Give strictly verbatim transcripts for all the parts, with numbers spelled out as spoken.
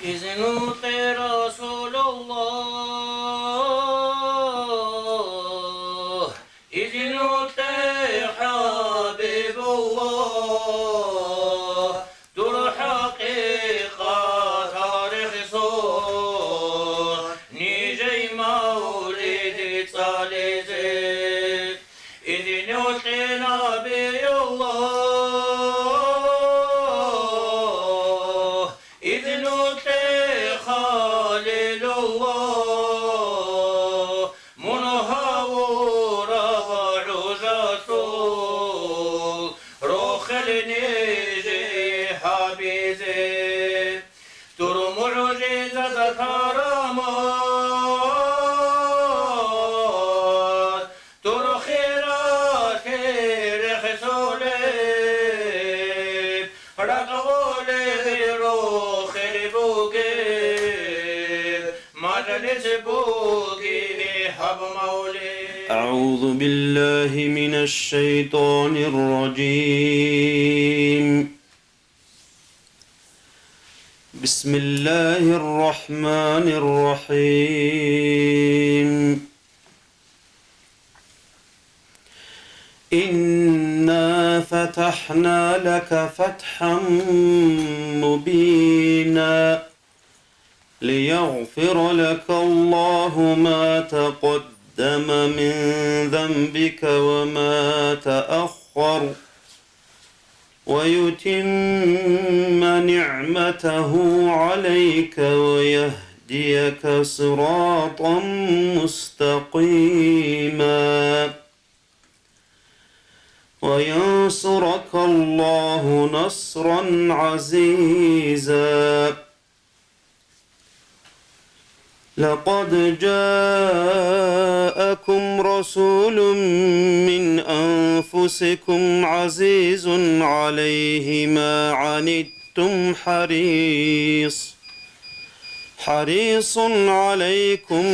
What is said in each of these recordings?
Изну кье, Расулаллагь, изну кье, ХӀабибуллагь, дур хӀакъикъат тарихиса, нижей мавлид цӀализе. Изну кье, Набияллагь, изну кье, Халилуллагь, мун гьавураб гӀужалъул рохел нижее гьабизе. Дур мугӀжизат, карамат, дур хиралъи рехсолеб, ракӀ гъолеб рохел бугеб, мажлис бугеб гьаб мавлид. أعوذ بالله من الشيطان الرجيم. بسم الله الرحمن الرحيم. إنا فتحنا لك فتحا مبينا ليغفر لك الله ما تقدم من ذنبك وما تأخر ويتم نعمته عليك ويهديك صراطا مستقيما وينصرك الله نصرا عزيزا. لقد جاءكم رسول من أنفسكم عزيز عليه ما عنتم حريص، حريص عليكم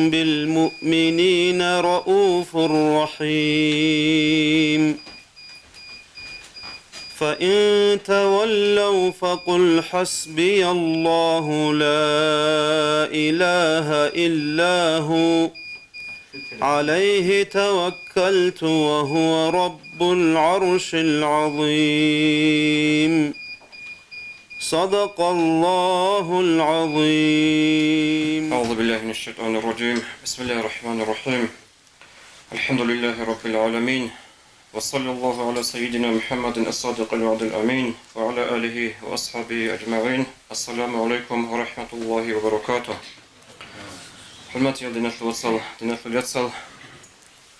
بالمؤمنين رءوف رحيم. فإن تولوا فقل حسبي الله لا إله إلا هو عليه توكلت وهو رب العرش العظيم. صدق الله العظيم. أعوذ بالله من الشيطان الرجيم. بسم الله الرحمن الرحيم. الحمد لله رب العالمين. وصلى الله على سيدنا محمد الصادق الوعد الأمين وعلى آله وأصحابه أجمعين. السلام عليكم ورحمة الله وبركاته. ХӀурматиял диналъул вацал, диналъул яцал,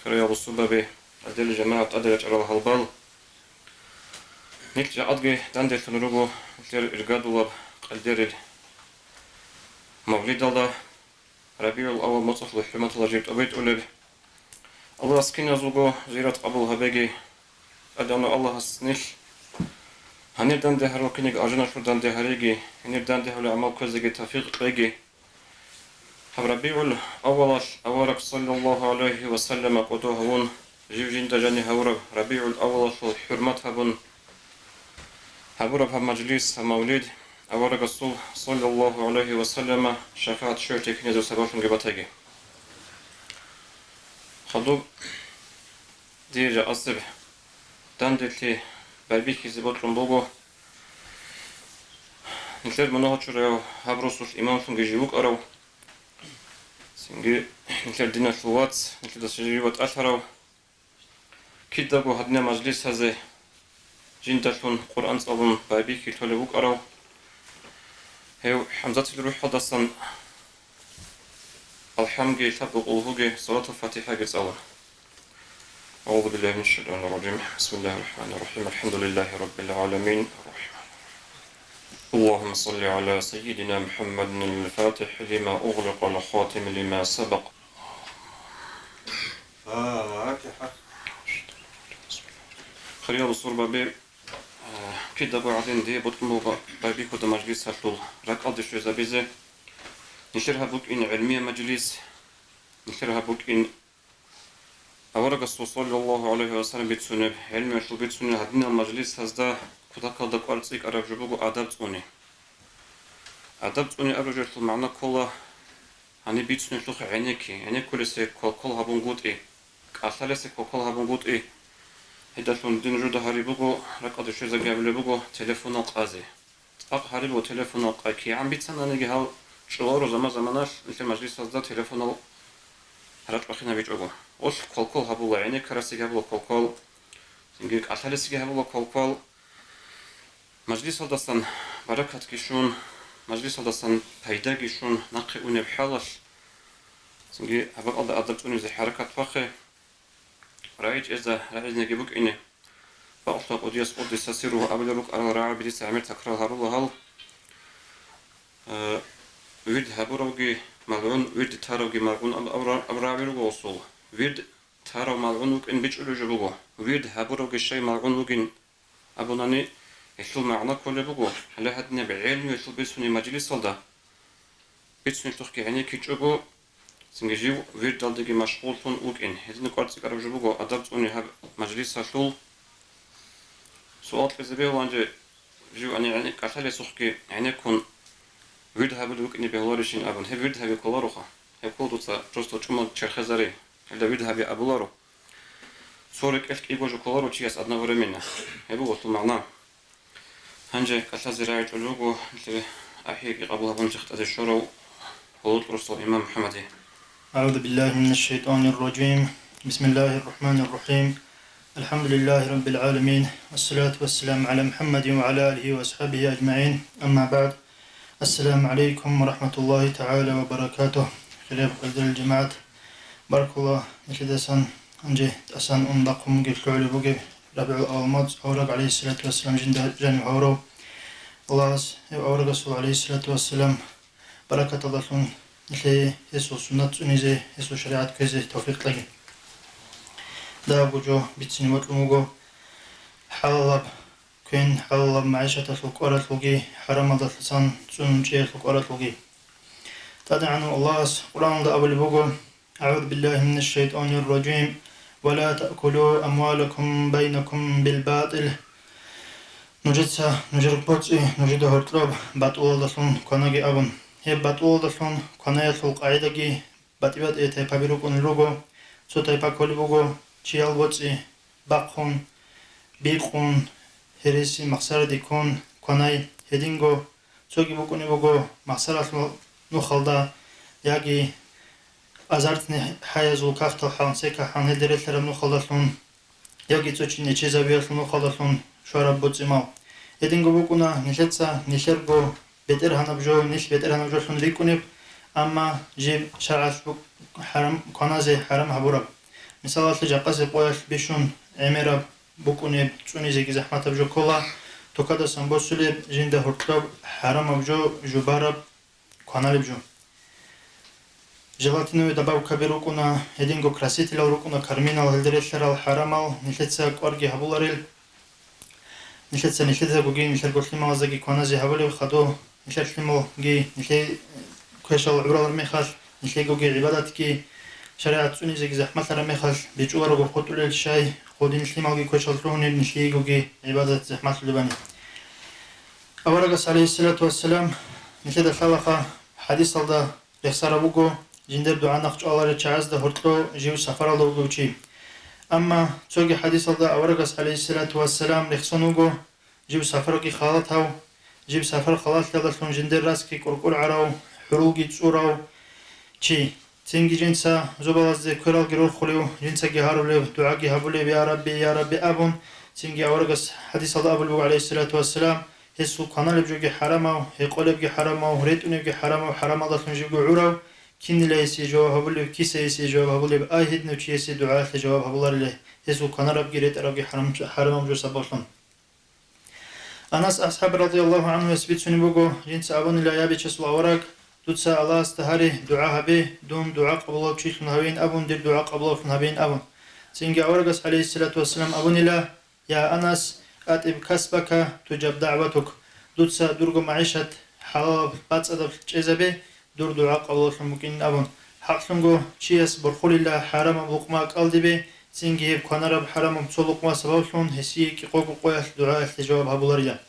хириял бусурбаби, гӀадил жамагӀат, тӀаде рачӀарал гьалбал. Нилъ жакъадги данделъун руго нилъер иргадулаб къалдерил мавлидалда. РабигӀул-аввал моцӀалъул хӀурматалда жиб тӀобитӀулеб. Аллагьас киназулго зиярат къабул гьабеги, ТӀадегӀанав Аллагьас нилъ гьанир данде гьарав кинеги алжаналъур данде гьареги, гьанир данде гьавле гӀамал кквезеги тавфикъ кьеги. Гьаб РабигӀул-аввалалъ авараг саллаллагьу гӀалайгьи ва саллама кӀодо гьавун, жив жинда жанив гьавураб РабигӀул-аввалалъул хӀурмат гьабун, гьабураб гьаб мажлис, гьаб мавлид аварагасул, саллаллагьу гӀалайгьи ва саллама, шафагӀат щвеялъе киназул сабаблъунги батаги. Хадуб дие жакъасеб данделъи байбихьизе бокьун буго нилъер мунагьал чураяв, гьаб росулъ имамлъунги жив вукӀарав, цинги нилъер диналъул вац, нилъеда жив ватӀалъарав, кидаго гьадинаб мажлисазе жиндалъун Къуръан цӀалун байбихьи лъолев вукӀарав, гьев ХӀамзатил рухӀалдасан АлхӀамги, лъабго къулгьуги, Салатул ФатихӀаги цӀалун. أعوذ بالله من الشيطان الرجيم. بسم الله الرحمن الرحيم. الحمد لله رب العالمين. الرحمن الرحيم. اللهم صل على سيدنا محمد الفاتح لما أغلق والخاتم لما سبق. Фатиха. Хириял бусурбаби, э, кидаго гӀадин дие бокьун буго байбихьуда мажлисалъул ракӀалде щвезабизе. Нилъер гьаб букӀин гӀилмияб мажлис, нилъер гьаб букӀин аварагасул саллаллагьу гӀалайгьи ва саллам бицунеб, гӀилмиялъул бицунел гьадинал мажлисазда кутакалда кӀвар цӀикӀкӀараб жо буго адаб цӀуни. Адаб цӀуни абураб жоялъул магӀна ккола гьаниб бицунелъухъ гӀенекки, гӀенеккулесе квалквал гьабунгутӀи, кӀалъалесе квалквал гьабунгутӀи. Гьедалъун дин нужеда гьариб буго, ракӀалде щвезаги гьабулеб буго телефонал къазе. ЦӀакъ гьариб буго телефонал къай. КигӀан бицананиги гьал чӀоларо заман-заманалъ нилъер мажлисазда телефонал рачӀбахинабичӀого. Гъолъ квалквал гьабула, гӀенеккарасеги гьабула квалквал, цинги кӀалъалесеги гьабула квалквал. Мажлисалдасан баракатги щун, мажлисалдасан пайдаги щун нахъе унеб хӀалалъ, цинги гьаб бакӀалда адаб цӀунизе хӀаракат бахъе. РагӀи чӀеза рагӀизнеги букӀине. Бакълъа кӀудияс къуддиса сирругьу абулел рукӀарал рагӀаби дица гӀемер такрар гьарула гьал. Э, вирд гьабуравги малгӀун, вирд таравги малгӀун аб-, абра-, абураб гӀаби руго гъосул. Вирд тарав малгӀун вукӀин бичӀчӀулеб жо буго. Вирд гьабуравги щай малгӀун вугин абунани, гьелъул магӀна кколеб буго, гьале гьадинаб гӀелмуялъул бицунеб мажлисалда бицунелъухъги гӀенеккичӀого, цинги жив вирдалдеги машгъуллъун вукӀин. Гьедин кӀвар цӀикӀкӀараб жо буго адаб цӀуни гьаб мажлисалъул. Суал кьезе бегьулаан же, жив гьанив гӀенеккалъалесухъги гӀенеккун вирд гьабулев вукӀине бегьуларищин абун. Гьеб вирд гьаби кколароха. Гьеб ккола дуца просто чӀумал черхезари, гьелда вирд гьаби абуларо. Цо рекӀелъ кӀиго жо кколаро чияс одновременно. Гьеб буго гъолъул магӀна. Гьанже кӀалъазе рагӀичӀулеб буго нилъер ахӀиги къабул гьабун чехтӀазе щварав гьолотӀрусал имам МухӀаммаде. أعوذ بالله من الشيطان الرجيم. بسم الله الرحمن الرحيم. الحمد لله رب العالمين. والصلاة والسلام على محمد وعلى آله وأصحابه أجمعين. أما بعد. السلام عليكم ورحمة الله تعالى وبركاته. Хириял жамагӀат, баркула нилъидасан гьанже тӀасан ун бахъун бугеб лъугӀулеб бугеб РабигӀул-аввал моцӀ, авараг, гӀалайгьиссалату вассалам, жинда жанив гьавурав. Аллагьас гьев аварагасул, гӀалайгьиссалату вассалам, баракаталдалъун нилъее гьесул суннат цӀунизе, гьесул шаригӀат кквезе тавфикъ кьеги. Дагьабго жо бицине бокьун буго: хӀалалаб квен, хӀалалаб магӀишаталъул кӀваралъулги, хӀарамалдасан цӀунун чӀеялъул кӀваралъулги. ТӀадегӀанав Аллагьас Къуръаналда абулеб буго: أعوذ بالله من الشيطان الرجيم. ولا تأكلوا أموالكم بينكم بالباطل. Нужеца нужер боцӀи нужеда гьоркьоб батӀулалдалъун кванаги абун. Гьеб батӀулалдалъун кванаялъул къагӀидаги батӀи-батӀи тайпаби рукӀунел руго. Цо тайпа кколеб буго чиял боцӀи бахъун, бикъун, гьереси махсараде ккун кванай. Гьединго цоги букӀунеб буго махсаралъул нухалда, яги азартный хӀаязул кагътал хӀалан, секал хӀалан гьелде релълъараб нухалдалъун, яги цо чи нечезабиялъул нухалдалъун щвараб боцӀи-мал. Гьединго букӀуна нилъеца нилъерго бетӀергьанаб жо нилъ бетӀергьанаб жолъун рикӀкӀунеб, амма жиб шаргӀалъ бу-, хӀарам, кваназе хӀарам гьабураб. Мисалалъе, жакъасеб къоялъ бищун гӀемераб букӀунеб, цӀунизеги захӀматаб жо ккола, тукадасан босулеб, жинда гьоркьоб хӀарамаб жо жубараб, кваналеб жо. Желатиновый добавкаби рукӀуна, гьединго красителал рукӀуна, карминал, гьелде релълъарал хӀарамал, нилъеца кӀварги гьабуларел. Нилъеца нилъезагоги, нилъерго лъималаздаги кваназе гьабулеб хадув, нилъер лъималги, нилъее квешал гӀуралар мехалъ, нилъегоги гӀибадатги, шаригӀат цӀунизеги захӀмалъараб мехалъ, бичӀчӀуларого хутӀулел щай, гъодин лъималги квешал лъугьунеб, нилъеегоги гӀибадат захӀмалъулебани. Аварагас, гӀалайгьиссалату вассалам, нилъеда лъалаха хӀадисалда рехсараб буго, жиндир дугӀа нахъчӀваларел чагӀазда гьоркьо жив сафаралда вугев чи. Амма цоги хӀадисалда аварагас, гӀалайгьиссалату вассалам, рехсон вуго, жив сафарги халатав, жив сафар халалъиялдалъун жиндир расги кӀуркӀургӀарав, хӀурулги цӀурав чи. Цинги жинца зобалазде квералги рорхулев, жинцаги гьарулев, дугӀаги гьабулев: «Я Рабби, я Рабби», — абун. Цинги аварагас хӀадисалда абулеб буго, гӀалайгьиссалату вассалам, гьесул кваналеб жоги хӀарамав, гьекъолебги хӀарамав, ретӀунебги хӀарамав, хӀарамалдалъун живго гӀурав, кинила гьесие жаваб гьабулеб, киса гьесие жаваб гьабулеб, ай гьединав чиясе дугӀаялъе жаваб гьабуларила, гьесул кванарабги ретӀарабги хӀарам-, хӀарамаб жо сабаблъун. Анас асхӀаб, радияллагьу гӀангьу, гьес бицунеб буго, жинца абунила: «Я Бичасул авараг, дуца Аллагьасда гьаре, дугӀа гьабе, дун дугӀа къабулав чилъун гьавейин абун, дир дугӀа къабулавлъун гьабейин», — абун. Цинги аварагас, гӀалайгьиссалату вассалам, абунила: «Я Анас, атӀиб касбака, туджаб дагӀватук, дуца дурго магӀишат хӀалалаб бацӀцӀадаб чӀезабе, дур дугӀа къабулавлъун букӀин», — абун. ХӀакълъунго, чияс борхулила хӀарамаб лукъма кӀалдибе, цинги гьеб кванараб хӀарамаб цо лукъма сабаблъун гьесие кӀикъого къоялъ дугӀаялъе жаваб гьабуларила.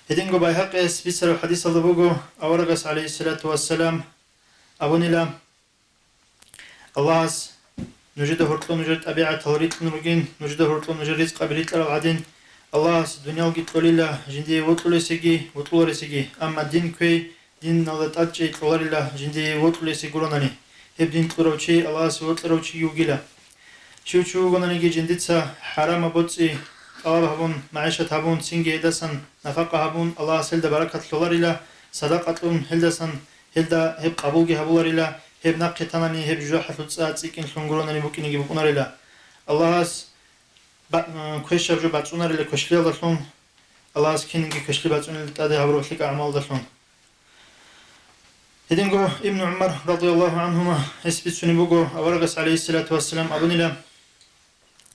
Гьединго Байгьакъияс бицараб хадисалда буго, аварагас, гӀалайгьиссалату вассалам, абунила: «Аллагьас нужеда гьоркьоб нужер тӀабигӀатал рикьун ругин, нужеда гьоркьоб нужер ризкъаби рикьарал гӀадин, Аллагьас дуниялги кьолила жиндие вокьулесеги, вокьуларесеги, амма дин кквей, диналда тӀадчӀей кьоларила жиндие вокьулесеги гуронани, гьеб дин кьурав чи Аллагьасе вокьарав чиги вугила. Щив чи вугонаниги жиндица хӀарамаб боцӀи тӀалаб гьабун, магӀишат гьабун, цинги гьедасан нафакъа гьабун, Аллагьас гьелда баракат лъоларила, садакъа кьун гьелдасан, гьелда гьеб къабулги гьабуларила, гьеб нахъе танани гьеб жужахӀалъул цӀа цӀикӀкӀинлъун гуронани букӀинеги букӀунарила. Аллагьас ба-, э, квешаб жо бацӀцӀунарила квешлъиялдалъун, Аллагьас кинниги квешлъи бацӀцӀунел тӀаде гьабураб лъикӀаб гӀамалдалъун». Гьединго Ибн ГӀумар, радияллагьу гӀанхума, гьес бицунеб буго, аварагас, гӀалайгьиссалату вассалам, абунила: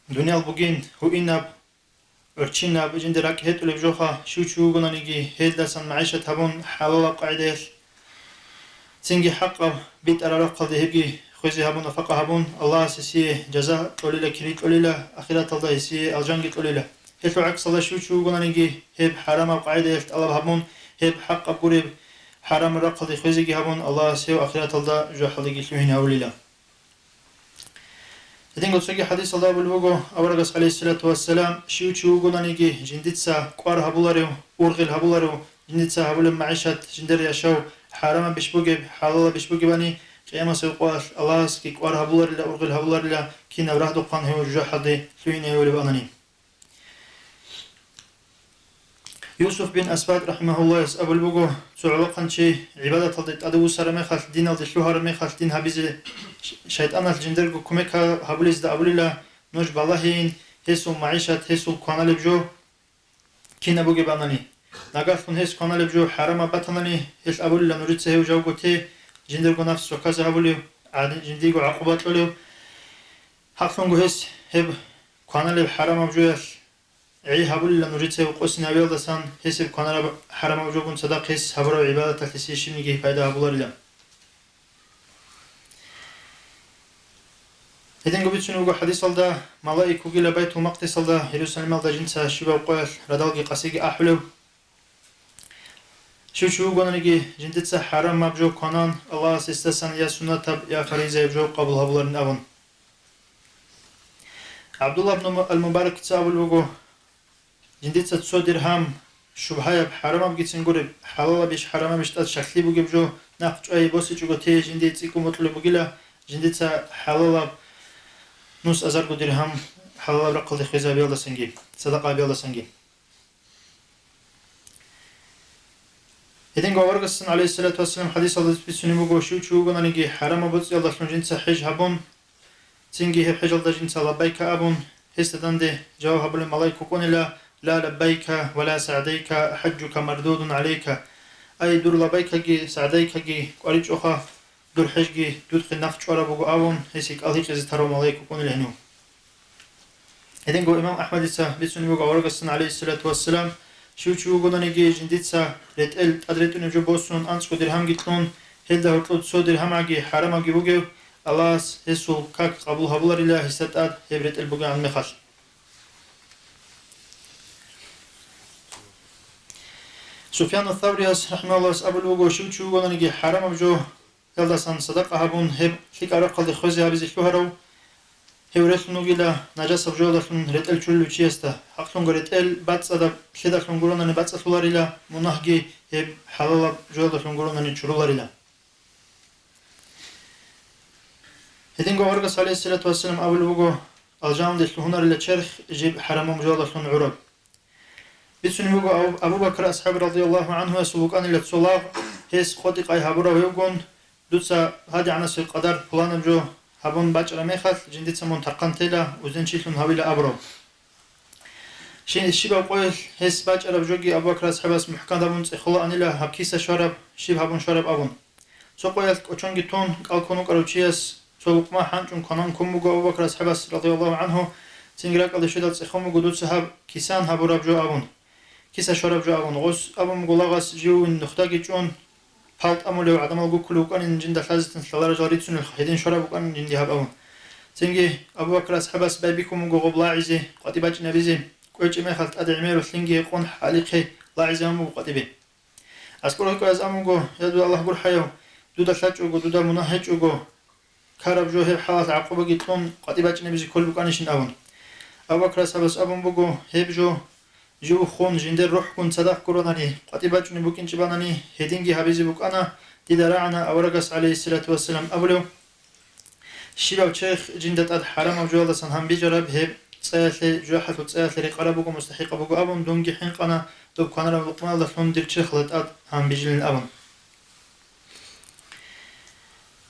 «Дуниял бугин, гьуинаб, гӀурччинаб, жинда ракӀ гьетӀулеб жоха, щив чи вугонаниги, гьелдасан магӀишат гьабун, хӀалалаб къагӀидаялъ, цинги хӀакъаб битӀараб рахъалде гьебги хвезе гьабун, нафакъа гьабун, Аллагьас гьесие жаза кьолила, кири кьолила, ахираталда гьесие алжанги кьолила. Гьелъул гӀаксалда, щив чи вугонаниги, гьеб хӀарамаб къагӀидаялъ тӀалаб гьабун, гьеб хӀакъаб гуреб хӀарамаб рахъалде хвезеги гьабун, Аллагьас гьев ахираталда жужахӀалдеги лъугьине гьавулила». Гьединго цоги хадисалда абулеб буго, аварагас, гӀалайгьиссалату вассалам, щив чи вугонаниги жиндица кӀвар гьабуларев, ургъел гьабуларев, жиндица гьабулеб магӀишат, жиндир яшав хӀарамабищ бугеб, хӀалалабищ бугебани, къиямасеб къоялъ Аллагьасги кӀвар гьабуларила, ургъел гьабуларила, кинаб рагьдухъан гьев жужахӀалде лъугьине гьавулеб анани. Юсуф бин Асбат рахӀимагьуллагьас абулеб буго, цо гӀолохъанчи гӀибадаталде тӀадвуссараб мехалъ, диналде лъугьараб мехалъ дин гьабизе ш-, шайтӀаналъ жиндирго кумек гьа-, гьабулезда абулила: «Нуж балагьейин, гьесул магӀишат, гьесул кваналеб жо кинаб бугеб анани. Нагагьлъун гьес кваналеб жо хӀарамаб батанани, гьелъ абулила нужеца гьев жавго те, жиндирго нафс цоказе гьабулев, гӀадин жиндиего гӀакъуба кьолев. ХӀакълъунго гьес гьеб кваналеб хӀарамаб жоялъ гӀей гьабулила нужеца гьев къосине гьавиялдасан, гьес гьеб кванараб хӀарамаб жогун цадахъ гьес гьабураб гӀибадаталъ гьесие щибниги пайда гьабуларила». Гьединго бицунеб буго хадисалда, малаик вугила Байтул-Макъдисалда, Иерусалималда жинца щибаб къоялъ радалги къасиги ахӀулев. Щив чи вугонаниги, жиндица хӀарамаб жо кванан, Аллагьас гьесдасан я суннатаб, я фаризаяб жо къабул гьабуларин абун. ГӀабдулла ибн Ал-Мубаракица абулеб буго: «Жиндица цо диргьам шубгьаяб, хӀарамабгицин гуреб, хӀалалабищ, хӀарамабищ тӀад щаклъи бугеб жо нахъ чӀвае босичӀого те жиндие цӀикӀкӀун бокьулеб бугила, жиндица хӀалалаб нус азарго диргьам хӀалалаб рахъалде хвезабиялдасанги, садакъа гьабиялдасанги». Гьединго аварагасдасан, гӀалайгьиссалату вассалам, хадисалда бицунеб буго, щив чи вугонаниги хӀарамаб боцӀиялдалъун жинца хӀеж гьабун, цинги гьеб хӀежалда жинца лаббайка абун, гьесда данде жаваб гьабулеб малаик вукӀунила: «Ла лаббайка ва ла сагӀдайка, хӀаджука мардудун гӀалайка». Ай, дур лаббайкаги сагӀдайкаги кӀваричӀоха, дур хӀежги дудхъе нахъ чӀвараб буго абун, гьесие кӀал гьикъизе тарав малаик вукӀунила гьенив. Гьединго имам АхӀмадица бицунеб буго аварагасдасан, гӀалайгьиссалату вассалам, щив чи вугонаниги жиндица ретӀел тӀад ретӀунеб жо босун, анцӀго диргьамги кьун, гьелда гьоркьоб цо диргьамгӀаги хӀарамабги бугев, Аллагьас гьесул как къабул гьабуларила гьесда тӀад гьеб ретӀел бугебгӀан мехалъ. Суфьяну Саврияс, рахӀимагьуллагьас, абулеб буго, щив чи вугонаниги хӀарамаб жо ялдасан садакъа гьабун, гьеб лъикӀаб рахъалде хвезе гьабизе лъугьарав, гьев релълъун вугила нажасаб жоялдалъун ретӀел чурулев чиясда. ХӀакълъунго ретӀел бацӀцӀадаб лъидалъун гуронани бацӀцӀалъуларила, мунагьги гьеб хӀалалаб жоялдалъун гуронани чуруларила. Гьединго аварагас, гӀалайгьиссалату вассалам, абулеб буго: «Алжаналде лъугьунарила черх жиб хӀарамаб жоялдалъун гӀураб». Бицунеб буго Абу-, Абу Бакр асхӀаб радияллагьу гӀанхуясул вукӀанила цо лагъ, гьес къотӀи-къай гьабурав гьевгун: «Дуца гьадигӀанасеб къадар пуланаб жо гьабун бачӀараб мехалъ, жиндица мун тархъан тела, узенчилъун гьавила», — абурав. Щи-, щибаб къоялъ гьес бачӀараб жоги Абу Бакр асхӀабас мухӀкан гьабун цӀехолаанила, гьаб киса щвараб, щиб гьабун щвараб абун. Цо къоялъ кӀочонги тун, кӀал ккун вукӀарав чияс цо лукъма хӀанчӀун кванан ккун буго Абу Бакр асхӀабас, радияллагьу гӀанху, цинги ракӀалде щведал цӀехон буго дуца гьаб кисан гьабураб жо абун, киса щвараб жо абун. Гъос абун буго лагъас живин нухдаги чӀун, пал тӀамулев гӀадамал гуккулев вукӀанин жинда лъазетан лъаларал жал рицунелха, гьедин щвараб букӀанин жинди гьаб абун. Цинги Абу Бакр асхӀабас байбихьун буго гъоб лагъизе, къватӀибачӀинабизе. КӀвечӀеб мехалъ тӀаде гӀемераб лъимги гьекъон, хӀалихъе лагӀизе гьабун буго къватӀибе. ГӀаскӀур гьикъояз абун буго: «Я дуда Аллагь гурхӀаяв, дуда лъачӀого, дуда мунагь гьечӀого, ккараб жо гьеб хӀалалъ гӀакъубаги кьун къватӀибе бачӀинебизе кколеб букӀанищин», – абун. Абу Бакр асхӀабас абун буго: «Гьеб жо жив хун, жиндер рухӀгун цадахъ гуронани, къватӀибе бачӀунеб букӀинчӀебанани, гьединги гьабизе букӀана, дида рагӀана аварагас, гӀалейхиссалату вассалам, абулев: щибав черх жинда тӀад хӀарамаб жоялдасан гьанбижараб, гьеб цӀаялъе, жужахӀалъул цӀаялъе рекъараб буго, мустахӀикъаб буго», – абун, дунги хӀинкъана доб кванараб лукъмаялдалъун дир черхалда тӀад гьанбижилин абун.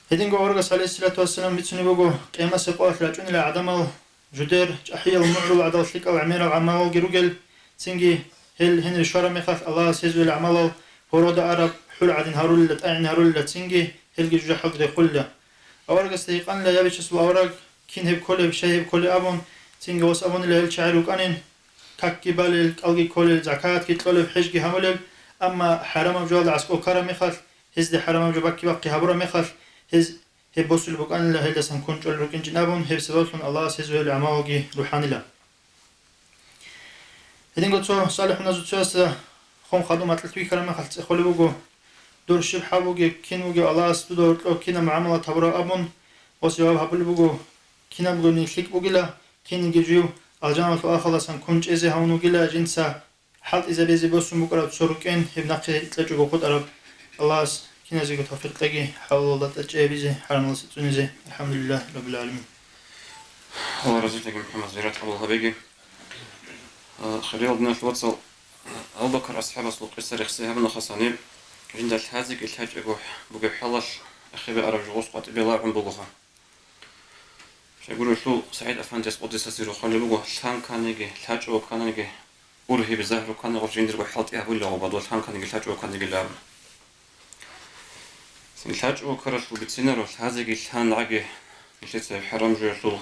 Гьединго аварагас, гӀалейхиссалату вассалам, бицунеб буго: «Къиямасеб къоялъ рачӀунила гӀадамал жудер чӀахӀиял мугӀрул гӀадал лъикӀал гӀемерал гӀамалалги ругел, цинги гьел гьенир щвараб мехалъ Аллагьас гьезул гӀамалал гьорода араб хӀур гӀадин гьарулила, тӀагӀин гьарулила, цинги гьелги жужахӀалде рехулила». Аварагасда гьикъанила: «Я Бичасул авараг, кин гьеб кколеб, щай гьеб кколеб?» – абун, цинги гъос абунила: «Гьел чагӀи рукӀанин, какги балел, кӀалги кколел, закатги кьолел, хӀежги гьабулел, амма хӀарамаб жоялда гӀаскӀо ккараб мехалъ, гьезде хӀарамаб жо бакки-бахъи гьабураб мехалъ, гьез гьеб босулеб букӀанила, гьелдасан ккун чӀолел рукӀинчӀин», – абун, гьеб сабаблъун Аллагьас гьезул гӀамалги рухӀанила. Гьединго цо салихӀуназул цоясда хун хадуб макьилъ вихьараб мехалъ цӀехолеб буго: «Дур щиб хӀал бугеб, кин вугев Аллагьас дуда гьоркьов кинаб мугӀамалат гьабурав?» – абун, гъос жаваб гьабулеб буго: «Кинабгони лъикӀ бугила, кинниги жив алжаналъул ахаласан ккун чӀезе гьавун вугила, жинца хӀалтӀизабизе босун букӀараб цо рукӀин, гьеб нахъе кьечӀого хутӀараб». Аллагьас киназего тавфикъ кьеги, хӀалалалда тӀад чӀезабизе, хӀарамалдаса цӀунизе. АлхӀамдулиллагьи раббил гӀаламин. Аллагь разилъеги, МухӀаммад, зиярат къабул гьабеги. А, хириял диналъул вацал, Абу Бакр асхӀабасул къиса рехси гьабуна хасани, жинда лъазеги лъачӀого бугеб хӀалалъ эхебе араб жугъус къватӀибе лагӀун бугоха. Щайгурелъул СагӀид Афандияс къуддиса сирругьу хъвалеб буго: «Лъан кканиги, лъачӀого кканиги, ургьибе загьру кканиги жиндирго хӀалтӀи гьабулила гъоба, дол лъан кканиги, лъачӀого кканиги», – абун. Цин лъачӀого ккаралъул бицинаро, лъазеги лъан гӀаги, нилъеца гьеб хӀарам жоялъул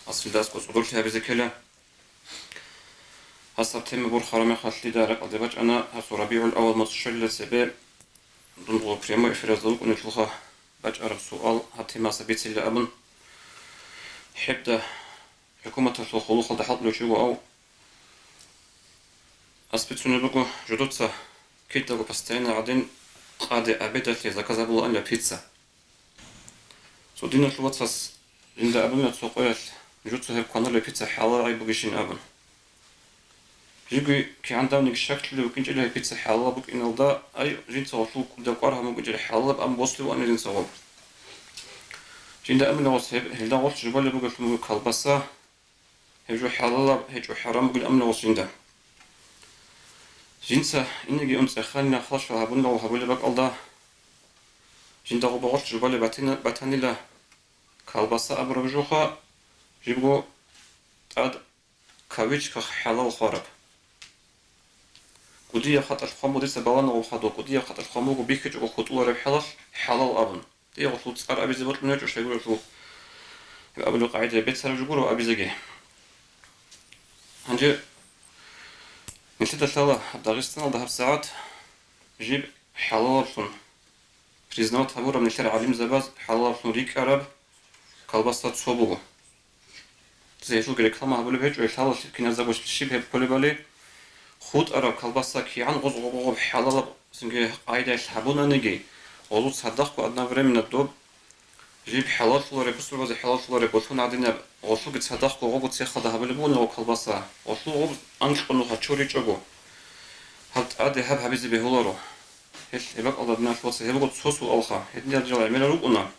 асилда аскӀоб цӀодорлъи гьабизе ккела. Гьас гьаб тема борхараб мехалъ дида ракӀалде бачӀана, гьасул РабигӀул-аввал моцӀ щолила цебе, дун гъо прямой эфиразда вукӀунелъулха бачӀараб суал гьаб темаса бицила абун. ХӀебда хӀукуматалъул хъулухъалда хӀалтӀулев чи вуго, ав ас бицунеб буго, жидеца кидаго постоянно гӀадин къаде обедалъе заказ гьабулаанила пицца. Цо диналъул вацас жинда абуна цо къоялъ, жуца гьеб кваналев пицца хӀалал гӀайиб бугищин абун. Жибги кигӀандавниги щаклъулев вукӀинчӀила гьеб пицца хӀалалаб букӀиналда, ай, жинца гъолъул кӀудияв кӀвар гьабун букӀинчӀила хӀалалаб абун босулев вукӀана жинца гъоб. Жинда абуна гъос гьеб, гьелда гъолъ жубалеб бугелъун буго колбаса, гьеб жо хӀалалаб гьечӀо, хӀарам бугин абуна гъос жинда. Жинца инеги ун цӀеханила, халшал гьабунила гъоб гьабулеб бакӀалда, жинда гъоб гъолъ жубалеб батина-, батанила колбаса абураб жоха, жибго тӀад кавычках хӀалал хвараб. КӀудияб хатӀалъ хъван буго, дица балана гъоб хадуб, кӀудияб хатӀалъ хъван буго бихьичӀого хутӀулареб хӀалалъ хӀалал абун. Дие гъолъул цӀар абизе бокьун гьечӀо, щайгурелъул гьеб абулеб къагӀида бецараб жо гуро абизеги. Гьанже нилъеда лъала Дагъистаналда гьабсагӀат жиб хӀалалаблъун признавать гьабураб нилъер гӀалимзабаз, хӀалалаблъун рикӀкӀараб колбаса цо буго. Дица гьелъулги реклама гьабулеб гьечӀо, гьелъ лъалалъе киназдаго щиб гьеб кколебали, хутӀараб колбаса кигӀан гъоз гъоб-гъоб хӀалалаб цинги къайдаялъ гьабунаниги, гъозул цадахъго одновременно доб жиб хӀалаллъулареб, бусурбазе хӀалаллъулареб болъун гӀадинаб, гъолъулги цадахъго гъобго цехалда гьабулеб бугони гъоб колбаса, гъолъул гъоб анкьго нух гьачоричӀого, гьаб тӀаде гьаб гьабизе бегьуларо. Гьелъ гьеб бакӀалда, диналъул вацал, гьеб буго цо суалха. Гьединал жал гӀемерал рукӀуна.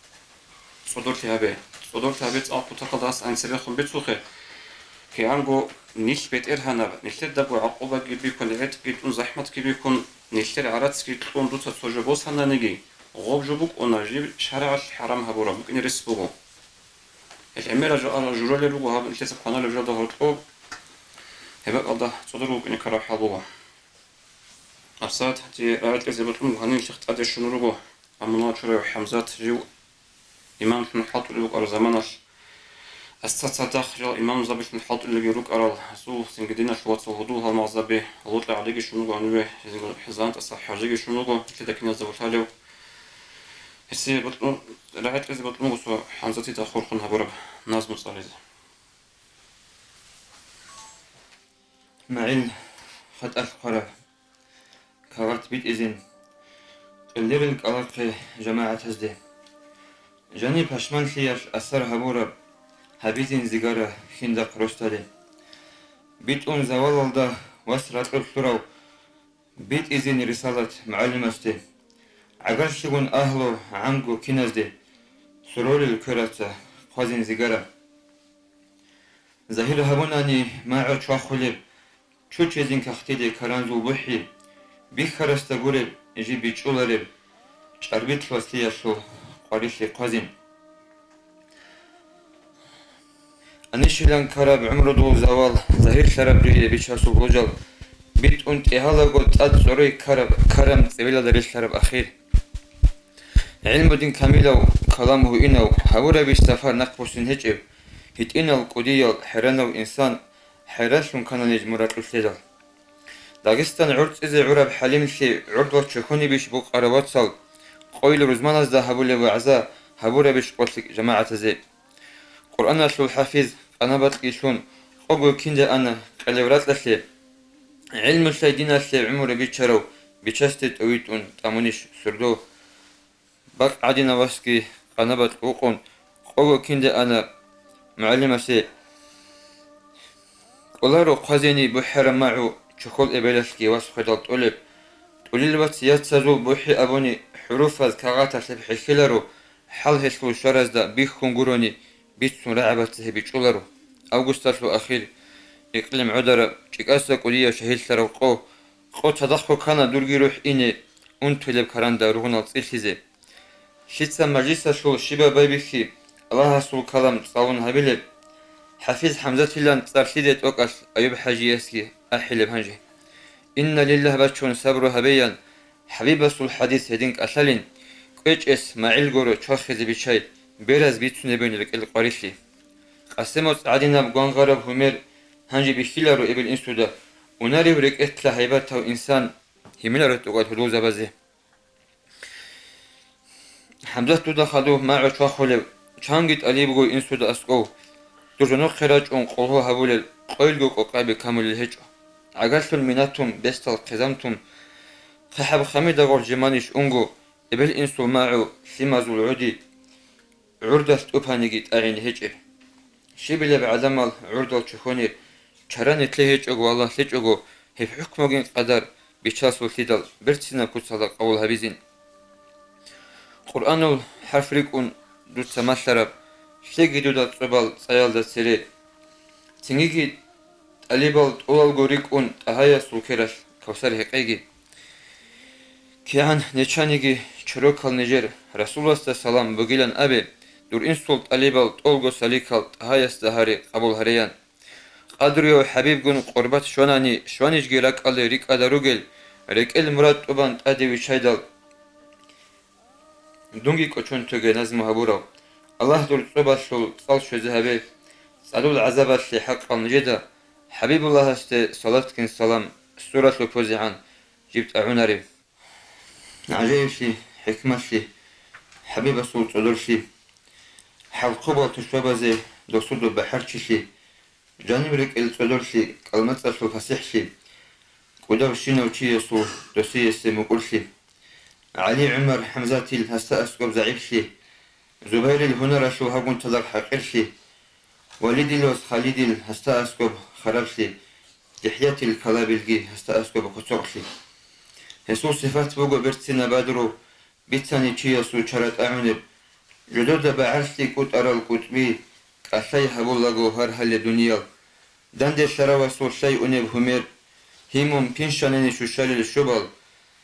ЦӀодорлъи гьабе. ЦӀодорлъи гьабе, цӀакъ кутакалда гьас гӀанцебехун бицухъе. КигӀанго нилъ бетӀергьанаб, нилъедаго гӀакъубаги бихьун, гӀетӀги тӀун, захӀматги бихьун, нилъер гӀарацги кьун дуца цо жо босананиги, гъоб жо букӀуна жиб шаригӀалъ хӀарам гьабураб, букӀине рес буго. Гьелъ гӀемерал жо-, журалел руго гьаб нилъеца кваналеб жалда гьоркьоб, гьеб бакӀалда цӀодор вукӀине ккараб хӀал буго. ГьабсагӀат гьатӀи рагӀи кьезе бокьун буго, гьанив нилъехъ тӀаде щун руго Амуналчураев ХӀамзат, жив имамлъун хӀалтӀулев вукӀарав заманалъ. Аста цадахъ жал имамзабилъун хӀалтӀулелги рукӀарал, гьасул цинги диналъул вацал гьудул-гьалмагъзаби, ЛутӀа ГӀалиги щун вуго гьаниве, гьезин хӀизантӀаса ХӀажиги щун вуго, нилъеда киназда гьалъалев. Гьесие бокьун, рагӀи кьезе бокьун буго цо ХӀамзатида хурхун гьабураб назму цӀализе. МагӀил хатӀалъ хъвараб. кагъат битӀизин, кьелдерил кӀалахъе жамагӀатазде. Жаниб пашманлъиялъ асар гьабураб, гьабизин зигара хьиндахъ росдали. БитӀун завалалда вас ракьулъ лъурав битӀизин рисалат мугӀалимасде, гӀагарлъигун агьлу гӀамгу киназде, суролил квераца хъвазин зигара. Загьир гьабунани магӀу чвахулеб, чучезин кагътиде каранзул бухӀи, бихьарасда гуреб жиб бичӀчӀулареб, чӀарбилъ васлиялъул къварилъи хъвазин. Анищилан ккараб гӀумрудул завал, загьирлъараб рие бичасул гъужал, битӀун тӀегьалаго цӀад цӀорой ккараб карам цӀивилалда релълъараб ахир. ГӀилмудин камилав калам гьуинав, гьавурабищ сафар нахъбуссин гьечӀеб, гьитӀинал кӀудиял хӀеранав инсан, хӀералъун ккана ниж муратлъулъедал. Дагъистан гӀурцӀизе гӀураб хӀалимлъи гӀурдал чохьонибищ букъарав вацал, къойил рузманазда гьабулеб вагӀза гьабурабищ къолъи жамагӀатазе? Къуръаналъул хӀафиз къанабалъ гьелъун къого кинде ана къелев ракьалъе, гӀилмулъай диналъе гӀумру бичарав бичасде тӀовитӀун тӀамунищ сурдо бакъ гӀадинав васги къанабалъ вукъун къого кинде ана мугӀалимасе? КӀоларо хъвазени бухӀараб магӀу чохьол эбелалъги вас хведал тӀолеб. ТӀулил вац яцазул бухӀи абуни хӀуруфаз кагъаталъеб хӀехьеларо, хӀал гьелъул щваразда бихьун гурони бицун рагӀабаца гьеб бичӀчӀуларо. Августалъул ахир, икълим гӀодараб, чӀикӀаса кӀудияб шагьидлъараб къо, къо цадахъго ккана дурги рухӀ ине унтулеб каранда ругъунал цӀилъизе. Лъица мажлисалъул щибаб байбихьи Аллагьасул калам цӀалун гьабилеб? ХӀафиз ХӀамзатилан цӀар лъиде тӀокӀалъ Аюб-хӀажиясги ахӀилеб гьанже. Инна лиллагь бачун сабру гьабеян, ХӀабибасул хӀадис гьедин кӀалъалин, кӀвечӀес магӀил гуро чвахизе бичай, бераз бицунебин рекӀел къварилъи. Къасимоц гӀадинаб гвангъараб гьумер гьанже бихьиларо эбел-инсуда, унарев рекӀелъа гьайбатав инсан, гьимиларо тӀокӀал гьудулзабазе. ХӀамзат, дуда хадув магӀу чвахулев, чанги тӀалибго инсуда аскӀов, дур жонохъе рачӀун къулгьу гьабулел къойилго къокъаби камулел гьечӀо. ГӀагарлъун минатун, бесдал хъизамтун, хъахӀаб хамида гъоржиманищ унго, эбел-инсул магӀу лъимазул гӀуди гӀурдалъ тӀупаниги тӀагӀине гьечӀеб. Щибилеб гӀадамал гӀурдал чухьунир, чара-нитлъи гьечӀого, Аллагь лъечӀого, гьеб хӀукмугин къадар бичасуллъидал берцинаб куцалда къабул гьабизин. Къуръанул хӀарф рикӀкӀун дуца малъараб, лъеги дуда цӀобал цӀаялда цере. Цингиги тӀалибал тӀолалго рикӀкӀун ТӀагьаясул квералъ Кавсар гьекъеги. КигӀан нечаниги чорокал нижер, Расуласда салам бугилан абе, дур инсул тӀалибал тӀолго саликал ТӀагьаясда гьаре къабул гьареян. Къадруяв ХӀабибгун къурбат щванани, щванижги ракӀалде рикӀкӀада ругел, рекӀел мурад тӀубан тӀаде виччайдал, дунги кӀочон тоге назму гьабурав. Аллагь дур цӀобалъул цӀал щвезе гьабе, цӀадул гӀазабалъе хӀакъал нижеда, ХӀабибуллагьасде салатгин салам, суралъу пузегӀан жиб тӀагӀунарев. ГӀажаиблъи, хӀикмалъи, ХӀабибасул цӀодорлъи, хӀалхъубал тушбабазе досудаб бахӀарчилъи, жаниб рекӀел цӀодорлъи, кӀалмацӀалъул пасихӀлъи, кӀудав щинав чиясул досиясе мукӀурлъи, ГӀали, ГӀумар, ХӀамзатил гьасда аскӀоб загӀиплъи, Зубайрил гьунаралъул гьагун цадахъ хӀакъирлъи, Валидил вас Халидил гьасда аскӀоб хараблъи, ДихӀятил калабилги гьасда аскӀоб куцукълъи. Гьесул сифат буго берцинаб бадру, бицани чиясул чара тӀагӀунеб, жодода багӀалъи кӀутӀарал кӀутӀби, кӀалъай гьабулаго гьар гьале дуниял. Данде лъаравасул лъай унеб гьумер, гьимун пиншанани щущалил щубал,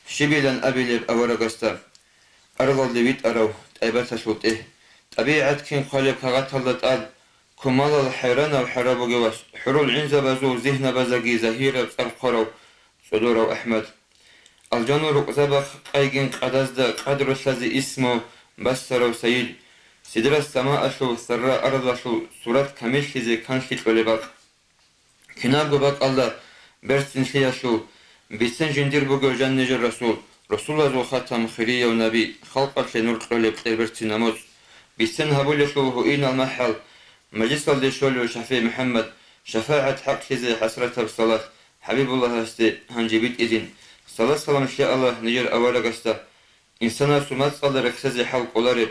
щибилан абилеб аварагасда, аралалде витӀарав тӀайбаталъул тӀегь, тӀабигӀат кин хъвалеб кагъаталда тӀад, кумалал хӀайранав хӀарабугевас, хӀурул гӀинзабазул зигьнабазаги загьираб цӀар хъварав цӀодорав АхӀмад. Алжанул рукъзабахъ къайгин къадазда къадрулъазе исму бассарав сайил, сидрат самаалъул сарра аралалъул сурат камиллъизе канлъи кьолеб бакъ. Кинабго бакӀалда берцинлъиялъул бицен жиндир бугев жаннижер расул, расулазул хатам хирияв наби, халкъалъе нур кьолеб кьерберцин намуцӀ, бицен гьабулелъул гьуинал махӀал, мажлисалде щолев шафигӀ МухӀаммад, шафагӀат хӀакълъизе хӀасратаб салат, ХӀабибуллагьасде гьанже битӀизин, Салат-салам лъеала нижер аварагасда, инсанасул мацӀалда рехсезе хӀал кӀолареб,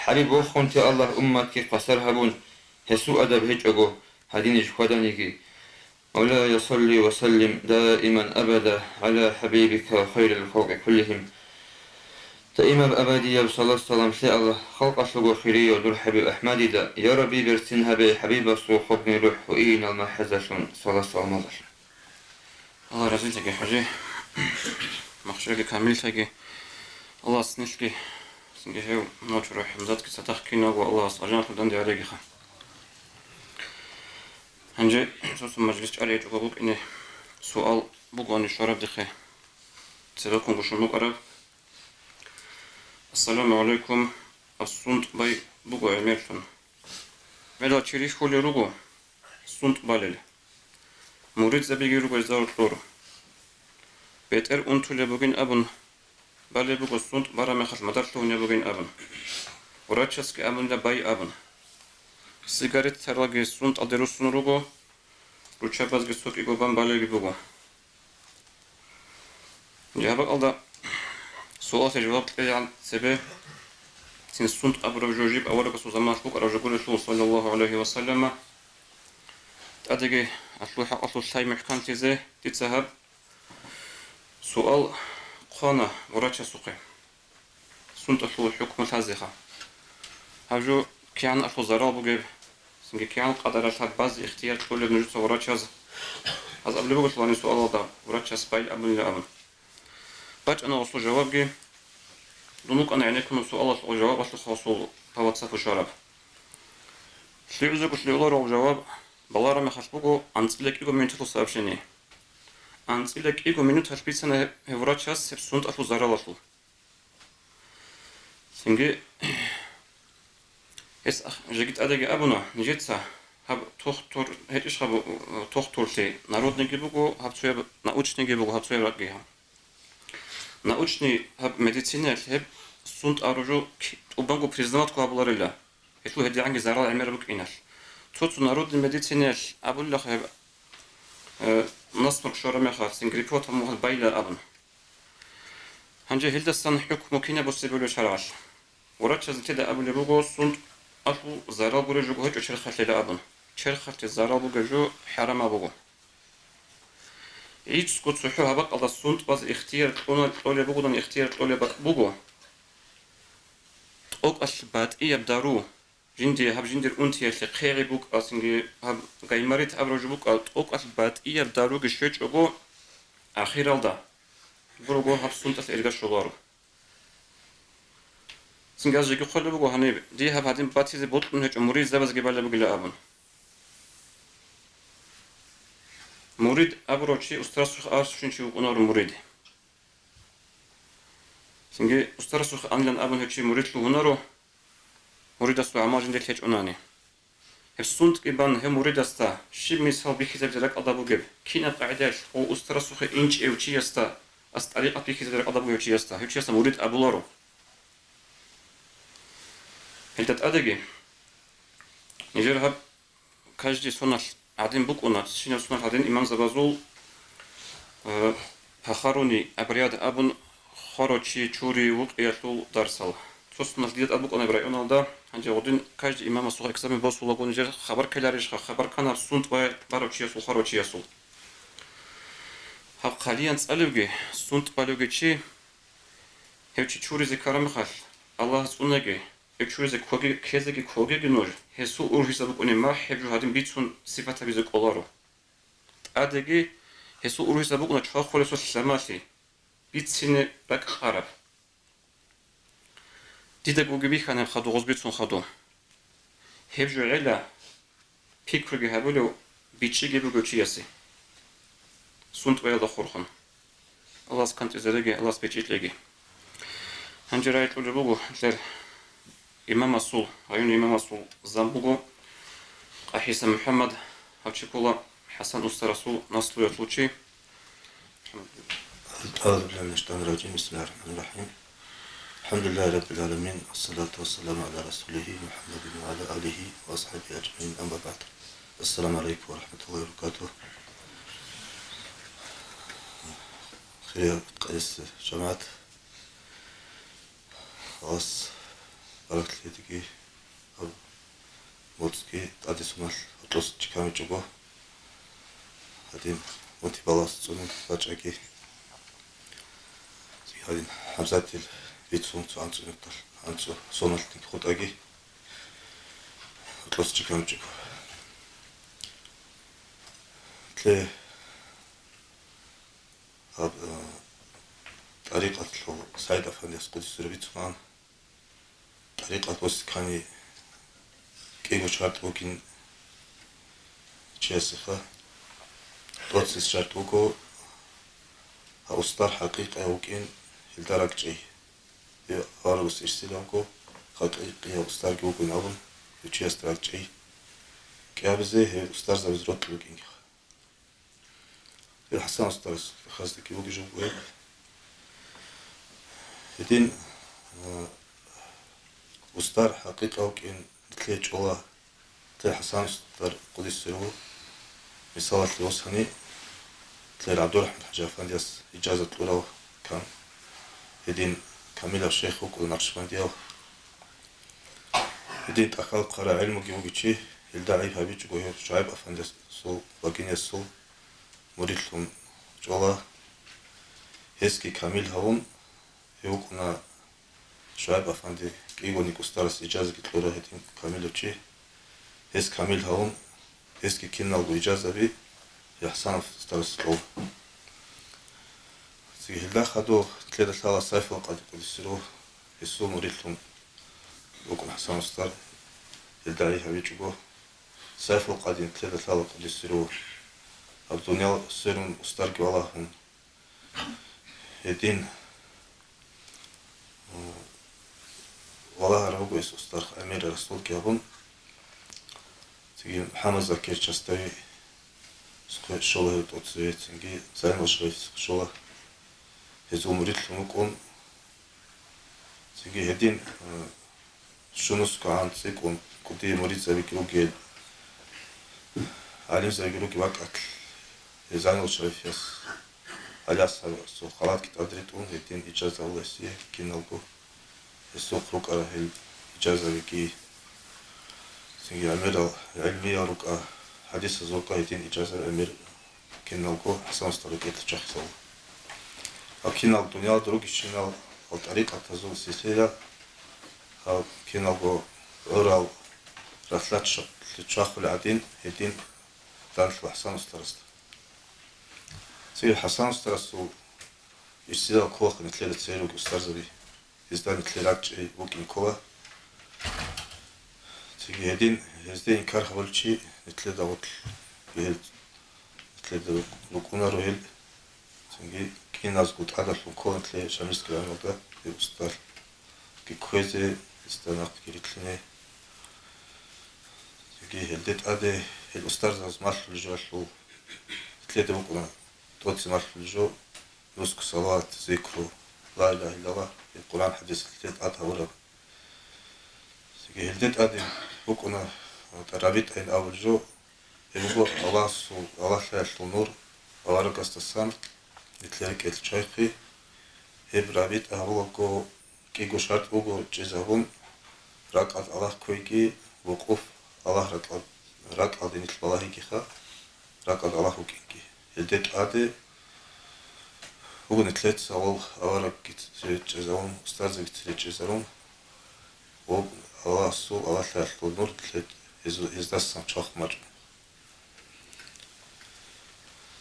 ХӀабиб вохунти Аллагь умматги хвасар гьабун, гьесул адаб гьечӀого гьадиниж хьваданиги. مولاي صل وسلم دائما أبدا على حبيبك خير الخلق كلهم. Даимаб абадияб салат-салам лъеала халкъалъулго хирияв дур ХӀабиб АхӀмадида, я Рабби, берцин гьабе ХӀабибасул хобги рухӀ гьуинал махӀазалъун салат-саламалдалъун. Аллагь разилъаги, хӀажи, махщелги камиллъаги, Аллагьас нилъги, цинги гьев ночура ХӀамзатги цадахъ киналго Аллагьас алжаналъур данде гьарегиха. Гьанже цо-цо мажлис чӀаричӀого букӀине суал бугони щвараб дихъе. Цебеккун гушун букӀараб. Ассаламу гӀалайкум. Ас сунтӀ бай буго гӀемерлъун. Гьелал чи рихьулел руго сунтӀ балел. Муридзабиги руго гьезда гьоркьор. БетӀер унтулеб бугин абун, балеб буго сунтӀ бараб мехалъ мадар лъугьунеб бугин абун. Врачасги абунила бай абун. Сигарет таралги сунтӀалде руссун руго, руччабазги цо кӀиго бан балелги буго. Гьаб бакӀалда суалалъе жаваб кьеялъ цебе, цин сунтӀ абураб жо жиб аварагасул заманалъ букӀараб жо гурелъул, саллаллагьу гӀалайгьи ва саллама, тӀадеги алъул хӀакъалъулъ лъай мухӀканлъизе дица гьаб суал хъвана врачасухъе. СунтӀалъул хӀукму лъазеха. Гьаб жо кигӀан алъул зарал бугеб, цинги кигӀан къадаралъ гьаб базе ихтияр кьолеб нужеца врачаз? Гьаз абулеб буго лъугьанин суалалда врачас бай абунила абун. БачӀана гъосул жавабги. Дун вукӀана гӀенеккунеб суалалъул жавабалъухъ гъосул палаца пушараб. ЛъугӀизего лъугӀулареб жаваб балараб мехалъ буго анцӀила кӀиго минуталъул сообщение. АнцӀила кӀиго минуталъ бицана гьеб, гьеб врачас гьеб сунтӀалъул заралалъул. Цинги гьес ах-, жеги тӀадеги абуна, нижеца гьаб тохтур, гьечӀищ гьаб, э, тохтурлъи народныйги буго, гьаб цояб научныйги буго, гьаб цояб ракӀги гьаб. Научный гьаб медицинаялъ гьеб сунтӀ абураб жо ки-, тӀубанго признаватго гьабуларила, гьелъул гьедигӀанги зарал гӀемер букӀиналъ. Цо-цо народный медицинаялъ абулилаха гьеб, э, насморк щвараб мехалъ, цин гриппота мухӀал байла абун. Гьанже гьелдасан хӀукму кинаб буссеб бугеб шаргӀалъ? Врачаз нилъеда абулеб буго, сунтӀалъул зарал гуреб жо гьечӀо черхалъила абун. Черхалъе зарал бугеб жо хӀарамаб буго. ГӀицӀго цохӀо гьаб бакӀалда сунтӀ базе ихтияр кьуна, кьолеб бугодан ихтияр кьолеб бакӀ буго. ТӀокӀалъ батӀияб дару, жиндие гьаб жиндир унтиялъе хъегӀи букӀа, цинги гьаб гайморит абураб жо букӀа, тӀокӀалъ батӀияб даруги щвечӀого, ахиралда гурого гьаб сунтӀалъ ирга щоларо. Цинги гьаз жеги хъвалеб буго гьаниб, дие гьаб гьадин батизе бокьун гьечӀо, муридзабазги балеб бугила абун. Мурид абурав чи устарасухъе арсучӀин чи вукӀунаро мурид. Цинги устарасухъе анилан абун гьев чи мурид лъугьунаро, муридасул гӀамал жинде лъечӀунани. Гьеб сунтӀги бан гьев муридасда щиб мисал бихьизабизе ракӀалда бугеб, кинаб къагӀидаялъ гъов устарасухъе инчӀев чиясда ас тӀарикъат бихьизабизе ракӀалда бугев чиясда, гьев чиясда мурид абуларо. Гьелда тӀадеги, нижер гьаб каждый соналъ гӀадин букӀуна, щинаб соналъ гӀадин имамзабазул, э, похоронный обряд абун хварав чи чури вукъиялъул дарсал. Цо соналъ дида тӀад букӀана районалда, гьанже гъудин каждый имамасухъ экзамен босулаго нижер хабар ккеларищха, хабар ккана сунтӀ ва барав чиясул, хварав чиясул. Гьаб хъалиян цӀалевги, сунтӀ балевги чи, гьев чи чуризе ккараб мехалъ, Аллагьас цӀунаги, гьев чуризе ккоги, ккезеги ккогеги нуж, гьесул ургьизаб букӀунеб махӀ гьеб жо гьадин бицун сипат гьабизе кӀоларо. ТӀадеги гьесул ургьизаб букӀуна чвахулесул лъамалъи, бицине ракӀ къараб. Дида гуги бихьана гьеб хадув гъоз бицун хадув. Гьеб жо гӀела пикруги гьабулев, бичӀчӀиги бугев чиясе. СунтӀ баялда хурхун. Аллагьас кантӀизареги, Аллагьас бичӀчӀи кьеги. Гьанже рагӀи кьулеб буго, нилъер имамасул, районалъул имамасул зам буго КъахӀиса МухӀаммад, гьав чи ккола ХӀасан устарасул наслуялъул чи. أعوذ بالله من الشيطان الرجيم. بسم الله الرحمن الرحيم. الحمد لله رب العالمين. والصلاة والسلام على رسوله محمد وعلى آله وأصحابه أجمعين. أما بعد. السلام عليكم ورحمة الله وبركاته. Хирияб къайса жамагӀат, Аллагьас баракат лъеги, гьаб моцӀги тӀаде соналъ гьоркьоса чи камичӀого, гьадин мунтиялдаса цӀунун бачӀаги. Гьадин ХӀамзатил бицун цо анцӀу минуталъ, анцӀу соналъги хутӀаги, гьоркьоса чи камичӀого. Лъе гьаб, а, тӀарикъаталъул СагӀид-афандияс къудисе сирругьу бицунан, тӀарикъат босикани кӀиго шартӀ бугин чиясеха. ТӀоцебесеб шартӀ буго, гьав устар хӀакъикъияв вукӀин, гьелда ракӀчӀей. Аварагас ирсилавго, хӀакъикъияв устарги вугин абун, гьев чиясда ракӀчӀей кӀиабизе, гьев устарзабаз рокьи букӀинги. Гьев ХӀасан устарас хасдаги вугев жо гьеб. Гьедин, а, устар хӀакъикъияв вукӀин нилъее чӀола. Нилъер ХӀасан устар къудисе сирругьу, мисалалъе, ос гьани, нилъер ГӀабдурахӀман ХӀажи-афандияс ижазат кьурав кам, гьедин камилав шейх вукӀун Накъшбандияв. Гьедин тӀахьал хъвараб гӀелмуги бугев чи, гьелда гӀайиб гьабичӀого гьев ШугӀайб-афандиясул, Багиниясул муридлъун чӀола. Гьесги камил гьавун, гьев вукӀуна ШугӀайб-афанди, кӀиго-никӀ устарас ижазаги кьурав гьедин камилав чи. Гьес камил гьавун, гьесги киналго ижазаби ХӀасан устарас кьола. Цинги гьелда хадуб нилъеда лъала Сайфул-Къади къудисе сирругьу, гьесул муридлъун вукӀун ХӀасан устар, гьелда гӀайиб гьабичӀого. Сайфул-Къади нилъеда лъала къудисе сирругьу, гьаб дуниял сверун устарги валагьун. Гьедин, а, валагьарав вуго гьес устар, ГӀемер Расулги абун. Цинги МухӀаммад-Закир Частави сухъе щола гьев тӀоцеве, цинги Зайнул Шариф сухъе щола, гьезул муридлъун вукӀун. Цинги гьедин, а, щунусгогӀан цӀикӀкӀун кӀудияб муридзабиги ругел, гӀалимзабиги ругеб бакӀалъ, гьев Зайнул Шарифияс, гьале асхӀабасул халатги тӀад ретӀун, гьедин ижаза гьабула гьесие киналго. Гьесухъ рукӀарал гьел ижазабиги, цинги гӀемерал гӀелмиял рукӀа, хӀадисаз рукӀа, гьедин ижазаби гӀемер киналго ХӀасан устар рекӀелъ чвахизавула. Гьаб кинал дуниялалда ругищинал гьал тӀарикъатазул силсила, гьаб киналго гӀурал ралъдалъ чвахулеб гӀадин, гьедин даралъула ХӀасан устарасда. Цинги ХӀасан устарасул ирсилал ккола нилъеда цере ругел устарзаби. Гьезда нилъер ракӀчӀей вукӀин ккола. Цинги гьедин гьезде инкар гьабулев чи нилъеда гъорлъ, гьел нилъеда рукӀунаро гьел. Цинги киназго тӀадалъун ккола нилъее Шамилского районалда гьев устарги кквезе, гьесда нахъги рилълъине. Цинги гьелде тӀаде гьел устарзабаз малъулеб жоялъул нилъеда букӀуна тӀоцебе малъулеб жо. Нусго салават, зикру, ла илагьа иллаллагь, гьеб Къуръан хӀадисалъе тӀад гьабураб. Цинги гьелде тӀаде букӀуна рабитӀайин абулеб жо, гьеб буго Аллагьасул, Аллагьлъиялъул нур аварагасдасан нилъер рекӀелъ чвахи. Гьеб рабитӀа гьабулаго кӀиго шартӀ буго чӀезабун: ракӀалда Аллагь кквейги, вукъуф Аллагь ракӀал-, ракӀалде нилъ балагьигиха, ракӀалда Аллагь вукӀинги. Гьелде тӀаде буго нилъеца гьал аварагги цере чӀезарун, устарзаби цере чӀезарун, ва Аллагьасул, Аллагьлъиялъул нур нилъе-, гьез-, гьездасан чвахун бачӀун.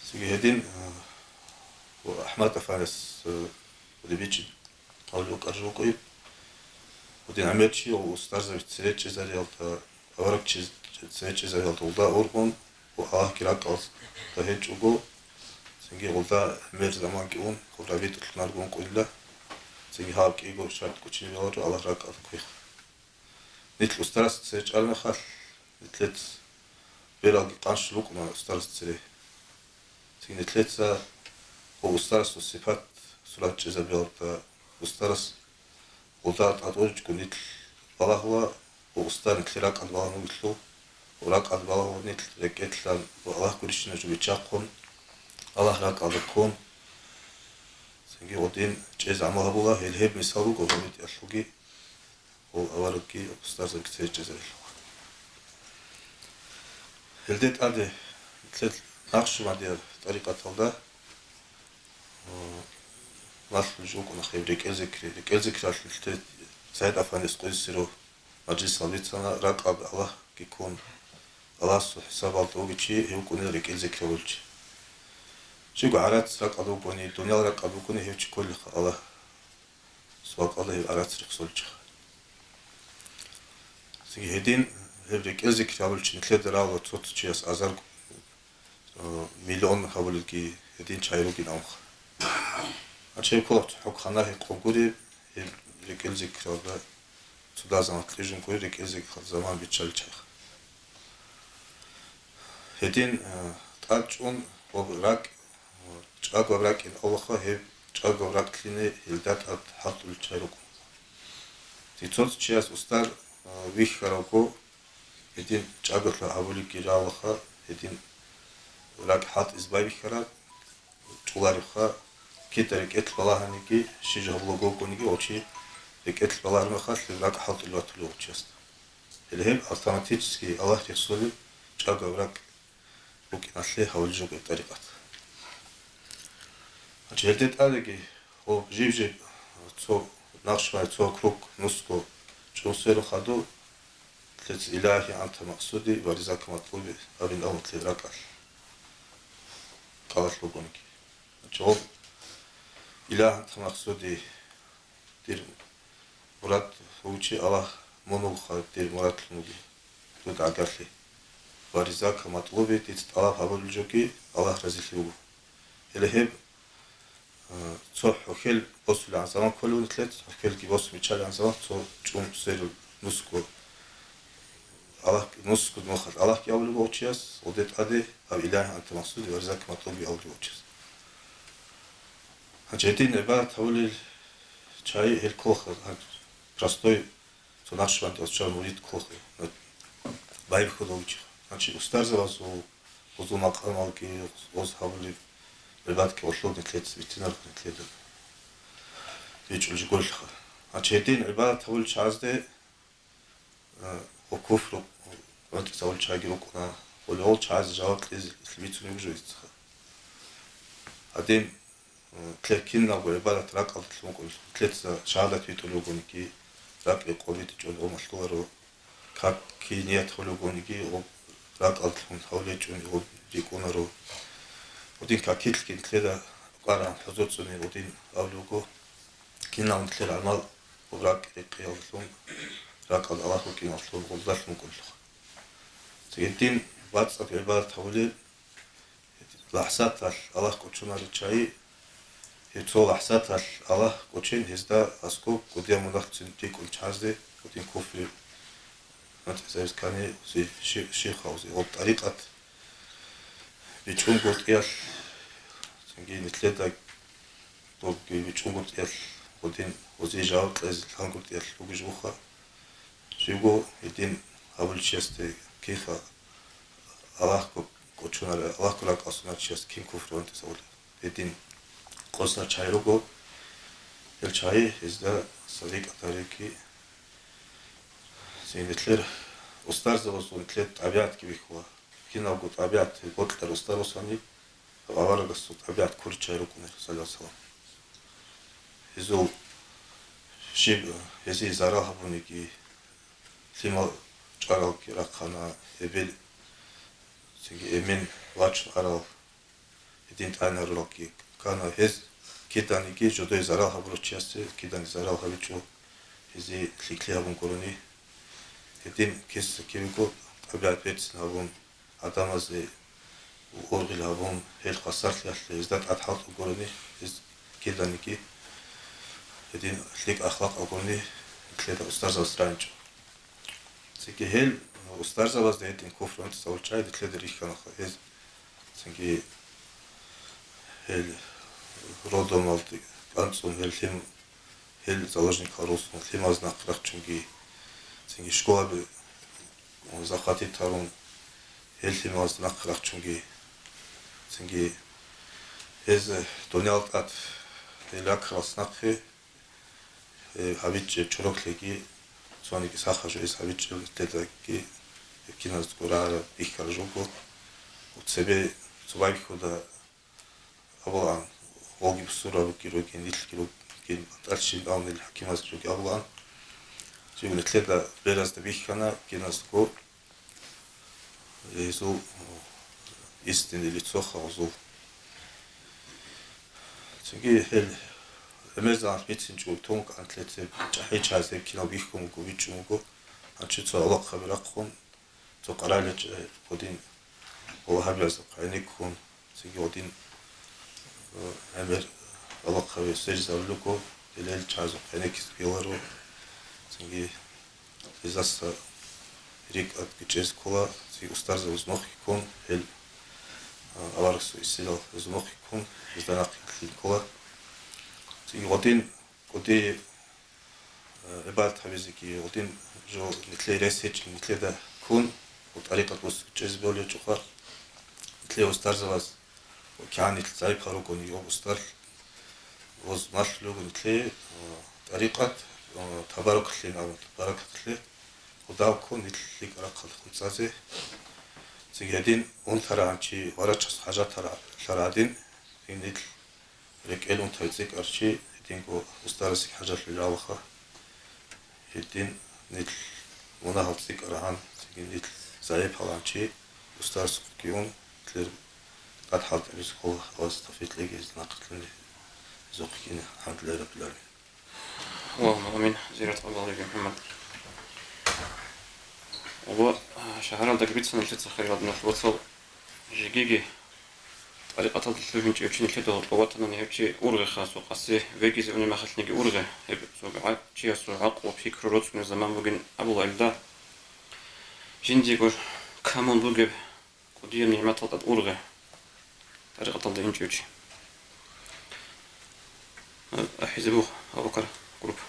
Цинги гьедин, а, ва АхӀмад-афандияс, а, гьудибичи гьавулев вукӀарав вукӀин. Гьудин гӀемер чи ва устарзаби цере чӀезариялда, аварагчи цере чӀезариялда гъолда ургъун ва Аллагьги ракӀалда гьечӀого, цинги гъолда гӀемер заманги ун, гъоб рабитӀа лъунарго ункъуйила, цинги гьаб кӀиго шартӀ кӀочине бегьуларо Аллагь ракӀалда кквеха. Нилъ устарасда цере чӀараб мехалъ, нилъеца бералги къанщул рукӀуна устарасда цере. Цин нилъеца гьев устарасул сипат, сурат чӀезабиялда устарас гъолда тӀатӀоричӀого нилъ балагьула, гьев устар нилъер ракӀалда балагьун вугелъул, гьев ракӀалда балагьула нилъ рекӀелъан ва Аллагь гурищинаб жо биччахъун, Аллагь ракӀалда ккун, Цинги гъодин чӀезе гӀамал гьабула, гьел гьеб мисал руго гьаб бетӀерлъуги, гьол аварагги устарзабги цере чӀезарелъул. Гьелде тӀаде нилъер Накъшбандияб тӀарикъаталда, э, малъулеб жо букӀуна гьеб рекӀел зикри. РекӀел зикралъулъ нилъер Сайид Афандияс къуйсиро мажлисал бицана, ракӀалда Аллагьги ккун, Аллагьасул хӀисабалда вугев чи гьев вукӀунила рекӀел зикри гьабулев чи. Щибго гӀарац ракӀалда вугони, дуниял ракӀалда вугони, гьев чи кколелъул Аллагьасул бакӀалда гьев гӀарац рехсолев чи. Цинги гьедин гьеб рекӀел зикри гьабулев чи нилъеда рагӀула цо-цо чияс азар, э, миллион гьабулелги гьедин чагӀи ругин абунха. Гьанже гьеб ккола цо хӀукму нахӀи къо гури, гьеб рекӀел зикралда цо дагьаб заман кьижун гури, рекӀел зикралъ заман биччалел чагӀи. Гьедин, э, тӀад чӀун ва ракӀ, э, чӀагояб ракӀ ин абулаха, гьеб чӀагояб ракӀ лъине гьелда тӀад хӀалтӀулел чагӀи рукӀун. Цо-цо чияс устар, э, вихьаравго, гьедин чӀаголъи гьабулебги рагӀулаха, гьедин ракӀ хӀалтӀизе байбихьараб чӀоларебха, кида рекӀелъ балагьаниги, щиб жо гьабулаго вукӀаниги, гьев чи рекӀелъ балагьараб мехалъ гьеб ракӀ хӀалтӀулев ватулев гьев чиясда. Гьеле гьеб автоматически Аллагь рехсолеб чӀаголъи ракӀ букӀиналъе гьабулеб жо буго тӀарикъат. Гьанже гьелде тӀадеги, гьоб жиб-жиб цо Накъшбандияб цо круг нусго чӀун сверун хадуб, нилъеца «Илагьи, анта макъсуди ва ризака матлуби» абин абун нилъер ракӀалъ кӀалалъ бугониги. Гьанже гьоб «Илагьи, анта макъсуди», дир мурад вугев чи Аллагь, мун вугоха дир мурадлъун вугев, дуда гӀагарлъи. Ва ризака матлуби, дица тӀалаб гьабулеб жоги Аллагь разилъи буго. Гьеле гьеб, э, цо хӀухьел босулебгӀан заман кколев нилъеца, хӀухьелги босун биччалебгӀан заман цо чӀун сверун нусго Аллагь, нусго нухалъ Аллагьги абулеб буго чияс, гьелде тӀаде гьаб «Илагьи, анта макъсуди ва ризака матлуби» абулеб буго чияс. Гьанже гьедин гӀибадат гьабулел чагӀи гьел кколаха, гьанже простой цо Накъшбандияс чӀван мурид кколаха, байбихьулев чи. Гьанже устарзабазул гьезул макъамалги, гьез гьабулеб гӀибадатги гьелъул нилъеца бицинарго нилъеда бичӀчӀулеб жо гурелъулха. Гьанже гьедин гӀибадат гьабулел чагӀазде, э, ва куфру гьунтӀизавулел чагӀиги рукӀуна, гьелъул чагӀазе жаваб кьезе бицунеб буго гьесдаха. Гьадин, э, нилъер киналго гӀибадат ракӀалдалъун вукӀун, нилъеца шагьадат битӀулеб бугониги, ракӀ рекъон битӀичӀони гьеб малъуларо, как кин ният гьабулеб бугониги, гьеб ракӀалдалъун гьабулеб гьечӀони гьеб рикӀкӀунаро. Гьедин какилъги нилъеда къваригӀан хӀузур цӀуни гьедин абулеб буго. Кинал нилъер гӀамал гьеб ракӀ рекъиялдалъун, ракӀалда Аллагь вукӀиналъун, гьелдалъун вукӀунелъул. Цинги гьедин бацӀцӀад гӀибадат гьабулел, гьедин лахӀзаталъ Аллагь кӀочонарел чагӀи, гьеб цо лахӀзаталъ Аллагь кӀочен гьезда аскӀоб кӀудияб мунагьцин рикӀкӀун чагӀазде, гьедин куфри, гьунтӀизабиз ккани, гьезие ши-, ширк гьабизе, гьеб тӀарикъат бичӀчӀунгутӀиялъ, цинги нилъеда доб бичӀчӀунгутӀиялъ, гьедин гьезие жаваб кьезе лъангутӀиялъ бугеб жо бугоха. Щибго гьедин гьабулев чиясде кинха Аллагьго кӀочонарев, Аллагьго ракӀалде сонарев чиясде кин куфр гьунтӀизавулеб. Гьедин къосинал чагӀи руго, гьел чагӀи гьезда садикъа тарики. Цинги нилъер устарзабазул нилъер тӀабигӀатги бихьула. Киналго тӀабигӀат бокьарав устар босани, аварагасул тӀабигӀат ккурал чагӀи рукӀуна, саллаллагьу гӀалайгьи ва саллам. Гьезул щиб, гьезие зарал гьабуниги, лъимал чӀваралги рахъана, эбел, цинги эмен вачун арал, гьедин тӀагӀинаралги ккана. Гьез киданиги жидее зарал гьабурав чиясе киданиги зарал гьабичӀо, гьезие лъикӀлъи гьабун гурони, гьедин киса-кивего тӀабигӀат берцин гьабун, гӀадамазе ургъел гьабун, гьел хвасарлъиялъе гьезда тӀад хӀалтӀун гурони, гьез киданиги гьедин лъикӀ ахлакъ гурони, нилъеда устарзабаз рагӀичӀо. Цинги гьел устарзабазда гьедин куфр гьунтӀизавулел чагӀи нилъеда рихьанаха, гьез цинги гьел роддомалде кӀанцӀун, гьел лъим-, гьел заложникал росун, лъималаз нахъ рахчунги, цинги школаби захватить гьарун, гьел лъималаз нахъ рахчунги, цинги гьез дуниял тӀад Гьел акралас нахъе, э, гьабичӀеб чороклъиги, цониги сахар жоялъ гьабичӀеб лъедаги, гьеб киназдаго рагӀараб бихьараб жо буго. Цебе цо байбихьуда абулаан, гъоги бусурабги ругин, нилъги ругин, батӀалщин абун нилъ хӀакимазги ругин абулаан. Жив нилъеда беразда бихьана киназдаго, гьезул истинное лицо хавзул. Цинги гьел гӀемерзабан бицинчӀого тун кӀантлъецеб чӀахӀи чазе кинал бихьун буго, бичӀчӀун буго, гьанчи цо гӀолохъаби рахъун, цо къаралечӀ гьудин гьула гьабиязухъ гӀенеккун, цинги гьудин, э, гӀемер гӀолохъаби сверизабулего, гьелел чазе гӀенеккизе ккеларо, цинги гьезаса рикӀкӀад кӀезе ккола, ци устарзабаз мухь ккун, гьел, а, аварагасул иссилал гьезул мухь ккун, гьезда нахъе лъим ккола. Ци гъодин кӀудияб, а, гӀибадат гьабизеги, гъодин жо нилъее рес гьечӀеб нилъеда ккун, гъо тӀарикъат босизе чӀезе болев чӀухъа, нилъее устарзабаз ва кигӀан нилъ загӀипал ругони, гьоб устар воз малъулев вуго нилъее, а, тӀарикъат, а, табарруклъин абун, баракатлъи, гьудав ккун нилъ лъикӀ рахъалдехун цӀазе. Цинги гьедин унтарагӀан чи варачасул хӀажаталъ гӀадин, гьин нилъ рекӀел унтай цӀикӀкӀар чи гьединго устарасе хӀажалъулев вугоха. Гьедин нилъ мунагьал цӀикӀкӀарагӀан, цинги нилъ загӀипалан чи устарасухъги ун, нилъер тӀад хӀалтӀизабизе ккола, Аллагьас тавфикъ кьеги гьезда нахъе лъугьине, гьезухъе ккине. АлхӀамдулиллагьи раббил гӀаламин. Аллагьумма амин. Зиярат къабул гьабеги, МухӀаммад. Ва, а, шагьаралдаги бицана нилъеца, хириял диналъул вацал, жегиги тӀарикъаталда лъугьинчӀев чи нилъеда гьоркьов ватанани, гьев чи ургъеха, цо къаси вегизе унеб мехалъниги ургъе. Гьеб цо гӀа-, чиясул гӀакълу-пикру роцӀунеб заман бугин абула илда. Жиндиего камун бугеб кӀудияб нигӀматалда ургъе тӀарикъаталда инчӀев чи. АхӀизабух, Абу-Бакар, группа.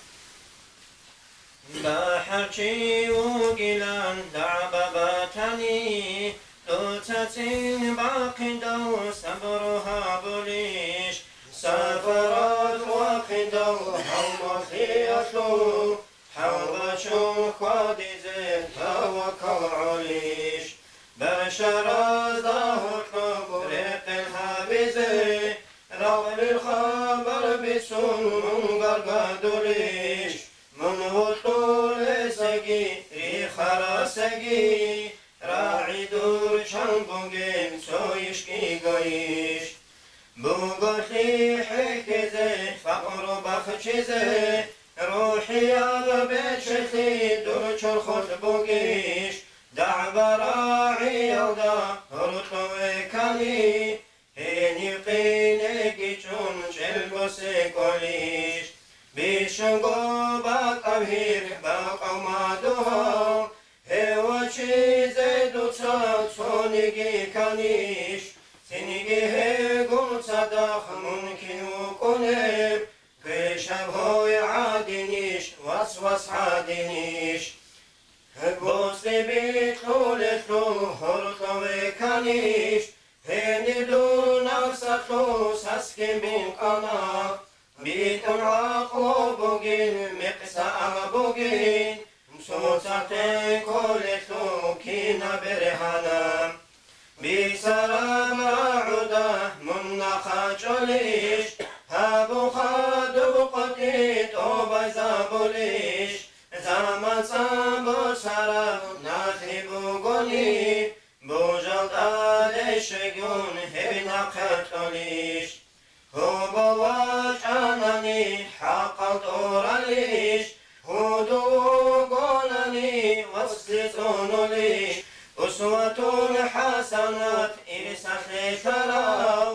БахӀарчи вугилан дагӀба батани, дуца цин бахъиндал сабру гьабулищ? Сапаралъ вахъиндал гьалмагълъиялъул хӀалбачун хьвадизе таваккал гӀолищ? Башаразда гьоркьоб рекъел гьабизе, рагъулил хабар бицун мун гаргадулищ? Мун вокьулесаги рихарасаги, рагӀи дур чан бугеб цо иш кӀигойищ? Буголъи хӀехьезе, факъру бахчизе, рухӀияб бечелъи дур чорхолъ бугищ? ДагӀба рагӀиялда гьоркьове ккани, гьениб къинеги чӀун чӀел босе кӀолищ? Бищунго бакӀаб гьир бакӀав мадугьал, гьев вачизе дуца цониги кканищ? Цинги гьелгун цадахъ мун кин вукӀунеб, квешаб гьой гӀадинищ, васвас гӀадинищ? БоцӀи бикьулелъул гьоркьове кканищ? Гьениб дур напсалъул саскин бинкъана. БитӀун гӀакълу бугин, мекъса ама бугин, цоцалъе кколелъул кина бергьана. Бисараб рагӀуда мун нахъа чӀолищ? Гьабуха, доб къотӀи тӀобайзабулищ? Заман цӀан босараб налъи бугони, божал тӀаде щвегун гьеб нахъе кьолищ? Гьобо вачӀанани хӀакъал тӀоралищ? Гьудул вугонани вацлъи цӀунулищ? Усватул хӀасанат ирсалъе лъарав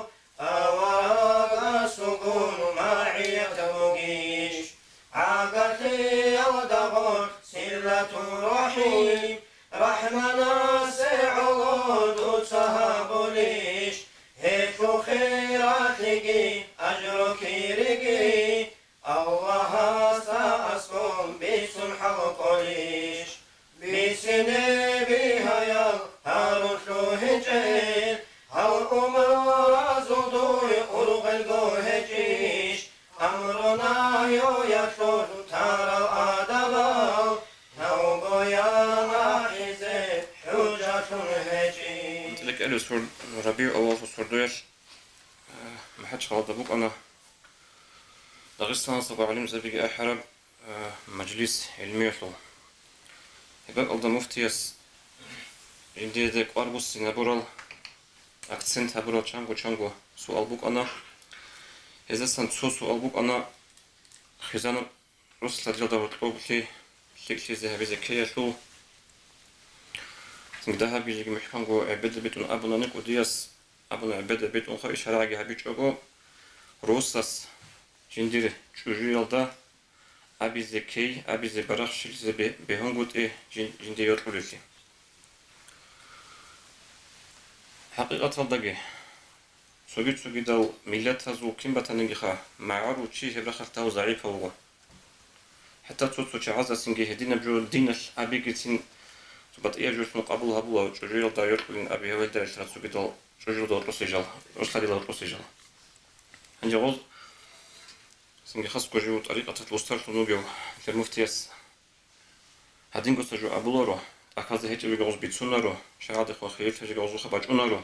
аварагасулгун магӀият бугищ? ГӀагарлъиялда гъорлъ силлатул рахӀим, РахӀманасе гӀоло дуца гьабулищ? Гьелъул хиралъиги ажру кириги Аллагьасда аскӀоб бицун хӀалкӀолищ? Бицине бигьаял гьарулъул гьечӀел, гьал умразул дуе ургъелго гьечӀищ? Элис гьур-, РабигӀул-аввалалъул сордоялъ, э, МахӀачхъалада букӀана Дагъистаналдасаго гӀалимзабиги ахӀараб, э, мажлис гӀилмиялъул. Гьеб бакӀалда муфтияс жиндиеде кӀвар буссинабурал, акцент гьабурал чанго-чанго суал букӀана. Гьездасан цо суал букӀана, хизанаб рос лъадиялда гьоркьоблъи лъикӀлъизе гьабизе ккеялъул. Цинги дагьабги жеги мухӀканго гӀебеда битӀун абунани кӀудияс, абуна гӀебеда битӀунха ишарагӀги гьабичӀого, росас жиндир чӀужуялда абизе ккей, абизе барахщилъизе бе-, бегьунгутӀи жин-, жинде йокьулелъи. ХӀакъикъаталдаги, цоги-цогидал миллатазул кин батанигиха, магӀарул чи гьеб рахъалъ дагьав загӀипав вуго. ХӀатта цо-цо чагӀазасинги гьединаб жо диналъ абигицин, цо батӀияб жолъун къабул гьабула, чӀужуялда йокьулин аби гьавелда релълъараб цогидал чӀужуялда гьоркьосе жал, рос лъадиялда гьоркьосе жал. Гьанже гъоз цинги хасго жив тӀарикъаталъ устарлъун вугев гьеб муфтияс гьадингоса жо абуларо, тӀахьазда гьечӀебиги гъоз бицунаро, шагьадихъ ва хирилъа жеги гъозухъа бачӀунаро.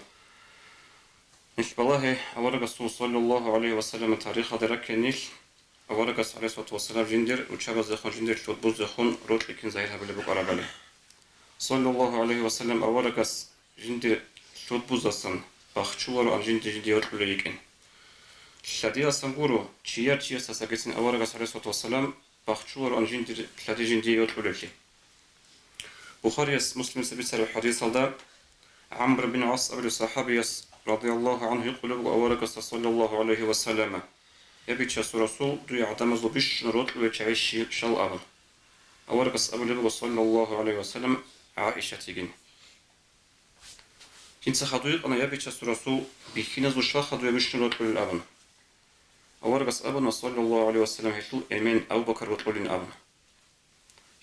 Нилъ балагье, аварагасул саллаллагьу гӀалайгьи ва саллама тарихалда раккей нилъ, аварагас, гӀалайгьиссалату вассалам, жиндир руччабаздехун, жиндир лъудбуздехун рокьи кин загьир гьабулеб букӀарабали. Саллаллагьу гӀалайгьи ва саллам аварагас жиндир лъудбуздасан бахчулароан жинди-жинди йокьулей йикӀин. Лъадиясан гуро, чияр чиясдасагицин аварагас, гӀалайгьиссалату вассалам, бахчулароан жиндир лъади жиндие йокьулевлъи. Бухарияс, Муслимица бицараб хӀадисалда, ГӀамр бин ГӀас абулев сахӀабияс, радияллагьу гӀангьу, гьикъулеб буго аварагасда, саллаллагьу гӀалайгьи ва саллама: «Я Бичасул Расул, дуе гӀадамазул бищун рокьулел чагӀи щи-, щал?» абун. Аварагас абулеб буго, саллаллагьу гӀалайгьи ва саллам, ГӀаишат йигин. Жинца хадуй гьикъана: «Я Бичасул Расул, бихьиназул щал хадуй бищун рокьулел?» абун. Аварагас абуна, саллаллагьу гӀалайгьи ва саллам, гьелъул эмен Абу Бакар бокьулин абун.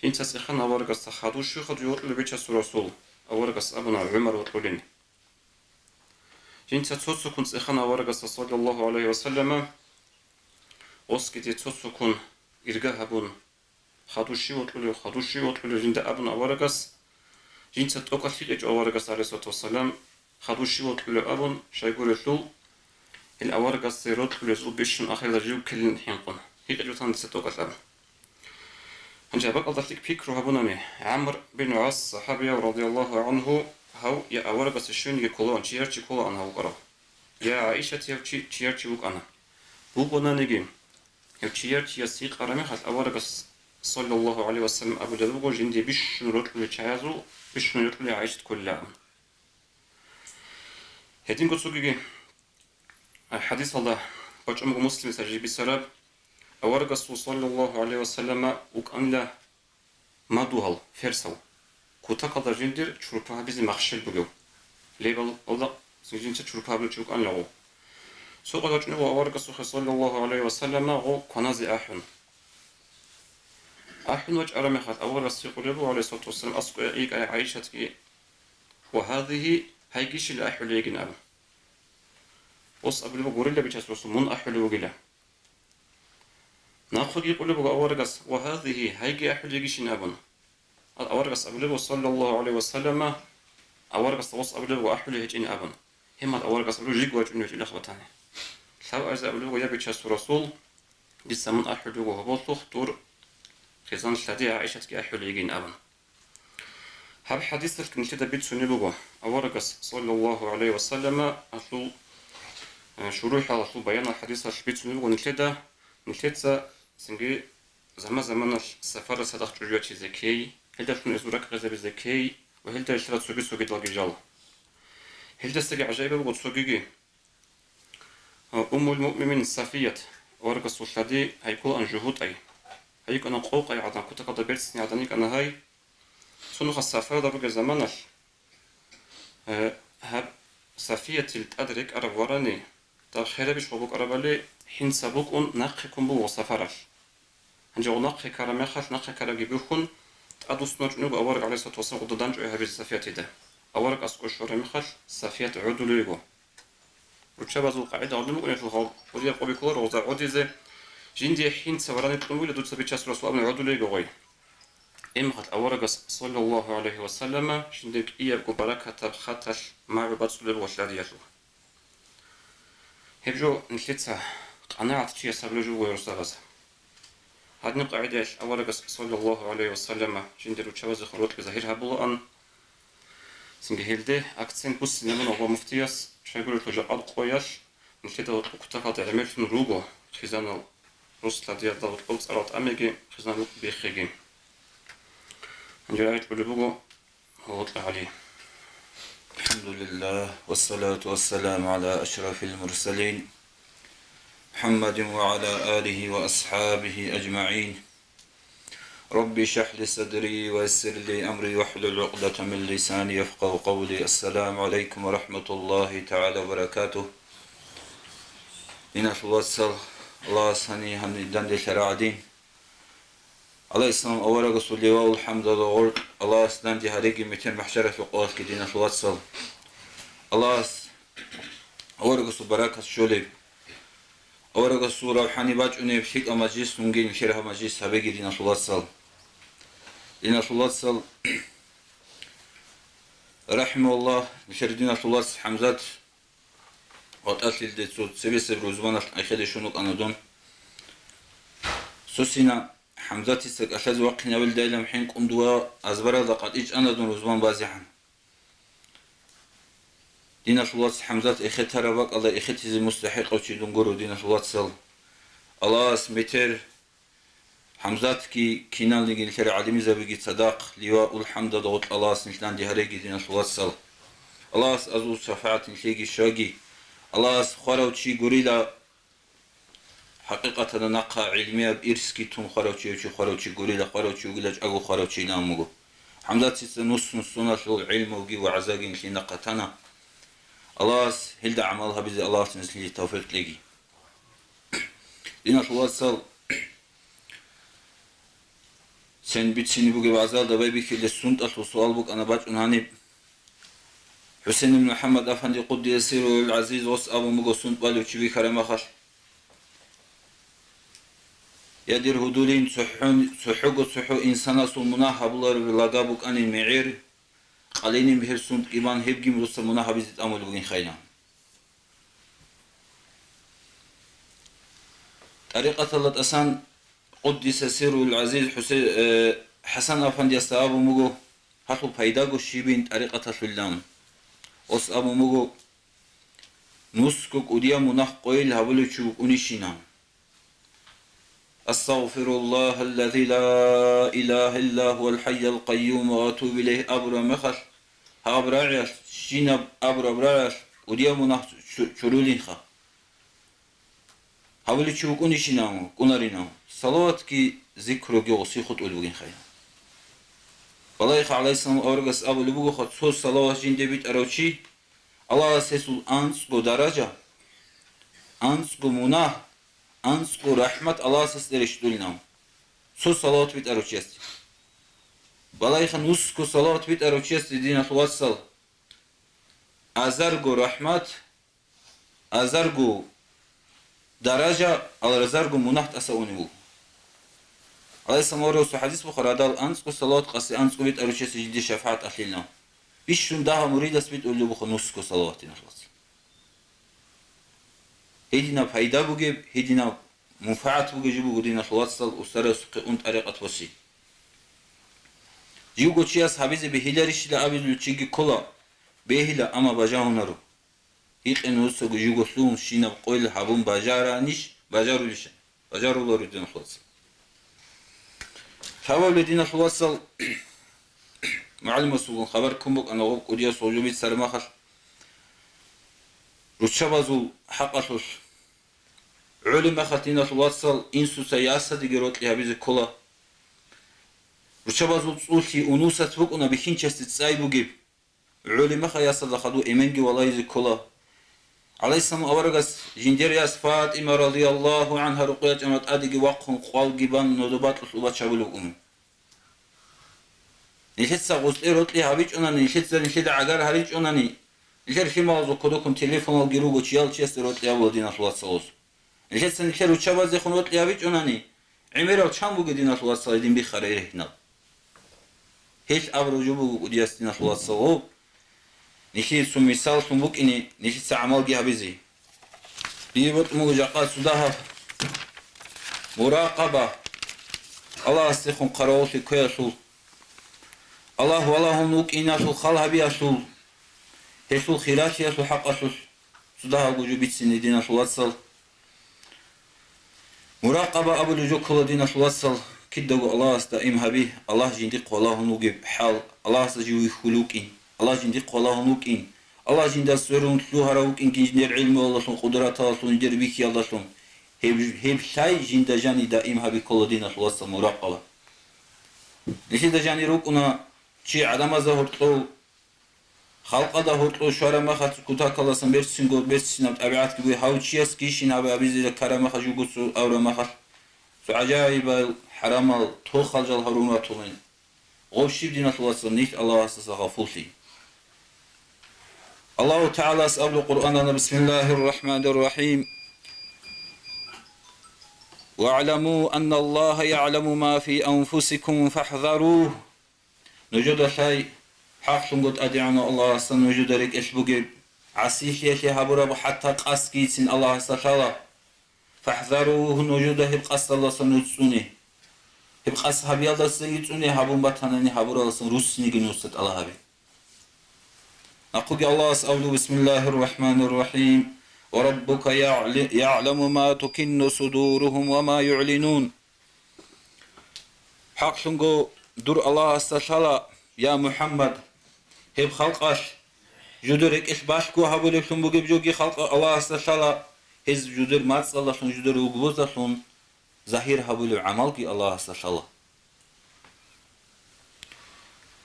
Жинца цӀехана аварагасда: «Хадуй щуй хадуй рокьулев, Бичасул Расул?» Аварагас абуна: «ГӀумар вокьулин». Жинца цо-цоккун цӀехана аварагасда, саллаллагьу гӀалайгьи ва саллама, осгиде цо-цоккун ирга гьабун, «Хадуй щив вокьулев, хадуй щив вокьулев?» жинда абун аварагас, жинца тӀокӀалъ гьикъичӀо аварагас, гӀалайгьиссалату вассалам, «Хадуй щив вокьулев?» абун, щайгурелъул, гьел аварагасде рокьулезул бищун ахиралда жив ккелин хӀинкъун, гьикъичӀо тан дица тӀокӀалъ абун. Гьанже гьаб бакӀалда лъикӀ пикру гьабунани, ГӀамр бин ГӀас сахӀабияв, радияллагьу гӀангьу, гьав я аварагасе щвениги кколаан, чияр чи кколаан гьав вукӀарав, я ГӀаишатияв чи, чияр чи вукӀана. Бугонаниги, гьев чияр чияс гьикъараб мехалъ аварагас, саллаллагьу гӀалайгьи ва саллам, абулеб буго жинде бищун рокьулел чагӀазул, бищун рокьулел ГӀаишат кколилан. Гьединго цогиги хӀадисалда бачӀун буго Муслимица жиб бицараб, аварагасул, саллаллагьу гӀалайгьи ва саллама, вукӀанила мадугьал, ферсал, кутакалда жиндир чурпа гьабизе махщел бугев. Лебал алда жинца чурпа гьабулев чи вукӀанила гъов. Цо къватӀиве вачӀунев аварагасухъе, саллаллагьу гӀалайгьи ва саллама, гъов кваназе ахӀун. АхӀун вачӀараб мехалъ аварагас гьикъулеб буго, гӀалайгьиссалату вассалам, аскӀове йикӀай ГӀаишатги: «Ва гьазигьи, гьайги щила ахӀулей йигин», – абун. Ос абулеб буго: «Гурила, Бичасул Расул, мун ахӀулев вугила». Нахъеги гьикъулеб буго аварагас: «Ва гьазигьи, гьайги ахӀулей йигищин», – абун. Аварагас абулеб буго, саллаллагьу гӀалайгьи ва саллама, аварагасда ос абулеб буго ахӀулей гьечӀин абун. Гьебмехалъ аварагас абулеб буго: «Жиги вачӀунев гьечӀилаха батани». Лъабабизе абулеб буго: «Я Бичасул Расул, дица мун ахӀулев вуго гьоболлъухъ, дур хизан лъади ГӀаишатги ахӀулей йигин», – абун. Гьаб хӀадисалъ нилъеда бицунеб буго, аварагас, саллаллагьу гӀалайгьи ва саллама, гьалъул, э, шурухӀал, гьалъул баянал хӀадисалъ бицунеб буго нилъеда, нилъеца цинги заман-заманалъ сапаралъ цадахъ чӀужу ячизе ккей, гьелдалъун гьезул ракӀ гъезабизе ккей ва гьелда релълъарал цоги-цогидалги жал. Гьелдасаги гӀажаибаб буго цогиги. Уммул муъминин Сафият, аварагасул лъади, гьай кколаан жугьутӀай. Гьай йикӀана къокъай гӀадан, кутакалда берцинай гӀадан йикӀана гьай. Цо нухалъ сапаралда ругел заманалъ, э, гьаб Сафиятил тӀад рекӀараб варани, даб херабищ гъо букӀарабали, хӀинца букӀун нахъе ккун буго сапаралъ. Гьанже гъо нахъе ккараб мехалъ, нахъе ккарабги бухьун, тӀадвуссун вачӀун вуго авараг, гӀалайгьиссалату вассалам, гъуда дандчӀвай гьабизе Сафиятида. Авараг аскӀове щвараб мехалъ, Сафият гӀодулев йиго. Руччабазул къагӀида гьабулеб букӀунелъул гьал, гъодие къо биккуларо гъоза гӀодизе, жиндие хӀинца варани кьун вугила дуца, Бичасул Расул, абуни гӀодулей йиго гъой. Гьеб мехалъ аварагас, саллаллагьу гӀалайгьи ва саллама, жиндир кӀиябго баракатаб хаталъ магӀу бацӀцӀулеб ва лъариялъул. Гьеб жо нилъеца къанагӀат чияс гьабулеб жо буго, росдал вацал. Гьадинаб къагӀидаялъ аварагас, саллаллагьу гӀалайгьи ва саллама, жиндир руччабазехун рокьи загьир гьабулаан. Цинги гьелде акцент буссинабун аварагас муфтияс, щайгурелъул жакъа къоялъ нилъеда гьоркьоб кутакалда гӀемерлъун руго хъизанал рос лъадиялда гьоркьоб цӀарал тӀамиги хъизан рукъ биххиги. Гьанже рагӀичӀулеб буго. الحمد لله، والصلاة والسلام على أشرف المرسلين، محمد وعلى آله وأصحابه أجمعين. رب اشرح لي صدري ويسر لي أمري واحلل عقدة من لساني يفقهوا قولي. السلام عليكم ورحمة الله تعالى وبركاته. Диналъул вацал, Аллагьас гьаниб данделъараб гӀадин, Аллагьасул аварагасул ливаул хӀамдалда гъоркь Аллагьас данде гьареги метер махӀшаралъул къоялъги, диналъул вацал. Аллагьас аварагасул баракат щолеб, аварагасул равхӀани бачӀунеб лъикӀаб мажлис, нунги нилъер гьаб мажлис гьабеги, диналъул вацал. Диналъул вацал, рахӀимагьуллагь, нилъер диналъул вац ХӀамзат ВатӀалъилде цо цебесеб рузманалъ эхеде щун вукӀана дун. Сосина ХӀамзатица кӀалъазе вахъинавилдайилан хӀинкъун дова азбаралда къватӀичӀана дун рузман базегӀан. Диналъул вац ХӀамзат эхетараб бакӀалда эхетизе мустахӀикъав чи дун гуро, диналъул вацал. Аллагьас метер ХӀамзатги киналниги нилъер гӀалимзабиги цадахъ ливаул хӀамдалда гъоркь Аллагьас нилъ данде гьареги, диналъул вацал. Аллагьас азул шафагӀат нилъеги щвеги. Аллагьас хварав чи гурила, хӀакъикъаталда нахъа гӀилмияб ирсги тун хварав чи, чи хварав чи гурила, хварав чи вугила, чӀаго хварав чи ин абун буго. ХӀамзатица нус-нусуналъул гӀилмуги вагӀзаги нилъее нахъа тана. Аллагьас гьелда гӀамал гьабизе Аллагьас нилъее тавфикъ кьеги. Диналъул вацал, цин бицине бугеб вагӀзалда байбихьилде сунтӀалъул суал букӀана бачӀун гьаниб. ХӀусейн ибн МухӀаммад Афанди, къуддиса сирругьул гӀазиз, гъос абун буго сунтӀ балев чи бихьараб мехалъ: Я дир гьудулин, цохӀон-, цохӀого цохӀо инсанасул мунагь гьабулареб лага букӀанин мегӀер, къалинин гьеб сунтӀги бан, гьебги дуца мунагь гьабизе тӀамулеб бугин хайилан. ТӀарикъаталда тӀасан, къуддиса сирругьул гӀазиз, ХӀусей-, э, ХӀасан Афандиясда абун буго, гьалъул пайдаго щибин тӀарикъаталъулилан. Гъос абун буго: Нусго кӀудияб мунагь къойил гьабулев чи вукӀунищинав. أستغفر الله الذي لا إله إلا هو الحي القيوم وأتوب إليه абураб мехалъ, гьаб рагӀиялъ, щинаб абураб рагӀиялъ кӀудияб мунагь чу-, чурулинха. Гьабулев чи вукӀунищинав, кӀунаринав, салаватги зикруги гъосие хутӀулеб бугин хайилан. Балагьиха гӀалайгьиссалам аварагас абулеб бугоха: цо салават жинде битӀарав чи, Аллагьас гьесул анцӀго даража, анцӀго мунагь, анцӀго рахӀмат Аллагьас гьесде рещтӀулинав, цо салават битӀарав чиясде. Балагьиха, нусго салават битӀарав чиясде, диналъул вацал, азарго рахӀмат, азарго даража, азарго мунагь тӀаса унеб буго. ГӀалайгьиссалам аварагасул хӀадис буха: радал анцӀго салават къаси анцӀго битӀарав чиясе жиндир шафагӀат алъилан. Бищун дагьаб муридас битӀулеб буха нусго салават, диналъул вацал. Гьединаб пайда бугеб, гьединаб мунфагӀат бугеб жо буго, диналъул вацал, устарасухъе ун тӀарикъат боси. Живго чияс гьабизе бегьиларищила абизул чиги ккола, бегьила, амма бажагьунаро. Гьикъе нужецаго живго лъугьун, щинаб къойил гьабун бажаранищ, бажарулищ? Бажаруларо, диналъул вацал. Лъабабилеб, диналъул вацал, мугӀалимасулгун хабар ккун букӀана гъоб кӀудиясул жо бицараб мехалъ, руччабазул хӀакъалъулъ. ГӀолеб мехалъ, диналъул вацал, инсуца ясадеги рокьи гьабизе ккола. Руччабазул цӀулъи унусат букӀуна бихьинчиясде цӀай бугеб. ГӀолеб мехалъ ясалда хадув эменги валагьизе ккола. ГӀалайгьиссалам аварагас жиндир яс ФатӀима радияллагьу гӀангьа рукъя чӀана, тӀадеги вахъун, къвалги бан, нодобакьулъ убач гьабулеб букӀун. Нилъеца гъусте рокьи гьабичӀонани, нилъеца нилъеда гӀагар гьаричӀонани, нилъер лъималазул кодоккун телефоналги руго, чиял чиясде рокьи гьабула, диналъул вацал. Нилъеца нилъер руччабазехун рокьи гьабичӀонани, гӀемерал чан бугеб, диналъул вацал, гьедин биххарай рехинал. Гьелъ абураб жо буго кӀудияс, диналъул вацал, гъоб. Нилъее цо мисаллъун букӀине, нилъеца гӀамалги гьабизе. Дие бокьун буго жакъа цо дагьаб муракъаба, Аллагьасдехун хъаравуллъи кквеялъул, Аллагь валагьун вукӀиналъул хал гьабиялъул, гьелъул хиралъиялъул хӀакъалъулъ цо дагьабго жо бицине, диналъул вацал. Муракъаба абулеб жо ккола, диналъул вацал, кидаго Аллагьасда даим гьаби, Аллагь жиндихъ валагьун вугеб хӀал, Аллагьасда жив вихьулев вукӀин, Аллагь жиндихъ валагьун вукӀин, Аллагь жинда сверун лъугьарав вукӀин жиндир гӀилмуялдалъун, къудраталдалъун, жиндир бихьиялдалъун, гьеб, гьеб лъай жинда жани даим гьаби ккола, диналъул вацал, муракъаба. Нилъеда жани рукӀуна чи гӀадамазда гьоркьов, халкъалда гьоркьов щвараб махалъ, кутакалдасан берцинго, берцинаб тӀабигӀатги бугеб, гьав чиясги щин гьаб-, гьабизе ккараб махалъ, жуго цо авраб махалъ, цо гӀажаибал хӀарамал тохал жал гьарун ратулин. Гъоб щиб, диналъул вацал, нилъ Аллагьасдаса гъафуллъи. Аллагьу ТагӀалас абула Къуръаналда: بسم الله الرحمن الرحيم. واعلموا أن الله يعلم ما في أنفسكم فاحذروه. Нужеда лъай, хӀакълъунго ТӀадегӀанав Аллагьасда нужеда рекӀелъ бугеб, гӀасилъиялъе гьабураб хӀатта къасдгицин Аллагьасда лъала. فاحذروه, нужеда гьеб къасдалдаса нуж цӀуне. Гьеб къасд гьабиялдасаги цӀуне, гьабун батанани гьабуралдасан руссинеги нужеца тӀалаб гьабе. Нахъуги Аллагьас абула: بسم الله الرحمن الرحيم. وربك يعل-، يعلم ما تكن صدورهم وما يعلنون. ХӀакълъунго дур Аллагьасда лъала, я МухӀаммад, гьеб халкъалъ жудер рекӀелъ балъго гьабулеблъун бугеб жоги халкъ Аллагьасда лъала, гьез жудер мацӀалдалъун, жудер ругбоздалъун загьир гьабулеб гӀамалги Аллагьасда лъала.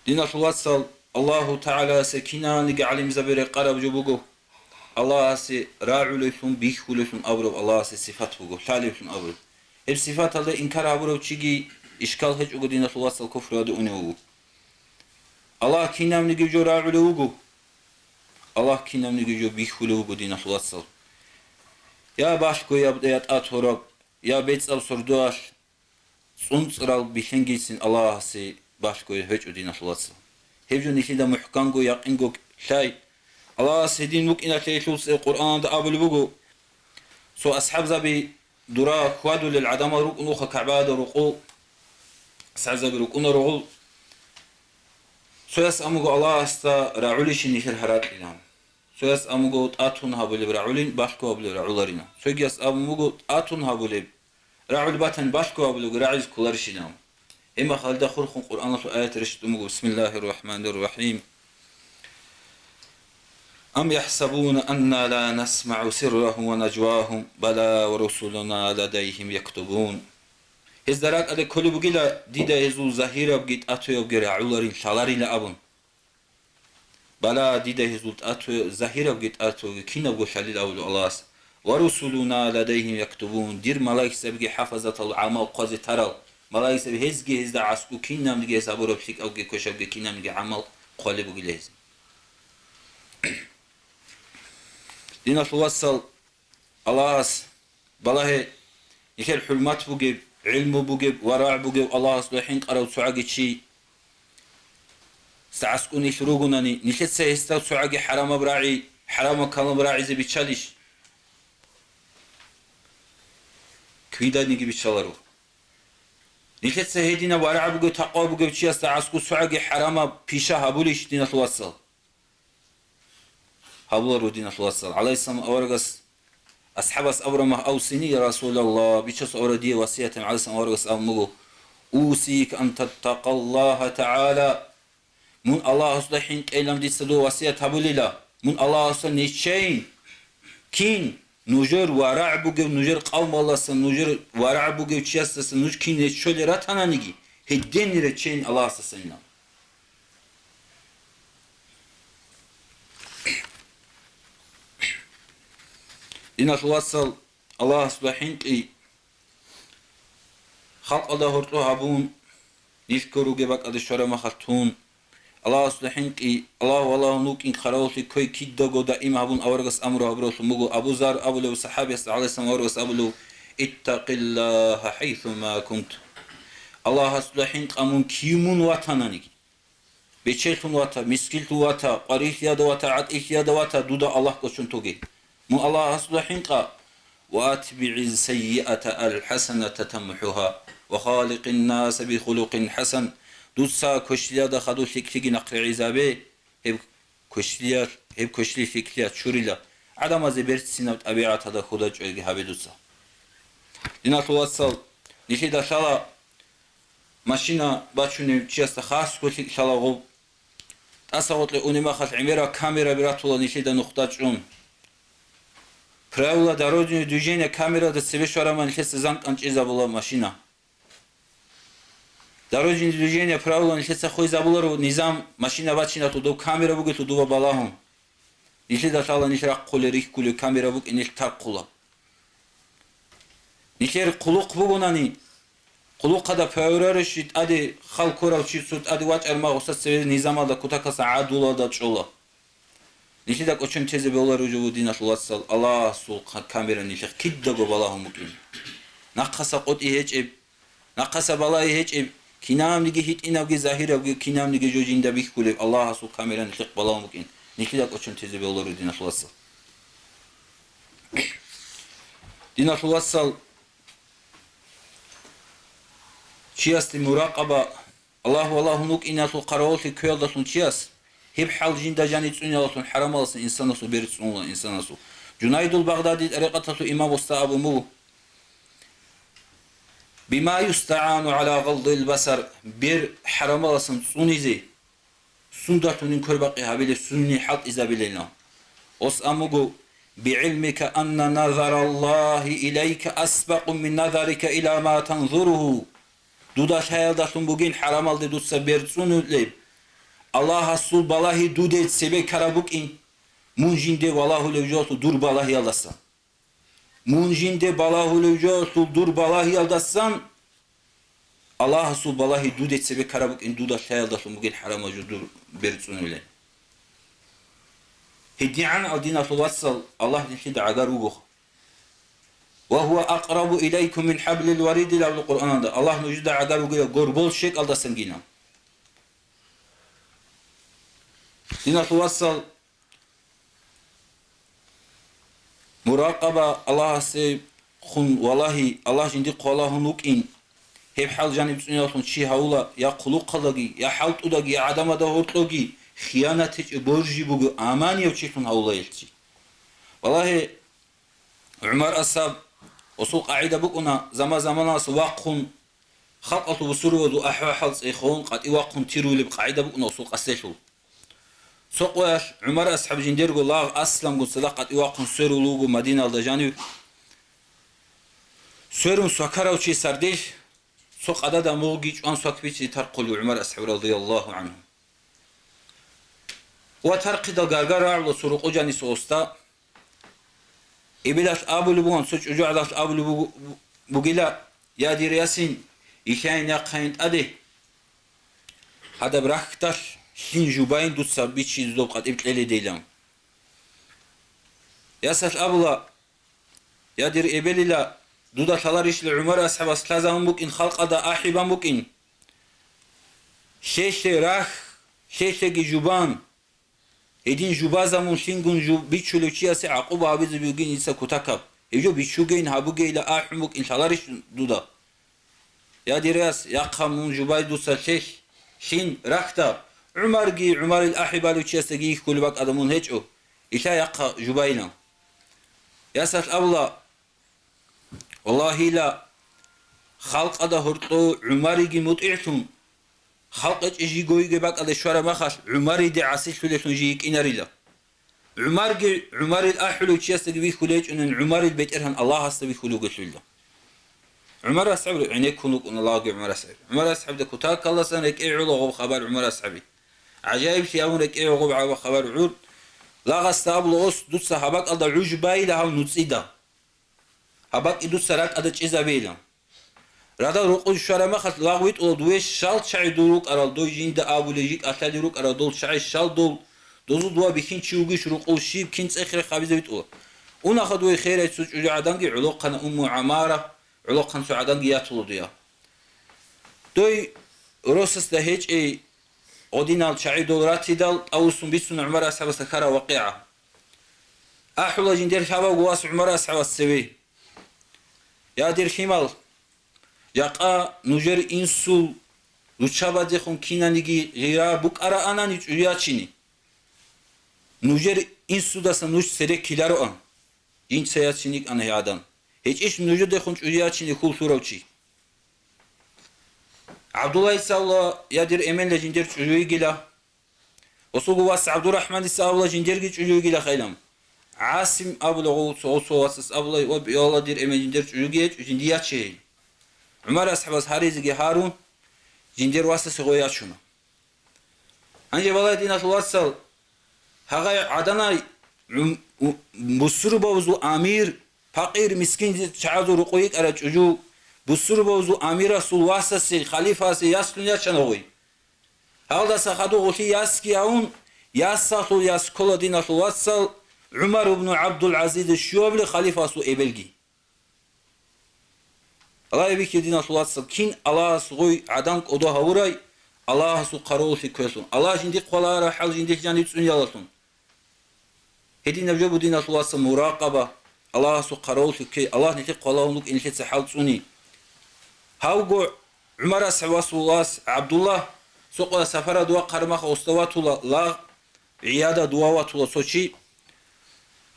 Диналъул вацал, Аллагьу ТагӀаласе киналниги гӀалимзаби рекъараб жо буго. Аллагьасе рагӀулевлъун, бихьулевлъун абураб Аллагьасе сифат буго, лъалевлъун абураб. Гьеб сифаталда инкар гьабурав чиги ишкал гьечӀого, диналъул вацал, куфруялде унев вуго. Аллагь кинабниги жо рагӀулев вуго. Аллагь кинабниги жо бихьулев вуго, диналъул вацал. Я балъго, я, я тӀад гьораб, я бецӀаб сордоялъ, цӀунцӀрал билъенгицин Аллагьасе балъго гьечӀо, диналъул вацал. Гьеб жо нилъеда мухӀканго, якъинго лъай. Аллагьас гьедин вукӀиналъе гьелъул цӀе Къуръаналда абулеб буго: цо асхӀабзаби дура хьвадулел гӀадамал рукӀунха КагӀбаялда рокъов, асхӀабзаби рукӀунаро гъол. Цояс абун буго Аллагьасда рагӀулищин нилъер гьаракьилан. Цояс абун буго тӀатун гьабулеб рагӀулин, балъго гьабулеб рагӀуларина. Цогияс абун буго тӀатун гьабулеб, рагӀул батани балъго гьабулеб рагӀизе кколарищинав. Гьеб мехалда хурхун Къуръаналъул аят рещтӀун буго: بسم الله الرحمن الرحيم. أم يحسبون أنا لا نسمع سرهم ونجواهم بلى ورسلنا لديهم يكتبون. Гьезда ракӀалде кколеб бугила дида гьезул загьирабги тӀатуябги рагӀуларин, лъаларила абун. Бала, дида гьезул тӀату-, загьирабги тӀатуги кинабго лъалил абулев Аллагьас. Ва русулуна ладайгьим яктубун, дир малаикзабиги хӀафазатал гӀамал хъвазе тарал, малаикзаби гьезги гьезда гӀаскӀу кинабниги гьез гьабураб лъикӀабги квешабги кинабниги гӀамал хъвалеб бугила гьез. Диналъул вацал, Аллагьас балагье, нилъер хӀурмат бугеб, гӀилму бугеб ва рагӀ бугев Аллагьасда хӀинкъарав цогӀаги чи. СагӀаскӀун нилъ ругунани, нилъеца гьесда цогӀаги хӀарамаб рагӀи, хӀарамаб калам рагӀизе биччалищ? Квиданиги биччаларо. Нилъеца гьединаб варагӀ бугев, такъва бугев чиясда гӀаскӀу цогӀаги хӀарамаб пиша гьабулищ, диналъул вацал? Гьабуларо, диналъул вацал. ГӀалайгьиссалам аварагас, асхӀабас абураб мах: «Авсини, я Расулаллагь, бичасухъ авара дие васият», гӀалайгьиссалам аварагас абун буго: «Усика ан таттакъаллагьа тагӀала». Мун Аллагьасда хӀинкъейилан дица дов васият гьабулила. Мун Аллагьасда нечейин. Кин нужер варагӀ бугев, нужер къавмалдаса, нужер варагӀ бугев чиясдаса нуж кин нечолел ратананиги, гьединни речейин Аллагьасдасанилан. Диналъул вацал, Аллагьасда хӀинкъи, халкъалда гьоркьо гьабун, нилъго ругеб бакӀалде щвараб махалъ тун, Аллагьасда хӀинкъи, Аллагь валагьун вукӀин хъаравуллъи кквей кидаго даим гьабун аварагас амру гьабуралъун буго. Абу Зар абулев сахӀабиясда гӀалайгьиссалам аварагас абулев: «Иттакъиллагьа хӀайсума кунт». Аллагьасда хӀинкъа мун кив мун ватананиги. бечелъун вата, мискинлъун вата, къварилъиялда вата, гӀатӀилъиялда вата, дуда Аллагь кӀочон тоге. Мун Аллагьасда хӀинкъа: «Ва атбигӀи сайиата алхӀасаната тамхӀугьа, ва халикъин наса бихулукъин хӀасан». Дуца квешлъиялда хадур лъикӀлъиги нахърегӀизабе, гьеб квешлъиялъ, гьеб квешлъи лъикӀлъиялъ чурила. ГӀадамазе берцинаб тӀабигӀаталда хьудачӀоги гьабе дуца. Диналъул вацал, нилъеда лъала машина бачунев чиясда хасго лъикӀ лъала гъоб. ТӀаса гъоркье унеб мехалъ гӀемерал камераби ратула нилъеда нухда чӀун. Правила дорожного движения камералда цебе щвараб мехалъ нилъеца зан кӀанчӀезабула машина. Дорожное движение правила нилъеца хвезабуларо, низам, машина бачиналъул доб камера бугелъул дова балагьун. Нилъеда лъала нилъ рахъулел рихьулел камера букӀин нилъ тархъула. Нилъер хъулухъ бугонани, хъулухъада паврарищи тӀаде хал ккурав чи цо тӀаде вачӀар ма гъуса цеве низамалда кутакалъа гӀадулалда чӀола. Нилъеда кӀочон тезе бегьуларо жо, диналъул вацал, Аллагьасул ка-, камера нилъехъ кидаго балагьун букӀин. Нахъаса къотӀи гьечӀеб, нахъаса балагьи гьечӀеб, кинабниги гьитӀинабги загьирабги, кинабниги жо жинда бихьулеб, Аллагьасул камера нилъехъ балагьун букӀин. Нилъеда кӀочон тезе бегьуларо, диналъул вацал. Диналъул вацал, чиясде муракъаба, Аллагь валагьун вукӀиналъул хъаравуллъи кквеялдалъун чияс, гьеб хӀал жинда жаниб цӀуниялдалъун хӀарамаласан инсанасул бер цӀунула инсанасул. Жунайдул Багъдади тӀарикъаталъул имам вуста абун буго: «Бима юстагӀану гӀала гъаддил басар», бер хӀарамаласан цӀунизе сундалъунин квербакъи гьабилеб, сунни хӀалтӀизабилейилан. Ос ан буго: «БигӀилмика анна назараллагьи илайка асбакъу мин назарика ила ма танзуругьу». Дуда лъаялдалъун бугин хӀарамалде дуца бер цӀунулеб. Аллагьасул балагьи дуде цебе ккараб букӀин, мун жинде валагьулев жоялъул дур балагьиялдасан. Мун жинде балагьулев жоялъул дур балагьиялдасан Аллагьасул балагьи дуде цебе ккараб букӀин, дуда лъаялдалъун бугин хӀарамал жо дур бер цӀунулел. ГьедигӀан, диналъул вацал, Аллагь нилъеда гӀагар вуго. «Ва гьува акърабу илайкум мин хӀаблил варид», – абула Къуръаналда, Аллагь нужеда гӀагар вугила горбол щекӀалдасангина. Диналъул вацал, муракъаба Аллагьасе хун валагьи, Аллагь жиндихъ валагьун вукӀин, гьеб хӀал жаниб цӀуниялдалъун чи гьавула, я хъулухъалдаги, я хӀалтӀудаги, я гӀадамазда гьоркьоги хиянат гьечӀеб боржи буго, аманияв чилъун гьавула гьелъ чи. Валагьи, ГӀумар асхӀаб, гъосул къагӀида букӀуна, заман-заманалъ вахъун, халкъалъул бусурбабазул ахӀвал-хӀал цӀехолъун, къватӀив вахъун тирулеб къагӀида букӀуна гъосул къасделъул. Цо къоялъ ГӀумар асхӀаб жиндирго лагъ Асламгун цадахъ къватӀив вахъун сверулев вуго Мадиналда жанив. Сверун свакарав чи сардилъ, цо къадада мугъги чӀван свакбичи тархъулев ГӀумар асхӀаб радияллагьу гӀангьу. Ва тархъидал гаргар рагӀула цо рукъу жаниса оста. Эбелалъ абулеб буган, цо чӀужугӀадалъ абулеб буго-, бугила: «Я, дир ясин, илъайин яхъайин тӀаде, гьадаб рахьдалъ лъин жубайин дуца бичизе доб къватӀиб кьеледейилан». Ясалъ абула: «Я, дир эбелила, дуда лъаларищ ГӀумар асхӀабас лъазабун букӀин, халкъалда ахӀи бан букӀин? Лъелъе рахь, лъелъеги жубан». Гьедин жубазабун лъингун жу-, бичулев чиясе гӀакъуба гьабизе бугин дица кутакаб. Гьеб жо бичугейин гьабугейила ахӀун букӀин лъаларищ дуда? Я, дир яс, яхъа мун жубай дуца лъелъ, лъин, рахьда. ГӀумарги, ГӀумарил ахӀи балев чиясдаги йихьулеб бакӀалда мун гьечӀо, илъа яхъа жубайилан. Ясалъ абула: «Валлагьила, халкъалда гьоркьов ГӀумариги мутӀигӀлъун, халкъ гьечӀеб жийго йигеб бакӀалде щвараб мехалъ, ГӀумариде гӀасилъулелъун жий йикӀинарила. ГӀумарги, ГӀумарил ахӀулев чиясдаги вихьулев гьечӀонин, ГӀумарил БетӀергьан Аллагьасда вихьулев вугелъулила». ГӀумар асхӀаб гӀенеккун вукӀуна лагъги ГӀумар асхӀаб. ГӀумар асхӀабда кутакалдасан рекӀее гӀоло гъоб хабар ГӀумар асхӀаби. ГӀажаиблъи гьавун рекӀее гӀоло гъоб хабар гӀур. Лагъасда абула: «Ос, дуца гьаб бакӀалда гӀуж байила гьав нуцӀида. Гьаб бакӀги дуца ракӀалда чӀезабейилан». Радал рукъу щвараб мехалъ лагъ витӀула: «Дуе щал чагӀи дол рукӀарал, дой жинда абулей жикӀа лъалел рукӀарал, дол чагӀи щал дол, дозул дова бихьинчи вугищ рукъул, щиб, кин цӀех-рех гьабизе витӀула?» Унаха дуе херай цо чӀужугӀаданги гӀолохъана Умму ГӀамара, гӀолохъан цо гӀаданги ятула дуя. Дой росасда гьечӀей гъодинал чагӀи дол ратидал, тӀавусун бицун ГӀумар асхӀабасда ккараб вакъигӀа. АхӀула жиндер лъабавго вас ГӀумар асхӀабас цеве: «Я, дир лъимал, жакъа нужер инсул руччабазехун кинаниги гъира букӀараанани чӀужу ячине. Нужер инсудасан нуж цере ккелароан». Жинца яцин йикӀана гьев гӀадан. ГьечӀищ нужедехун чӀужу ячине хьул лъурав чи? ГӀабдуллагьица абула: «Я, дир эменла, жиндер чӀужу йигила». Гъосулго вас ГӀабдурахӀманица абула: «Жиндерги чӀужу йигила», хайлам. ГӀасим абула гъов-, цо-, гъов-, цо васас абула: «Ва, я Аллагь, дир эмен, жиндер чӀужуги гьечӀо, жинди яче гьел». ГӀумар асхӀабас гьаризеги гьарун, жиндер васасе гъой ячуна. Гьанже, балагье, диналъул вацал, гьагъай гӀаданай гӀум-, у-, бусурбабазул амир, пакъир-мискин чагӀазул рукъу йикӀарай чӀужу, бусурбабазул амирасул васасе, халифасе яслъун ячана гъой. Гьалдаса хадуб гъолъие ясги гьавун, ясалъул яс ккола, диналъул вацал, ГӀумар ибну ГӀабдул-ГӀазизил щуабилеб халифасул эбелги. Аллагьас бихьи, диналъул вацал, кин Аллагьас гъой гӀадан кӀодо гьавурай, Аллагьасул хъаравуллъи кквелъун. Аллагь жиндихъ хъвалараб хӀал жиндихъ жанив цӀунялалъун. Гьединаб жо буго, диналъул вацал, муракъаба, Аллагьасул хъаравуллъи ккей, Аллагь нилъехъ хъвалагьун вукӀин нилъеца хӀал цӀуни. Гьавго ГӀумар асхӀабасул вас ГӀабдуллагь, цо къоялъ сапаралда вахъараб мехалъ гъосда ватула лагъ, гӀияда дова ватула цо чи.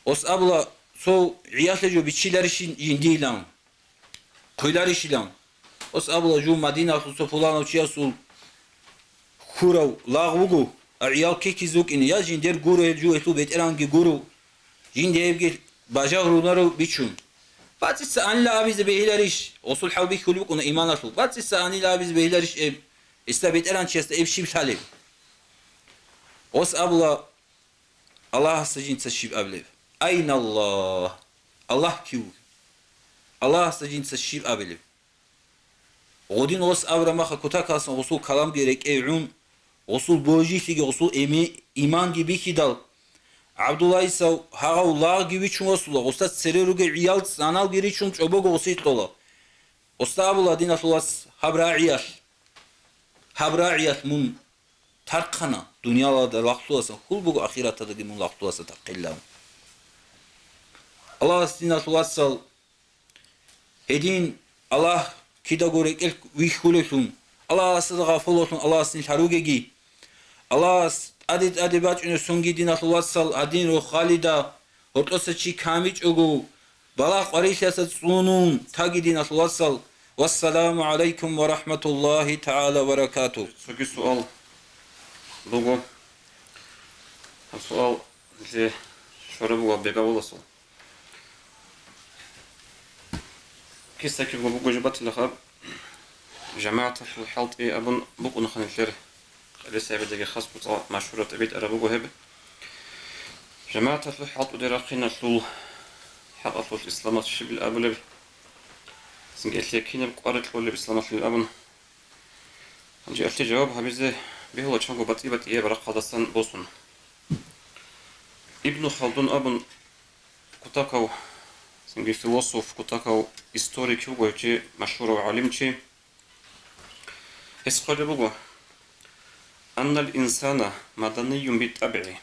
Гъос абула: «Цо гӀиялъе жо биччиларищин жиндиилан, хъвиларищилан?» Гъос абула: «Жу Мадиналъул цо пуланав чиясул хьурав лагъ вуго, а гӀиял кикизе вукӀине, я жиндер гуро гьел, жу гьелъул бетӀеранги гуро, жинде гьебги бажагьунаро бичун». БацӀица анила абизе бегьиларищ? Гъосул хӀал бихьулеб букӀуна иманалъул. БацӀица анила абизе бегьиларищ эб? Гьесда бетӀеранчиясда эб щиб лъалеб? Гъос абула: «Аллагьасда жинца щиб абилеб? Айналлагь? Аллагь кив? Аллагьасда жинца щиб абилеб?» Гъодин гъос абураб мехалъ кутакалъан гъосул каламги рекӀее гӀун, гъосул божилъиги, гъосул эми-, иманги бихьидал, ГӀабдуллагьица гьагъав лагъги вичун васула, гъосда цере ругел гӀиял цӀаналги ричун чӀобого гъосие кьола. Гъосда абула: «Диналъул вац, гьаб рагӀиялъ, гьаб рагӀиялъ мун тархъана, дуниялалда лагълъуласан хьул буго, ахираталдаги мун лагълъуласа тархъилан». Аллагьас, диналъул вацал, гьедин Аллагь кидаго рекӀел вихьулевлъун, Аллагьасда гъафулалъун Аллагьас нилъ гьаругеги. Аллагьас тӀаде-тӀаде бачӀунеб сонги, диналъул вацал, гьадин рохалида гьоркьоса чи камичӀого, балагь къварилъиялъа цӀунун таги, диналъул вацал. Вассаламу гӀалайкум ва рахӀматуллагьи тагӀала ва баракатугь. Цоги суал буго. Гьаб суал нилъее щвараб буго Бегавуласул. Киса-кибго буго жо батила гьаб, жамагӀаталъул хӀалтӀи абун букӀунаха нилъер. Къилисабидаги хас буцӀа машгьураб тӀибитӀараб буго гьеб. ЖамагӀаталъул хӀалтӀуде рахъиналъул хӀакъалъулъ исламалъ щибил абулеб? Цинги гьелъие кинаб къварилъ кьолеб исламалъул абун? Гьанже гьелъие жаваб гьабизе бегьула чанго батӀи-батӀияб рахъалдасан босун. Ибну Халдун абун кутакав, цинги философ, кутакав историк вуго гьев чи, машгьурав гӀалимчи. Гьес хъвалеб буго: «Аннал инсана маданиюн битӀабигӀи».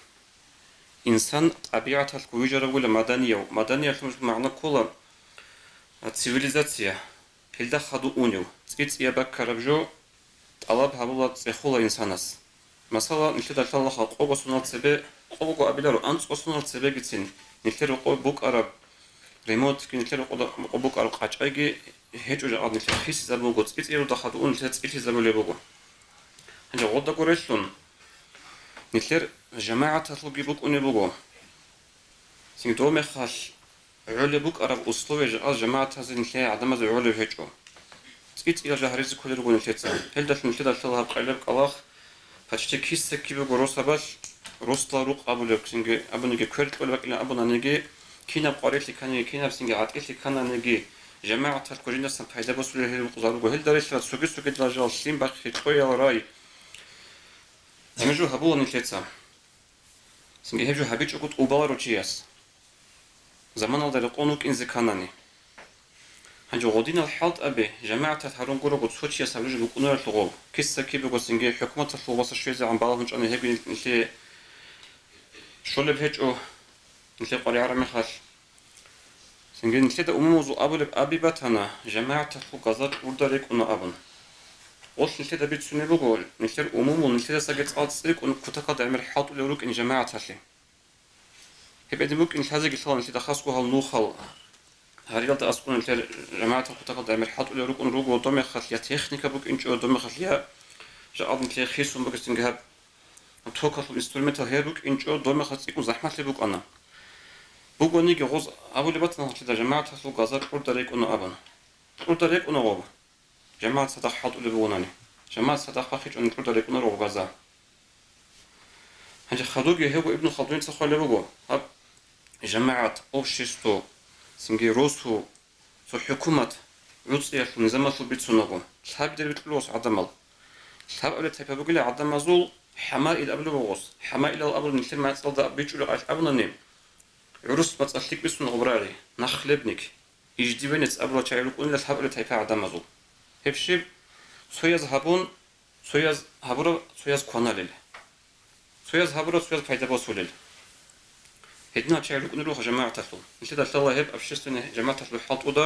Инсан тӀабигӀаталъго вижарав вугила маданияв. Маданиялъул магӀна ккола, а, цивилизация, гьелда хадув унев, цӀи-цӀияб баккараб жо тӀалаб гьабула, цӀехола инсанас. Масала, нилъеда лъалаха къого сонал цебе, къого абиларо, анцӀго сонал цебегицин нилъер рокъоб букӀараб ремонтги, нилъер рокъоб букӀараб къачӀайги гьечӀо жакъа, нилъер хисизабулго, цӀи-цӀиялда хадув ун нилъер цӀилъизабулеб буго. Гьанже гъодаго релълъун, нилъер жамагӀаталъулги букӀунеб буго. Цинги дов мехалъ гӀолеб букӀараб условия жакъа жамагӀатазе нилъее гӀадамазе гӀолеб гьечӀо. ЦӀи-цӀиял жо гьаризе кколел руго нилъеца. Гьелдалъун нилъеда лъала гьаб къайилаб кӀалах, почти киса-кибего росабалъ, росла рукъ абулеб, цинги абуниги квер кьолеб бакӀилан абунаниги, кинаб къварилъи кканиги, кинаб цинги гӀатӀилъи ккананиги, жамагӀаталъго жиндасан пайда босулел гьел рукъзал руго. Гьелда релълъарал цоги-цогидал жал, лъим бахъи, кьоял рай. Гьеб жо гьабула нилъеца. Цинги гьеб жо гьабичӀого тӀубаларо чияс. Заманалда рекъон вукӀинзе кканани. Гьанже гъодинал хӀалтӀаби жамагӀаталъ гьарун гурого цо чияс гьабулеб букӀунарелъул гъоб. Киса-кибего цинги хӀукуматалъул васас щвезе гӀан балагьун чӀвани гьебги нилъее щолеб гьечӀо, нилъее къваригӀараб мехалъ. Цинги нилъеда умумузул абулеб аби батана, жамагӀаталъул газа кьурда рекӀуна абун. Гъолъ нилъеда бицунеб буго, нилъер умумул нилъедасаги цӀакъ цӀикӀкӀун кутакалда гӀемер хӀалтӀулел рукӀин жамагӀаталъе. Гьеб гӀедин букӀин лъазеги лъала нилъеда хасго гьал нухал. Гьариялда аскӀун нилъер жамагӀатал кутакалда гӀемер хӀалтӀулел рукӀун руго, доб мехалъ я техника букӀинчӀо, доб мехалъ я жакъа нилъее хисун бугесинги гьаб токалъул инструментал гьеб букӀинчӀо, доб мехалъ цӀикӀкӀун захӀмалъи букӀана. Бугониги гъоз абулеб батана нилъеда жамагӀаталъул газа кьурда рекӀуна абун. Кьурда рекӀуна гъоб. ЖамагӀат цадахъ хӀалтӀулеб бугонани. ЖамагӀат цадахъ бахъичӀони кьурда рекӀунаро гъоб газа. Гьанже хадуги гьего Ибн Халдуница хъвалеб буго, гьаб жамагӀат, общество, цинги росу, цо хӀукумат гӀуцӀиялъул низамалъул бицунаго, лъабидер бикьулев гъос гӀадамал. Лъабабилеб тайпа бугила гӀадамазул хӀамаил абулеб гъос. ХӀамаилал абураб нилъер мацӀалда бичӀчӀулеб къайилъ абунани, гӀурус мацӀалъ лъикӀ бицун гъоб рари, нахлебник, иждивенец абурал чагӀи рукӀунила лъабабилеб тайпа гӀадамазул. Гьеб щиб, цояз гьабун, цояз гьабураб, цояз кваналел. Цояз гьабураб, цояз пайда босулел. Гьединал чагӀи рукӀунел руго жамагӀаталъул. Нилъеда лъала гьеб общественный жамагӀаталъул хӀалтӀуда,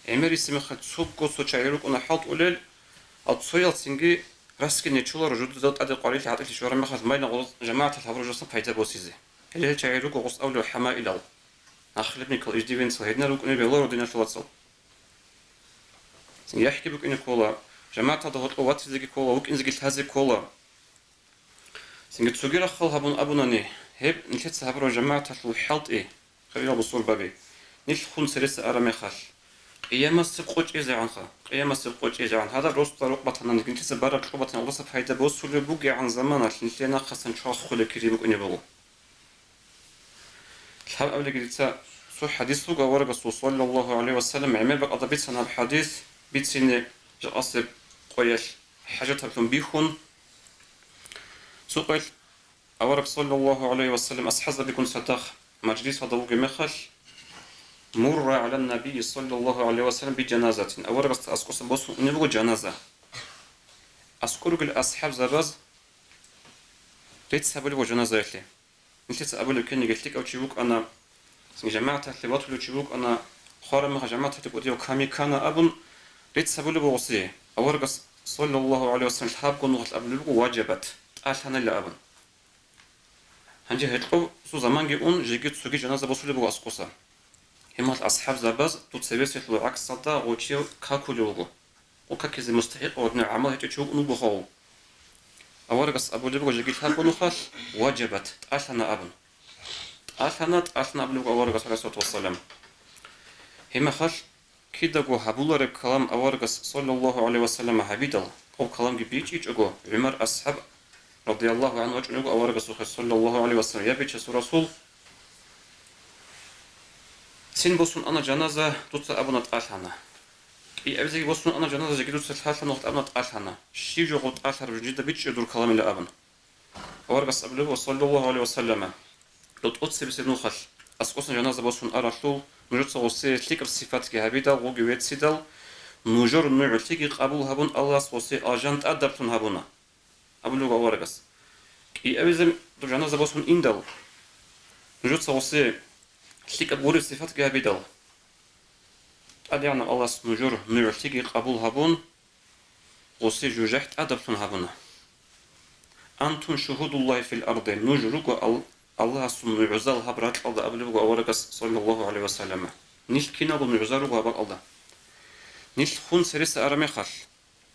гӀемерисеб мехалъ цого цо чагӀи рукӀуна хӀалтӀулел, а цоял цинги расги нечоларо жудазда тӀаде къварилъи гӀатӀилъи щвараб мехалъ майна гъоз жамагӀаталъ гьабураб жосан пайда босизе. Гьеле гьел чагӀи руго гъос абулев хӀамаилал, нахлебникал, иждивенцал, гьединал рукӀунел бегьуларо диналъул вацал. Цинги яхӀги букӀине ккола, жамагӀаталда гьоркьов ватизеги ккола, вукӀинзеги лъазе ккола. Цинги цоги рахъал гьабун абунани, гьеб нилъеца гьабураб жамагӀаталъул хӀалтӀи, хириял бусурбаби, нилъ хун цереса араб мехалъ, къиямасеб къо чӀезегӀанха, къиямасеб къо чӀезегӀан, гьадаб росда рукъ батанани, нилъеца бараб кьо батани, гъосда пайда босулеб бугегӀан заманалъ нилъее нахъасан чвахулеб кири букӀине буго. Лъабабилеги дица цо хӀадис буго, аварагасул саллаллагьу гӀалайгьи ва саллам гӀемер бакӀалда бицана гьаб хӀадис, бицине жакъасеб къоялъ хӀажатаблъун бихьун. Цо къоялъ авараг саллаллагьу гӀалайгьи ва саллам асхӀабзабигун цадахъ мажлисалда вугеб мехалъ, мурра гӀалан набийи саллаллагьу гӀалайгьи ва саллам би жаназатин, аварагасда аскӀосан босун унеб буго жаназа. АскӀор ругел асхӀабзабаз рецц гьабулеб буго жаназаялъе. Нилъеца абулеб ккениги, лъикӀав чи вукӀана, жамагӀаталъе ватулев чи вукӀана, хвараб мехалъ жамагӀаталъе кӀудияв ками ккана абун, рецц гьабулеб буго гъосие. Аварагас, саллаллагьу гӀалайгьи ва саллам, лъабго нухалъ абулеб буго: «Важабат», тӀалъанила абун. Гьанже гьекъов цо заманги ун, жеги цоги жаназа босулеб буго аскӀоса. Гьеб мехалъ асхӀабзабаз дов цебесеб гӀаксалда гъов чи какулев вуго. Гъов какизе мустахӀикъав гьадинав гӀамал гьечӀев чи вукӀун вуго гъов. Аварагас абулеб буго жеги лъабго нухалъ: «Важабат», тӀалъана абун. ТӀалъана, тӀалъана абулеб буго аварагас, гӀалайгьиссалату вассалам. Гьеб мехалъ кидаго гьабулареб калам аварагас, саллаллагьу гӀалайгьи ва саллам, гьабидал, гъоб каламги бичӀчӀичӀого, ГӀумар асхӀаб, радияллагьу гӀангьу, вачӀун вуго аварагасухъе, саллаллагьу гӀалайгьи ва саллам: «Я, Бичасул Расул, цин босун ана жаназа, дуца абуна тӀалъана. КӀиабизеги босун ана жаназа, жеги дуца лъалъана, вахт абуна тӀалъана. Щиб жо гъоб тӀалъараб жинда бичӀчӀе дур каламила», — абун. Аварагас абулеб, саллаллагьу гӀалайгьи ва саллама: «Дов тӀоцебесеб нухалъ аскӀосан жаназа босун аралъул, нужеца гъосие лъикӀаб сипатги гьабидал, гъоги веццидал, нужер нугӀлъиги къабул гьабун, Аллагьас гъосие алжан тӀадаблъун гьабуна», — абулеб аварагас. «КӀиабизе дов жаназа босун индал, нужеца гъосие лъикӀаб гъуреб сипатги гьабидал, ТӀадегӀанав Аллагьас нужер нугӀлъиги къабул гьабун, гъосие жужахӀ тӀадаблъун гьабуна. Антум шугьудуллагьи фил арди, нуж руго Ал-, Аллагьасул нугӀзал гьаб ракьалда», — абулеб буго аварагас, саллаллагьу гӀалайгьи ва саллама. Нилъ киналго нугӀзал руго гьаб бакӀалда. Нилъ хун цереса араб мехалъ,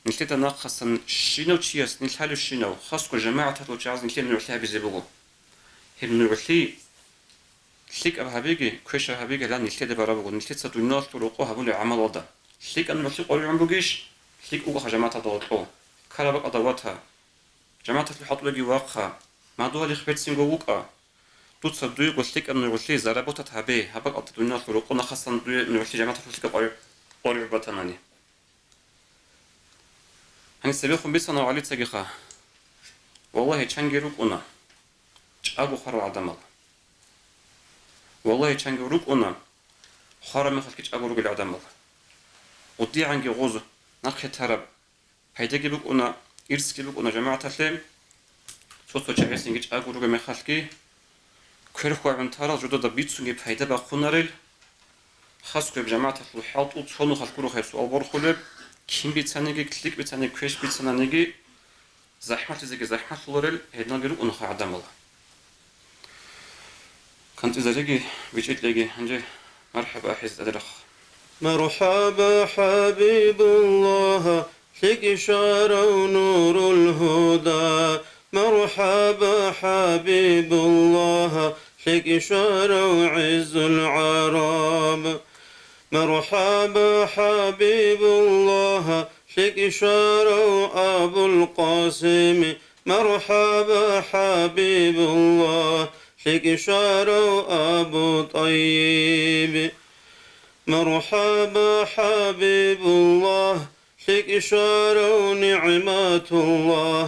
нилъеда нахъасан щинав чияс нилъ гьалевщинав, хасго жамагӀаталъул чагӀаз нилъее нугӀлъи гьабизе буго. Гьеб нугӀлъи лъикӀаб гьабиги, квешаб гьабиги гьалан нилъеда бараб буго, нилъеца дуниялалъул рокъо гьабулел гӀамалалда. ЛъикӀаб нугӀлъи къваригӀун бугищ? ЛъикӀ вукӀаха жамагӀаталда гъоркьов. Ккараб бакӀалда вата. ЖамагӀаталъул хӀалтӀудаги вахъа. Мадугьалихъ берцинго вукӀа. Дуца дуего лъикӀаб нугӀлъи заработать гьабе, гьаб бакӀалда дуниялалъул рокъо нахъасан дуе нугӀлъи жамагӀаталъул лъикӀаб къваригӀ-, къваригӀун батанани. Гьаниб цебехун бицана гӀалицагиха. Валлагьи, чанги рукӀуна чӀаго хварал гӀадамал. Валлагьи, чанги рукӀуна хвараб мехалъги чӀаго ругел гӀадамал. ГъудигӀанги гъоз нахъе тараб пайдаги букӀуна, ирсги букӀуна жамагӀаталъе. Цо-цо чагӀисинги чӀаго руго мехалъги, квер хьвагӀун тарал жодада бицунги пайда бахъунарел. Хасго гьеб жамагӀаталъул хӀалтӀул цо нухалъ гуро гьеб суал борхулеб: кин бицаниги, лъикӀ бицаниги, квеш бицананиги, захӀмалъизеги захӀмалъуларел гьединалги рукӀунаха гӀадамал. КантӀизариги, бичӀчӀилъиги гьанже мархӀаба ахӀизе тӀаде рахъа. مرحبا حبيب الله, лъикӀ щварав نور الهدى. مرحبا حبيب الله, лъикӀ щварав عز العرب. مرحبا حبيب الله, лъикӀ щварав أبو القاسم. مرحبا حبيب الله, лъикӀ щварав أبو طيب. مرحبا حبيب الله, лъикӀ щварав نعمة الله.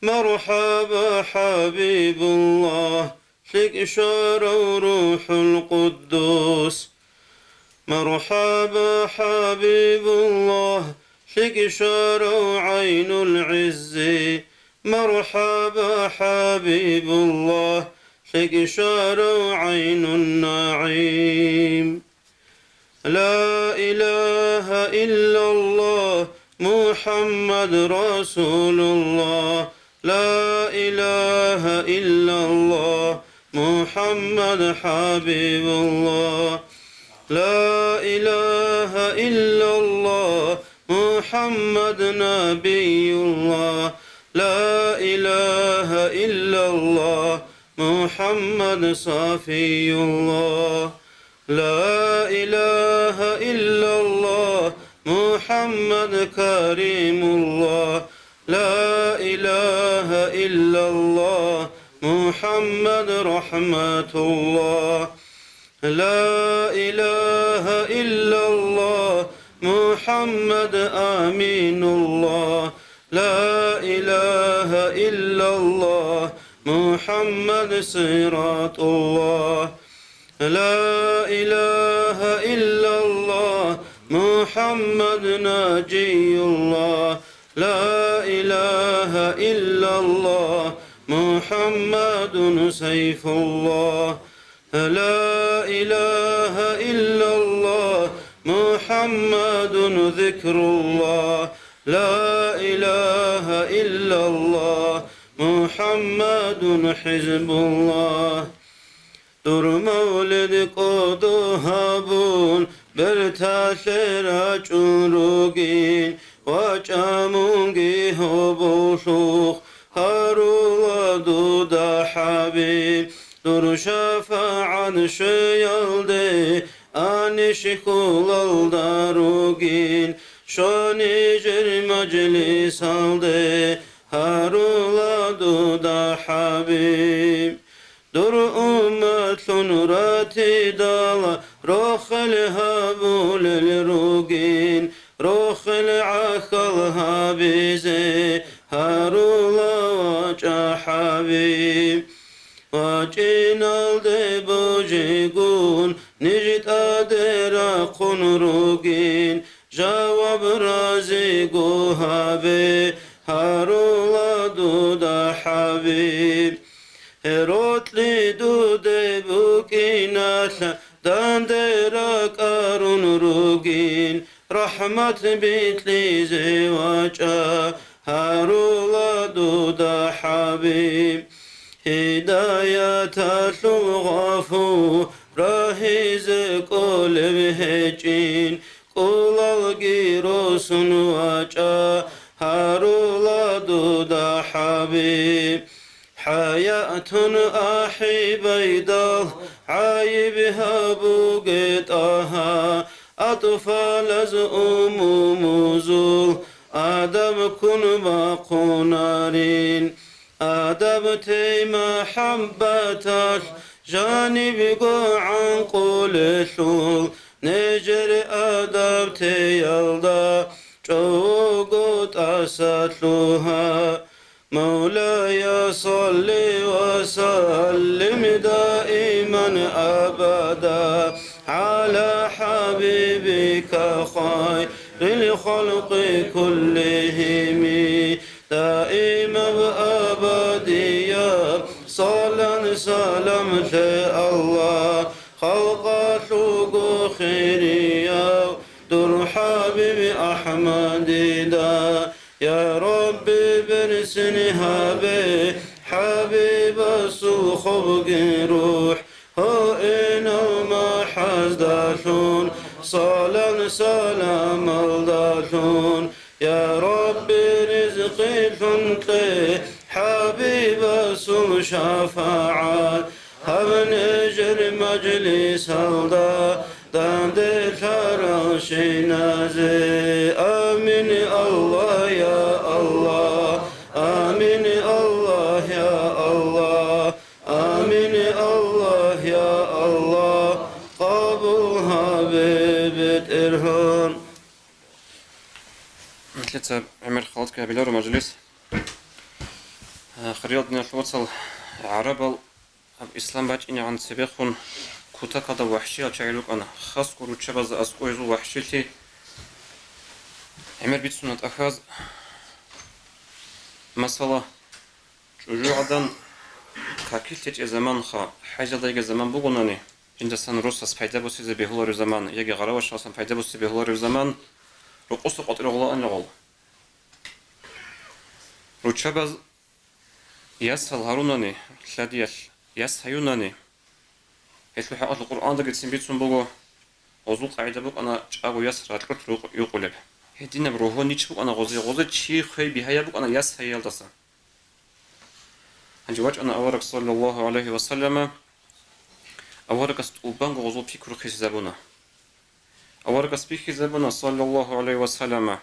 مرحبا حبيب الله, лъикӀ щварав روح القدس. مرحبا حبيب الله, лъикӀ щварав عين العز. مرحبا حبيب الله, лъикӀ щварав عين النعيم. لا إله إلا الله محمد رسول الله. لا إله إلا الله محمد حبيب الله. لا إله إلا الله محمد نبي الله. لا إله إلا الله محمد صفي الله. لا إله إلا الله محمد كريم الله. لا إله إلا الله محمد رحمة الله. لا إله إلا الله محمد أمين الله. لا إله إلا الله محمد صراط الله. لا إله إلا الله محمد نجي الله. لا إله إلا الله محمد سيف الله. لا إله إلا الله محمد ذكر الله. لا إله إلا الله محمد حزب الله. Дур мавлид кӀодо гьабун, берталъе рачӀун ругин, вачӀа мунги гьоболлъухъ гьарула дуда, хӀабиб. Дур шафагӀат щвеялде анищ хьулалда ругин, щванижер мажлисалде гьарула дуда, хӀабиб. Дур умматлъун ратидала рохел гьабулел ругин, рохел гӀахьал гьабизе гьарула, вачӀа, хӀабиб. ВачӀиналде божигун ниж тӀаде рахъун ругин, жаваб разиго гьабе гьарула дуда, хӀабиб. Гьеротли дуде букӀиналъа данде ракӀарун ругин, рахӀмат бикьизе, вачӀа, гьарула дуда, хӀабиб. Гьидаяталъул гъафу рагьизе кӀолеб гьечӀин, кӀулалги росун, вачӀа, гьарула дуда, хӀабиб. ХӀаятун ахӀи байдал гӀайиб гьабуге, ТӀагьа, атӀфалаз умумузул адаб ккун бахъунарин. Адаб тей махӀаббаталъ жанибго гӀанкъулелъул, нижер адаб теялда чӀого тӀаса лъугьа. مولاي صل وسلم دائما أبدا على حبيبك خير للخلق كلهم دائما أبديا. صلاة سلام لك الله خلق لك خيريا. دور حبيب أحمد دا يا ربي برسن هبه حبيب الصلخب روح هو إن المحز دالون صلاة سلام الدالون يا ربي رزقي لنطي حبيب الصل شفاعة هبني جر مجلس الدا دانده ترى شينازي. آمين الله يا الله. آمين الله يا الله. آمين الله يا الله. قبول حبيب ترهون. Лъица гӀемер халатги гьабиларо мажлис. Хириял диналъул вацал, гӀарабал Гьаб ислам бачӀинегӀан цебехун кутакалда вахӀшиял чагӀи рукӀана, хасго руччабазда аскӀов гьезул вахӀшилъи гӀемер бицуна тӀахьаз. Масала, чӀужугӀадан какилъ гьечӀеб заманха, хӀежалда йигеб заман бугонани, жиндасан росас пайда босизе бегьуларев заман яги гъаравашаласан пайда босизе бегьуларев заман, рокъоса къватӀире гъолаанила гъол. Руччабаз ясал гьарунани, лъадиялъ яс гьаюнани, гьелъул хӀакъалъулъ Къуръандагицин бицун буго, гъозул къагӀида букӀана чӀаго яс ракьулъ рукъ-, юкъулеб. Гьединаб рогьо нич букӀана гъозе, гъозе чи хвей бигьаяб букӀана яс гьайиялдаса. Гьанже вачӀана авараг, саллаллагьу гӀалайгьи ва саллама, аварагас тӀубанго гъозул пикру хисизабуна. Аварагас бихьизабуна, саллаллагьу гӀалайгьи ва саллама,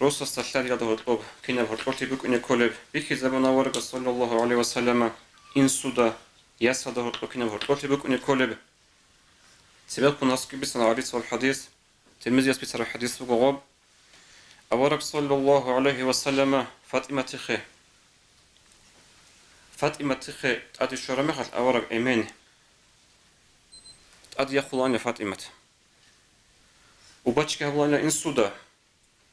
росасда лъадиялда гьоркьоб кинаб гьоркьолъи букӀине кколеб, бихьизабуна аварагас, саллаллагьу гӀалайгьи ва саллама, инсуда, ясалда гьоркьоб кинаб гьоркьолъи букӀине кколеб. Цебехун гьасги бицана гьадисал хӀадис, Тирмизияс бицараб хӀадис буго гъоб. Авараг, саллаллагьу гӀалайгьи ва саллама, ФатӀиматихъе, ФатӀиматихъе тӀаде щвараб мехалъ авараг эмен тӀаде яхъулаанила ФатӀимат. Убачги гьабулаанила инсуда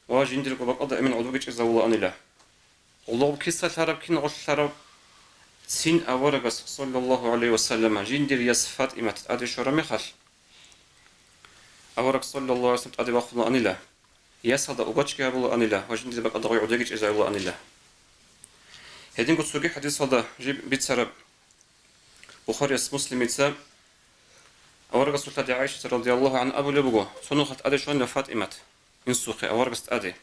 ва жиндирго бакӀалда эмен гӀодобги чӀезавулаанила. Гъулгъуб киса лъараб, кин гъолъ лъараб, цин аварагас, саллаллагьу гӀалайгьи ва саллама, жиндир яс ФатӀимат тӀаде щвараб мехалъ, авараг, саллаллагьу гӀалайгьи ва саллам, тӀаде вахъулаанила. Ясалда убачги гьабулаанила ва жиндир бакӀалда гъой гӀодобги чӀезавулаанила. Гьединго цоги хӀадисалда жиб бицараб Бухарияс, Муслимица, аварагасул лъади ГӀайшата радияллагьу гӀангьа абулеб буго, цо нухалъ тӀаде щванила ФатӀимат инсухъе аварагас тӀаде.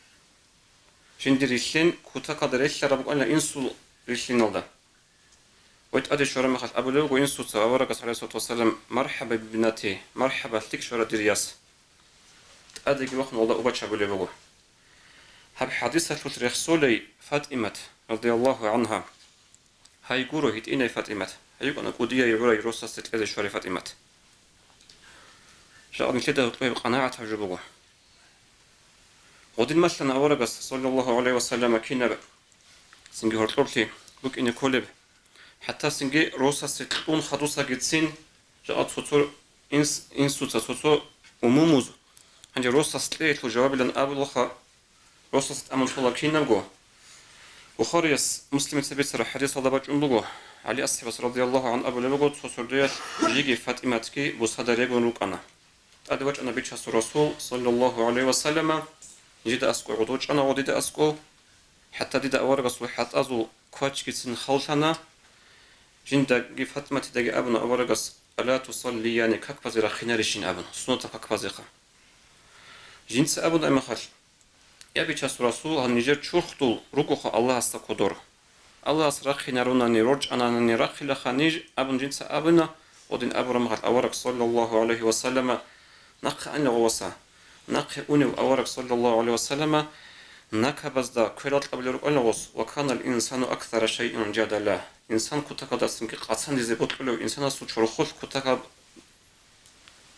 Жиндир рилълъин кутакалда релълъараб букӀанила инсул рилълъиналда. Гъой тӀаде щвараб мехалъ абулеб буго инсуца аварагас, гӀалайгьиссалату вассалам, «Мархьаба бибнати, мархьаба, лъикӀ щвара, дир яс». ТӀадеги вахъун гъолда убач гьабулеб буго. Гьаб хӀадисалъулъ рехсолей ФатӀимат, радияллагьу гӀангьа. Гьай гуро, гьитӀинай ФатӀимат, гьай йикӀана кӀудияй гӀурай росасде кьезе щварай ФатӀимат. Жакъа нилъеда гьоркьоб къанагӀатаб жо буго. Гъодин малъана аварагас, саллаллагьу гӀалайгьи ва саллама, кинаб цинги гьоркьоблъи букӀине кколеб, хӀатта цинги росасе кьун хадусагицин, жакъа цо-цо инс-, инсуца, цо-цо умумуз, гьанже росас кьеялъул жавабилан абулаха, росас тӀамун тола кинабго. Бухарияс, Муслимица бицараб хӀадисалда бачӀун буго, ГӀали асхӀабас радияллагьу гӀангьу абулеб буго, цо сордоялъ жеги ФатӀиматги бусада регун рукӀана. ТӀаде вачӀана Бичасул Расул, саллаллагьу гӀалайгьи ва саллама, жида аскӀов гъодов чӀана гъо дида аскӀов, хӀатта дида аварагасул хӀатӀазул квачгицин халлъана. Жиндаги ФатӀиматидаги абуна аварагас, «Ала тусаллияни», как базе рахъинарищин абун, суннатал как базеха. Жинца абуна имахалъ, Я Бичасул Расул, гьал нижер чурхдул ругоха Аллагьасда кодор. Аллагьас рахъинарунани, рорчӀананани рахъилаха ниж, абун жинца абуна, гъодин абураб мехалъ авараг, саллаллагьу гӀалайгьи ва саллама, нахъе анила гъоваса. Нахъе унев авараг, саллаллагьу гӀалайгьи ва саллама, накабазда кверал кьабулел рукӀана гъос, «Ва канал инсану аксара шайин жадала». Инсан кутакалдасанги къацандизе бокьулев, инсанасул чорхолъ кутакаб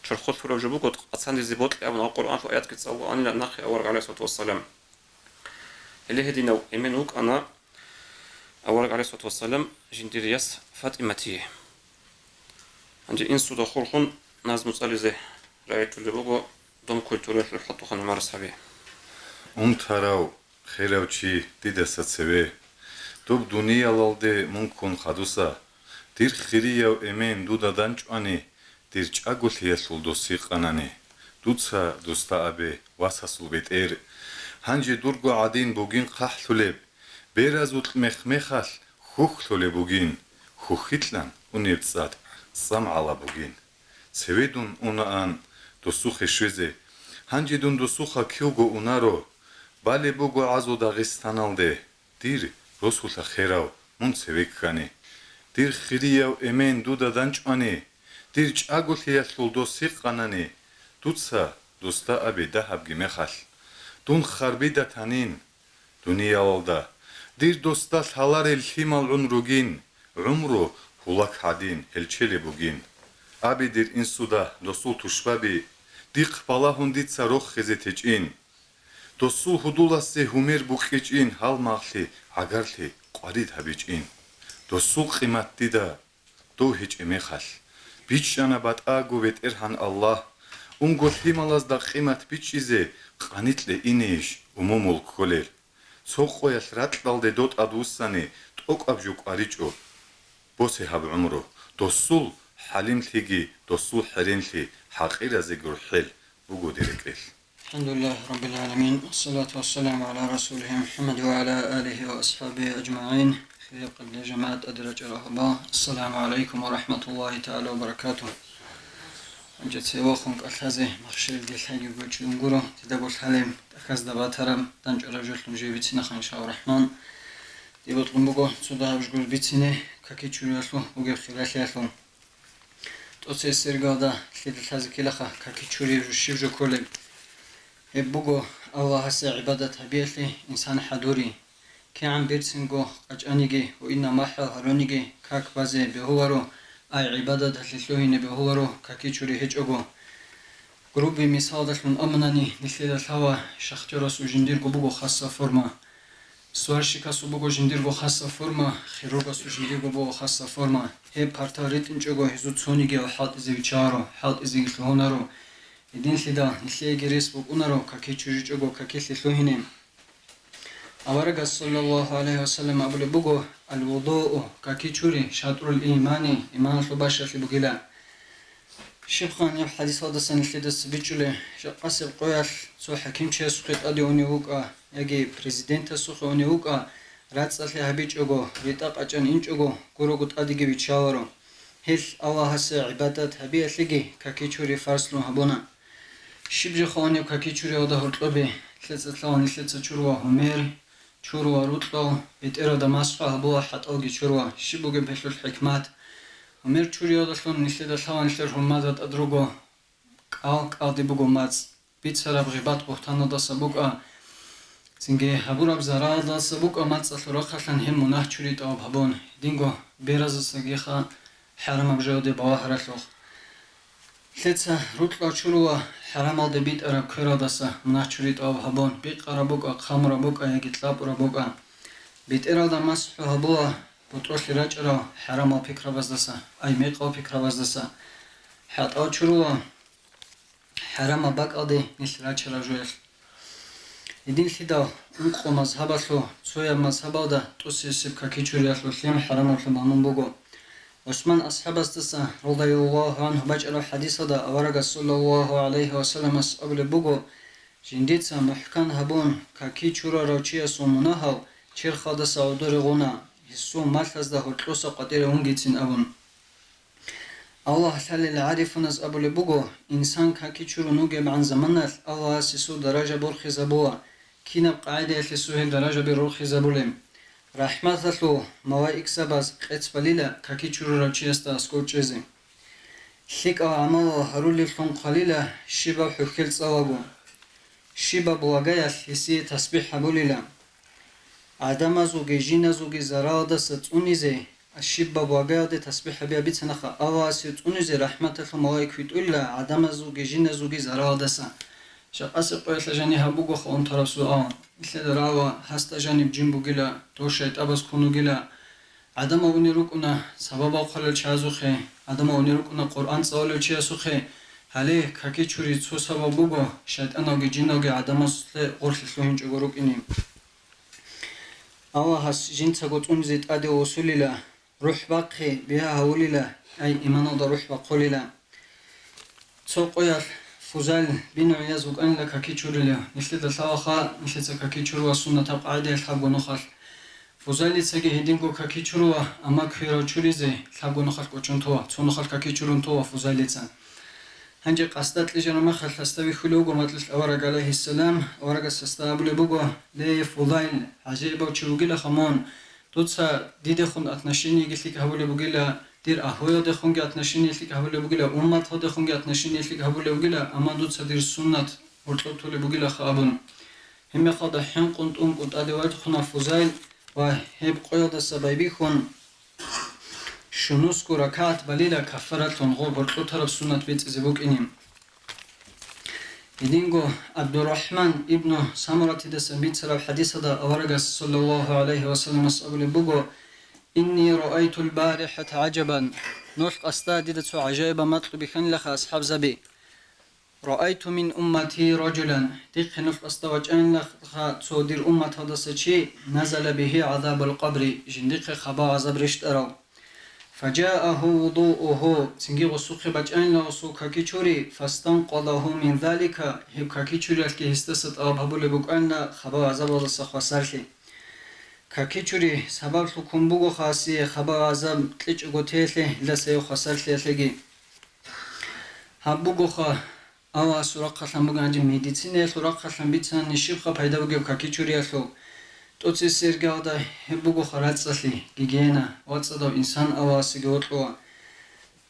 чорхолъ гьураб жо буго, къацандизе бокьи абун, гьаб Къуръаналъул аятги цӀалулаанила нахъе авараг, гӀалайгьиссалату вассалам. Гьеле гьединав эмен вукӀана авараг, гӀалайгьиссалату вассалам, жиндир яс ФатӀиматие. Гьанже инсуда хурхун назму цӀализе рагӀичӀулеб буго Дом культуралъул ХӀатӀухъан ГӀумар асхӀаби. Унтарав, херав чи дидаса цеве, доб дуниялалде мун ккун хадуса, дир хирияв эмен дуда данчӀвани, дир чӀаголъиялъул дос гьикъанани, дуца досда абе, васасул бетӀер, гьанже дурго гӀадин бугин хъахӀлъулеб, беразулъ мех-мехалъ хьухьлъулеб бугин, хьухьилъан унеб цӀад цӀам гӀала бугин. Цеве дун унаан досухъе щвезе, гьанже дун досухъа кивго унаро, балеб буго гӀазу Дагъистаналде, дир росулъа херав мун цеве ккани. Дир хирияв эмен дуда данчӀвани, дир чӀаголъиялъул дос гьикъанани, дуца досда абе дагьабги мехалъ, дун харбида танин, дуниялалда, дир досда лъаларел лъимал гӀун ругин, гӀумру гьулак гӀадин гьелчелеб бугин. Абе, дир инсуда досул тушбаби, дихъ балагьун дица рохизе течӀин. Досул гьудуласе гьумер букьичӀин, гьалмагълъи гӀагарлъи къварид гьабичӀин. Досул къимат дида дов гьечӀеб мехалъ, бичӀчӀана батӀаго БетӀергьан Аллагь, унго лъималазда къимат бичӀчӀизе къанитлъе инейищ умумул кколел? Цо къоялъ ракьалде дов тӀадвуссани тӀокӀаб жо кӀваричӀо. Босе гьаб гӀумру, досул хӀалимлъиги, досул хӀеренлъи хӀакъиразеги рухӀел буго дир рекӀелъ. الحمد لله رب العالمين، والصلاة والسلام على رسوله محمد وعلى آله وأصحابه أجمعين. Хириял къадриял жамагӀат, тӀаде рачӀарал гьабал, ассаламу гӀалайкум ва рахӀматуллагьи тагӀала ва баракатугь. Гьанже цевехун кӀалъазе махщел гелъайги гочӀун гуро, дидаго лъалеб, тӀахьазда батараб, данчӀвараб жолъун жив бицинахъан, иншааллагьу рахӀман. Дие бокьун буго цо дагьаб жо гуро бицине, каки чуриялъул бугеб хиралъиялъул. ТӀоцебесеб иргаялда лъида лъазе ккелаха, каки чурияб жо щиб жо кколеб? Гьеб буго Аллагьасе гӀибадат гьабиялъе инсан хӀадури. КигӀан берцинго къачӀаниги ва инна махӀал гьаруниги как базе бегьуларо, ай гӀибадаталъе лъугьине бегьуларо, каки чури гьечӀого. Грубый мисалдалъун абунани, нилъеда лъала шахтёрасул жиндирго буго хасаб форма. Сварщикасул буго жиндирго хасаб форма, хирургасул жиндирго буго хасаб форма. Гьеб партал ритӀинчӀого гьезул цонигияв хӀалтӀизе виччаро, хӀалтӀизеги лъугьунаро. Гьединлъидал нилъееги рес букӀунаро каки чуричӀого какилъе лъугьине. Аварагас, саллаллагьу гӀалайгьи ва саллам, абулеб буго: «Ал-вудуу, каки чури, шатрул имани, иманалъул бащалъи бугила». Щибха гьеб хӀадисалдаса нилъеда цебе чӀулеб? Жакъасеб къоялъ цо хӀакимчиясухъе тӀаде унев вукӀа, яги президентасухъе унев вукӀа, рацӀцӀалъи гьабичӀого, ритӀа къачӀан инчӀого, гурого тӀадеги виччаларо. Гьел Аллагьасе гӀибадат гьабиялъеги каки чури фарзлъун гьабуна. Щиб жеха унеб каки чуриялда гьоркьобе? Лъеца лъала нилъеца чурва гьумер, чурва рукьал, бетӀералда масхӀу гьабула, хӀатӀалги чурва. Щиб бугеб гьелъул хӀикмат? Гьумер чуриялдалъун нилъеда лъала нилъер гьурмада тӀад руго кӀал, кӀалде буго мацӀ. Бицараб гъибат-бугьтаналдаса букӀа, цинги гьабураб заралдаса букӀа мацӀалъул рахъалъан гьеб мунагь чури тӀаваб гьабун, динго беразасагиха хӀарамаб жоялде балагьаралъухъ. Лъеца рукьа чурулла хӀарамалде битӀараб квералдаса мунагь чури тӀаваб гьабун, бикъараб букӀа, хъамураб букӀа яги кьапӀураб букӀа. БетӀералда масхӀу гьабула бутӀрулъе рачӀарал хӀарамал пикрабаздаса, ай мекъал пикрабаздаса. ХӀатӀал чурулла хӀарамаб бакӀалде нилъ рачараб жоялъ. Гьединлъидал ункъо мазгьабалъул цояб мазгьабалда тӀоцебесеб каки чуриялъул лъим хӀарамаблъун магӀнун буго. ГӀусман асхӀабасдаса, радияллагьу гӀангьу, бачӀараб хӀадисалда аварагас, саллаллагьу гӀалайгьи ва салламас абулеб буго: «Жиндица мухӀкан гьабун, каки чурарав чиясул мунагьал черхалдаса гӀодоре гъуна, гьесул малъазда гьоркьоса къватӀире унгицин», – абун. Аллагь лъалел гӀарифуназ абулеб буго: «Инсан каки чурун вугебгӀан заманалъ Аллагьас гьесул даража борхизабула, кинаб къагӀидаялъе сугьел даражаби рорхизабулеб». РахӀматалъул малаикзабаз къец балила каки чурарав чиясда аскӀов чӀезе. ЛъикӀал гӀамалал гьарулеблъун хъвалила щибаб хӀухьел цӀалаго. Щибаб лагаялъ гьесие тасбихӀ гьабулила. ГӀадамазулги жиназулги заралдаса цӀунизе, щибаб лагаялде тасбихӀ гьабиаб бицанаха, Аллагьасе цӀунизе рахӀматалъул малаик витӀулила гӀадамазулги жиназулги заралдаса. Жакъасеб къоялъа жаниб гьаб бугоха унтараб суал. Нилъеда рагӀула, гьасда жаниб жин бугила, дов шайтӀабаз ккун вугила. ГӀадамал унел рукӀуна сабабал хъвалел чиясухъе, гӀадамал унел рукӀуна Къуръан цӀалулев чиясухъе, Гьале каки чури цо сабаб буго, шайтӀаналги жиналги гӀадамазулъе гъорлъе лъугьинчӀого рукӀине. Аллагьас жинцаго цӀунизе тӀаде вуссулила, рухӀ бахъи бигьа гьавулила, ай, иманалда рухӀ бахъулила. Цо къоялъ Фузайл бин ГӀияз вукӀанила каки чурилев. Нилъеда лъалаха, нилъеца каки чурулеб суннатаб къагӀидаялъ лъабго нухалъ. Фузайлицаги гьединго каки чурулеб, амма кверав чуризе лъабго нухалъ кӀочон тола, цо нухалъ каки чурун тола Фузайлица. Гьанже къасда кьижараб мехалъ гьесда вихьулев вуго макьилъ авараг, гӀалайгьиссалам, аварагас гьесда абулеб буго: «Ле, Фузайл, гӀажаибав чи вугилаха мун, дуца дидехун отношениеги лъикӀ гьабулеб бугила, дир агьлуялдехунги отношение лъикӀ гьабулеб бугила, умматалдехунги отношение лъикӀ гьабулеб бугила, амма дуца дир суннат гьоркьоб толеб бугилаха», – абун. Гьебмехалда хӀинкъун тӀункӀун тӀаде вахъуна Фузайл ва гьеб къоялдаса байбихьун, щунусго ракагӀат балила каффаратлъун гъоб гьоркьоб тараб суннат бецӀизе букӀине. Гьединго ГӀабдуррахӀман ибну Самуратидасан бицараб хӀадисалда аварагас, саллаллагьу гӀалайгьи ва салламас, абулеб буго: «Инни раайтул барихӀата гӀажабан». Нух къасда дида цо гӀажаибаб макьу бихьанилаха, асхӀабзаби. «Раайту мин уммати ражулан». Дихъе нух къасда вачӀанилаха цо дир умматалдаса чи, «назала бигьи гӀазабул къабри», жиндихъе хабал-гӀазаб рещтӀарав. «Фажаагьу вудуугьу», цинги гъосухъе бачӀанила гъосул каки чури, «фастанкъазагьу мин залика», гьеб каки чуриялъги гьесдаса тӀалаб гьабулеб букӀанила хабал-гӀазабалдаса хвасарлъи. Каки чури сабаблъун ккун бугоха гьасие хабал-гӀазаб кьечӀого теялъе, гьелдаса гьев хвасарлъиялъеги. Гьаб бугоха, Аллагьасул рахъалъан бугин, гьанже медицинаялъул рахъалъан бицани щибха пайда бугеб каки чуриялъул? ТӀоцесергалда гьеб бугоха рацӀцӀалъи, гигиена, вацӀцӀадав инсан Аллагьасеги вокьула.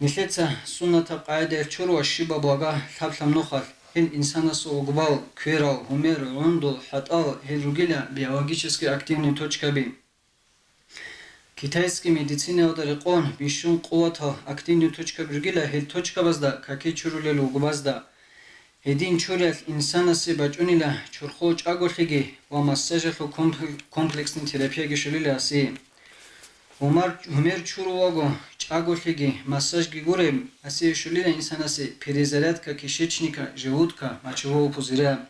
Нилъеца суннатаб къагӀидаялъ чурулеб щибаб лага лъаблъаб нухалъ, гьел инсанасул угбал, кверал, гьумер, гӀундул, хӀатӀал, гьел ругила биологически активный точкаби. Китайский медицинаялда рекъон бищун къуватал активный точкаби ругила, гьел точкабазда каки чурулел угбазда. Гьедин чуриялъ инсанасе бачӀунила чорхол чӀаголъиги ва массажалъул компл-, комплексный терапияги щолила гьасие. Гьумар-, гьумер чурулаго чӀаголъиги массажги гуреб, гьасие щолила инсанасе перезарядка кишечника, желудка, мочевого пузыря.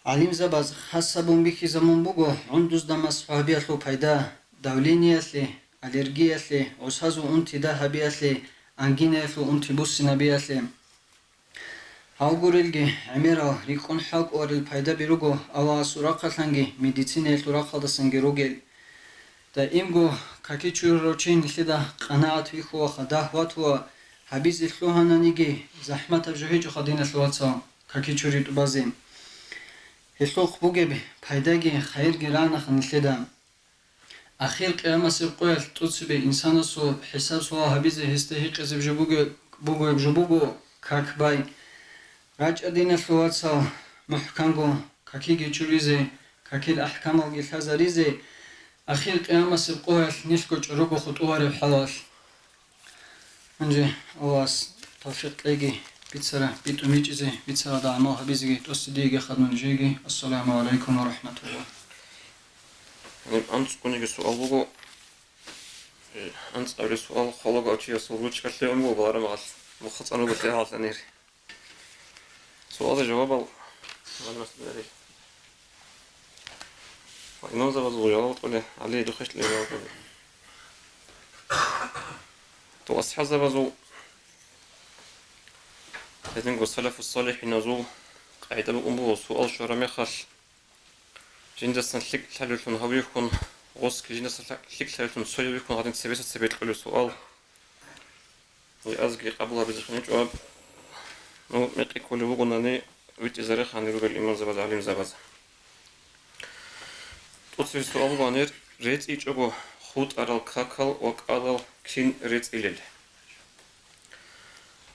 ГӀалимзабаз хас гьабун бихьизабун буго гӀундузда масхӀу гьабиялъул пайда, давлениялъе, аллергиялъе, гӀусазул унти дагь гьабиялъе, ангинаялъул унти буссинабиялъе. Гьал гурелги, гӀемерал рикӀкӀун хӀалкӀоларел пайдаби руго Аллагьасул рахъалъанги медицинаялъул рахъалдасанги ругел. Даимго каки чурарав чи нилъеда къанагӀат вихьулаха, дагь ватула, гьабизе лъугьананиги, захӀматаб жо гьечӀоха, диналъул вацал, каки чури тӀубазе. Гьелъухъ бугеб пайдаги хайирги ранаха нилъеда. Ахир къиямасеб къоялъ тӀоцебе инсанасул хӀисаб-суал гьабизе гьесда гьикъизеб жо буго, бугеб жо буго как бай. РачӀа, диналъул вацал, мухӀканго какиги чуризе, какил ахӀкамалги лъазаризе, ахир къиямасеб къоялъ нилъго чӀорого хутӀулареб хӀалалъ. Гьанже Аллагьас тавфикъ кьеги бицара, битӀун бичӀчӀизе, бицаралда гӀамал гьабизеги, тӀосе диеги хадур нижеги. Ассаламу гӀалайкум ва рахӀматуллагь. Гьаниб анцӀгониги суал буго. Э, анцӀабилеб суал хвалого чиясул ручкалъе ун буго, балараб мехалъ мухъ цӀануго лъегьаллъанир. Суалда жавабал. Имамзабазул жаваб кьолеб, гьале духъе кьолеб жаваб кьолеб. То асхӀабзабазул, гьединго салафу-салихӀиназул къагӀида букӀун буго, суал щвараб мехалъ, жиндасан лъикӀ лъалевлъун гьавихьун, гъосги жиндасан лъа-, лъикӀ лъалевлъун цоявихьун гьадин цебеса цебе кьолеб суал. Гьезги къабул гьабизехъин гьечӀо аб. Ну, мекъи кколеб бугонани, витӀизарехъани ругел имамзабаз, гӀалимзабаз. ТӀоцебе суал бугонир, рецӀичӀого хутӀарал какал ва кӀалал кин рецӀилел?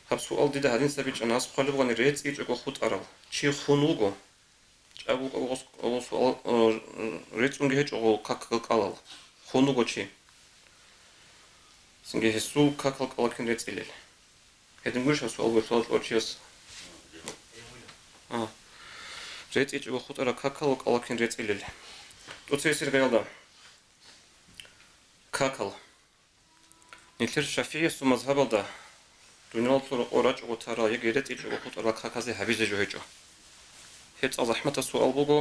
Гьаб суал дида гьадинса бичӀчӀана, гьас хъвалеб бугони рецӀичӀого хутӀарал чи хун вуго. ЧӀаго гъос-, гъос-, э, рецӀунги гьечӀо гъол как-, кӀалал. Хун вуго чи. Цинги гьесул какал кӀалал кин рецӀилел. Гьедин гурищ гьаб суал гуро лъугьа-лъугьа чияс? А. РецӀичӀого хутӀарал какал кӀалал кин рецӀилел. ТӀоцебесеб гаялда. Какал. Нилъер ШафигӀиясул мазгьабалда Дуниялалъул рокъор рачӀого тарал яги ретӀичӀого хутӀарал каказе гьабизе жо гьечӀо. Гьеб цӀакъ захӀматаб суал буго.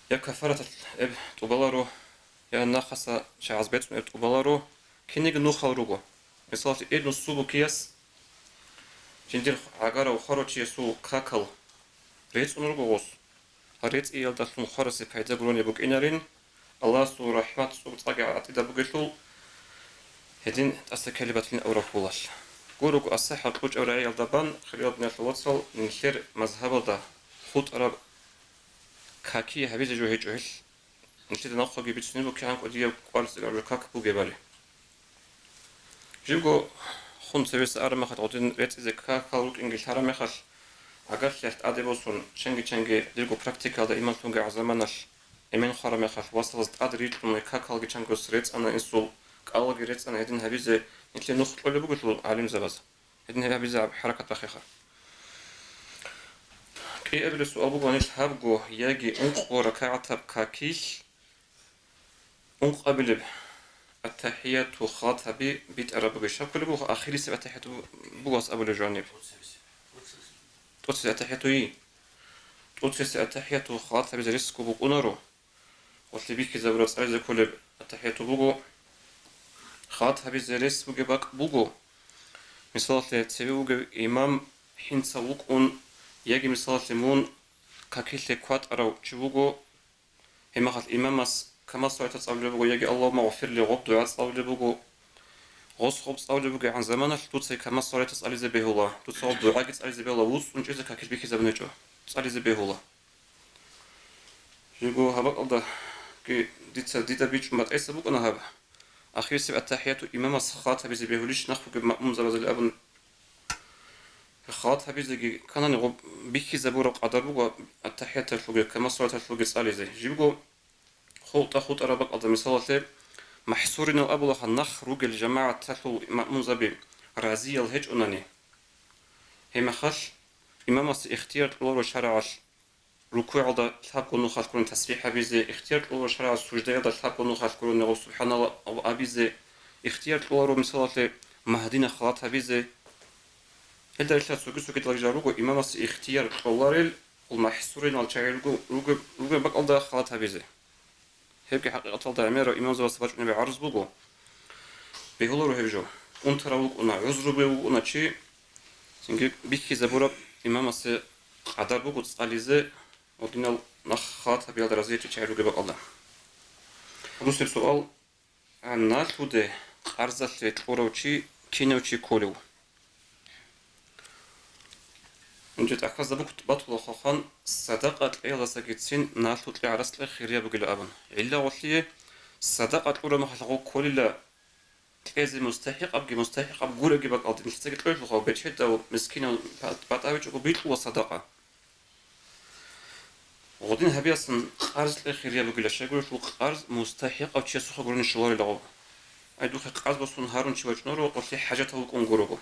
Я кафараталъ гьеб тӀубаларо, я нахъаса чагӀаз бецӀун гьеб тӀубаларо, кинеги нухал руго. Мисалалъе, Ибну Субукияс жиндир гӀагарав хварав чиясул какал рецӀун руго гъос. Гьал рецӀиялдалъун хварасе пайда гурони букӀинарин, Аллагьасул рахӀмат цӀоб цӀакъги гӀатӀида бугелъул, гьедин тӀаса ккелеб батилин аврагьулалъ. Гурого асахӀаб кьучӀаб рагӀиялда бан, хириял диналъул вацал, нилъер мазгьабалда хутӀараб каки гьабизе жо гьечӀо гьелъ. Нилъеда нахъеги бицунеб бугеб кигӀан кӀудияб кӀвар цӀикӀкӀараб жо как бугебали. Жибго хун цевеса араб мехалъ, гъодин рецӀизе какал рукӀинги лъараб мехалъ, гӀагарлъиялъ тӀаде босун, чанги-чанги дирго практикалда иман лъунги гӀазаманалъ эмен хвараб мехалъ, васалаз тӀад рикьун какалги чангос рецӀана инсул, кӀалги рецӀана гьедин гьабизе, нилъее нух кьолеб бугелъул гӀалимзабаз. Гьедин гьабизе хӀаракат бахъеха. КӀиабилеб суал буго, гьанилъ гьабго яги ункъго ракагӀатаб какилъ ункъабилеб аттахӀияту халат гьаби битӀараб бугищ? Гьаб кколеб буго, ахирисеб аттахӀияту бугос абулеб жо гьаниб. ТӀоцебесеб аттахӀиятуйи? ТӀоцебесеб аттахӀияту халат гьабизе ресго букӀунаро. Гъолъие бихьизабураб цӀализе кколеб аттахӀияту буго. Халат гьабизе рес бугеб бакӀ буго. Мисалалъе, цеве вугев имам хӀинцав вукӀун, яги, мисалалъе, мун какилъе кватӀарав чи вуго, гьеб мехалъ имамас камал салатас цӀалулеб буго, яги Аллагьумма гъфирли гъоб дугӀа цӀалулеб буго. Гъос гъоб цӀалулеб бугебгӀан заманалъ дуца камал салатас цӀализе бегьула, дуца гъоб дугӀаги цӀализе бегьула, вуцӀцӀун чӀезе какилъ бихьизабун гьечӀо, цӀализе бегьула. Жиго гьаб бакӀалдаги дица, дида бичӀчӀун батӀиса букӀана гьаб. Ахирисеб аттахӀияту имамас халат гьабизе бегьулищ нахъ бугеб маъмумзабазул абун, халат гьабизеги кканани гъоб бихьизабураб къадар буго аттахӀияталъулги камал салаталъулги цӀализе. Жибго хутӀа-хутӀараб бакӀалда, мисалалъе, махӀсуринал абулаха нахъ ругел жамагӀаталъул маъмумзаби разиял гьечӀонани, гьеб мехалъ имамасе ихтияр кьоларо шарагӀалъ рукугӀалда лъабго нухалъ гурони тасбихӀ гьабизе, ихтияр кьоларо шарагӀалъ суждаялда лъабго нухалъ гурони гъоб субхӀаналлагь абизе, ихтияр кьоларо, мисалалъе, магьдина халат гьабизе. Гьелда релълъа цоги-цогидал жал руго имамасе ихтияр кьоларел, гъул махӀсуринал чагӀи руго, руго, ругеб бакӀалда халат гьабизе. Гьебги хӀакъикъаталда гӀемерав имамзабаз бачӀунеб гӀарз буго. Бегьуларо гьеб жо. Унтарав вукӀуна, гӀузру бугев вукӀуна чи, цинги бихьизабураб имамасе къадар буго цӀализе, гьединал нахъ халат гьабиялда разиячӀей чагӀи ругеб бакӀалда. Русеб суал. Налъуде къарзалъе кьурав чи кинав чи кколев? Гьанже тӀахьазда букӀ батула хъван, садакъа кьеялдасагицин налъу кье гӀарац кье хирияб бугила абун. ГӀилла гъолъие, садакъа кьураб мехалъ гъо кколила кьезе мустахӀикъабги мустахӀикъаб гуребги бакӀалде, нилъецаги кьолелъулха, бечедав, мискинав, батӀа-, батӀа гьечӀого бикьула садакъа. Гъодин гьабиялъан къарз кье хирияб бугила, щайгурелъул къарз мустахӀикъав чиясухъа гурони щоларила гъоб. Ай, духъе къарз босун гьарун чи вачӀунаро, гъолъие хӀажатав вукӀун гурого.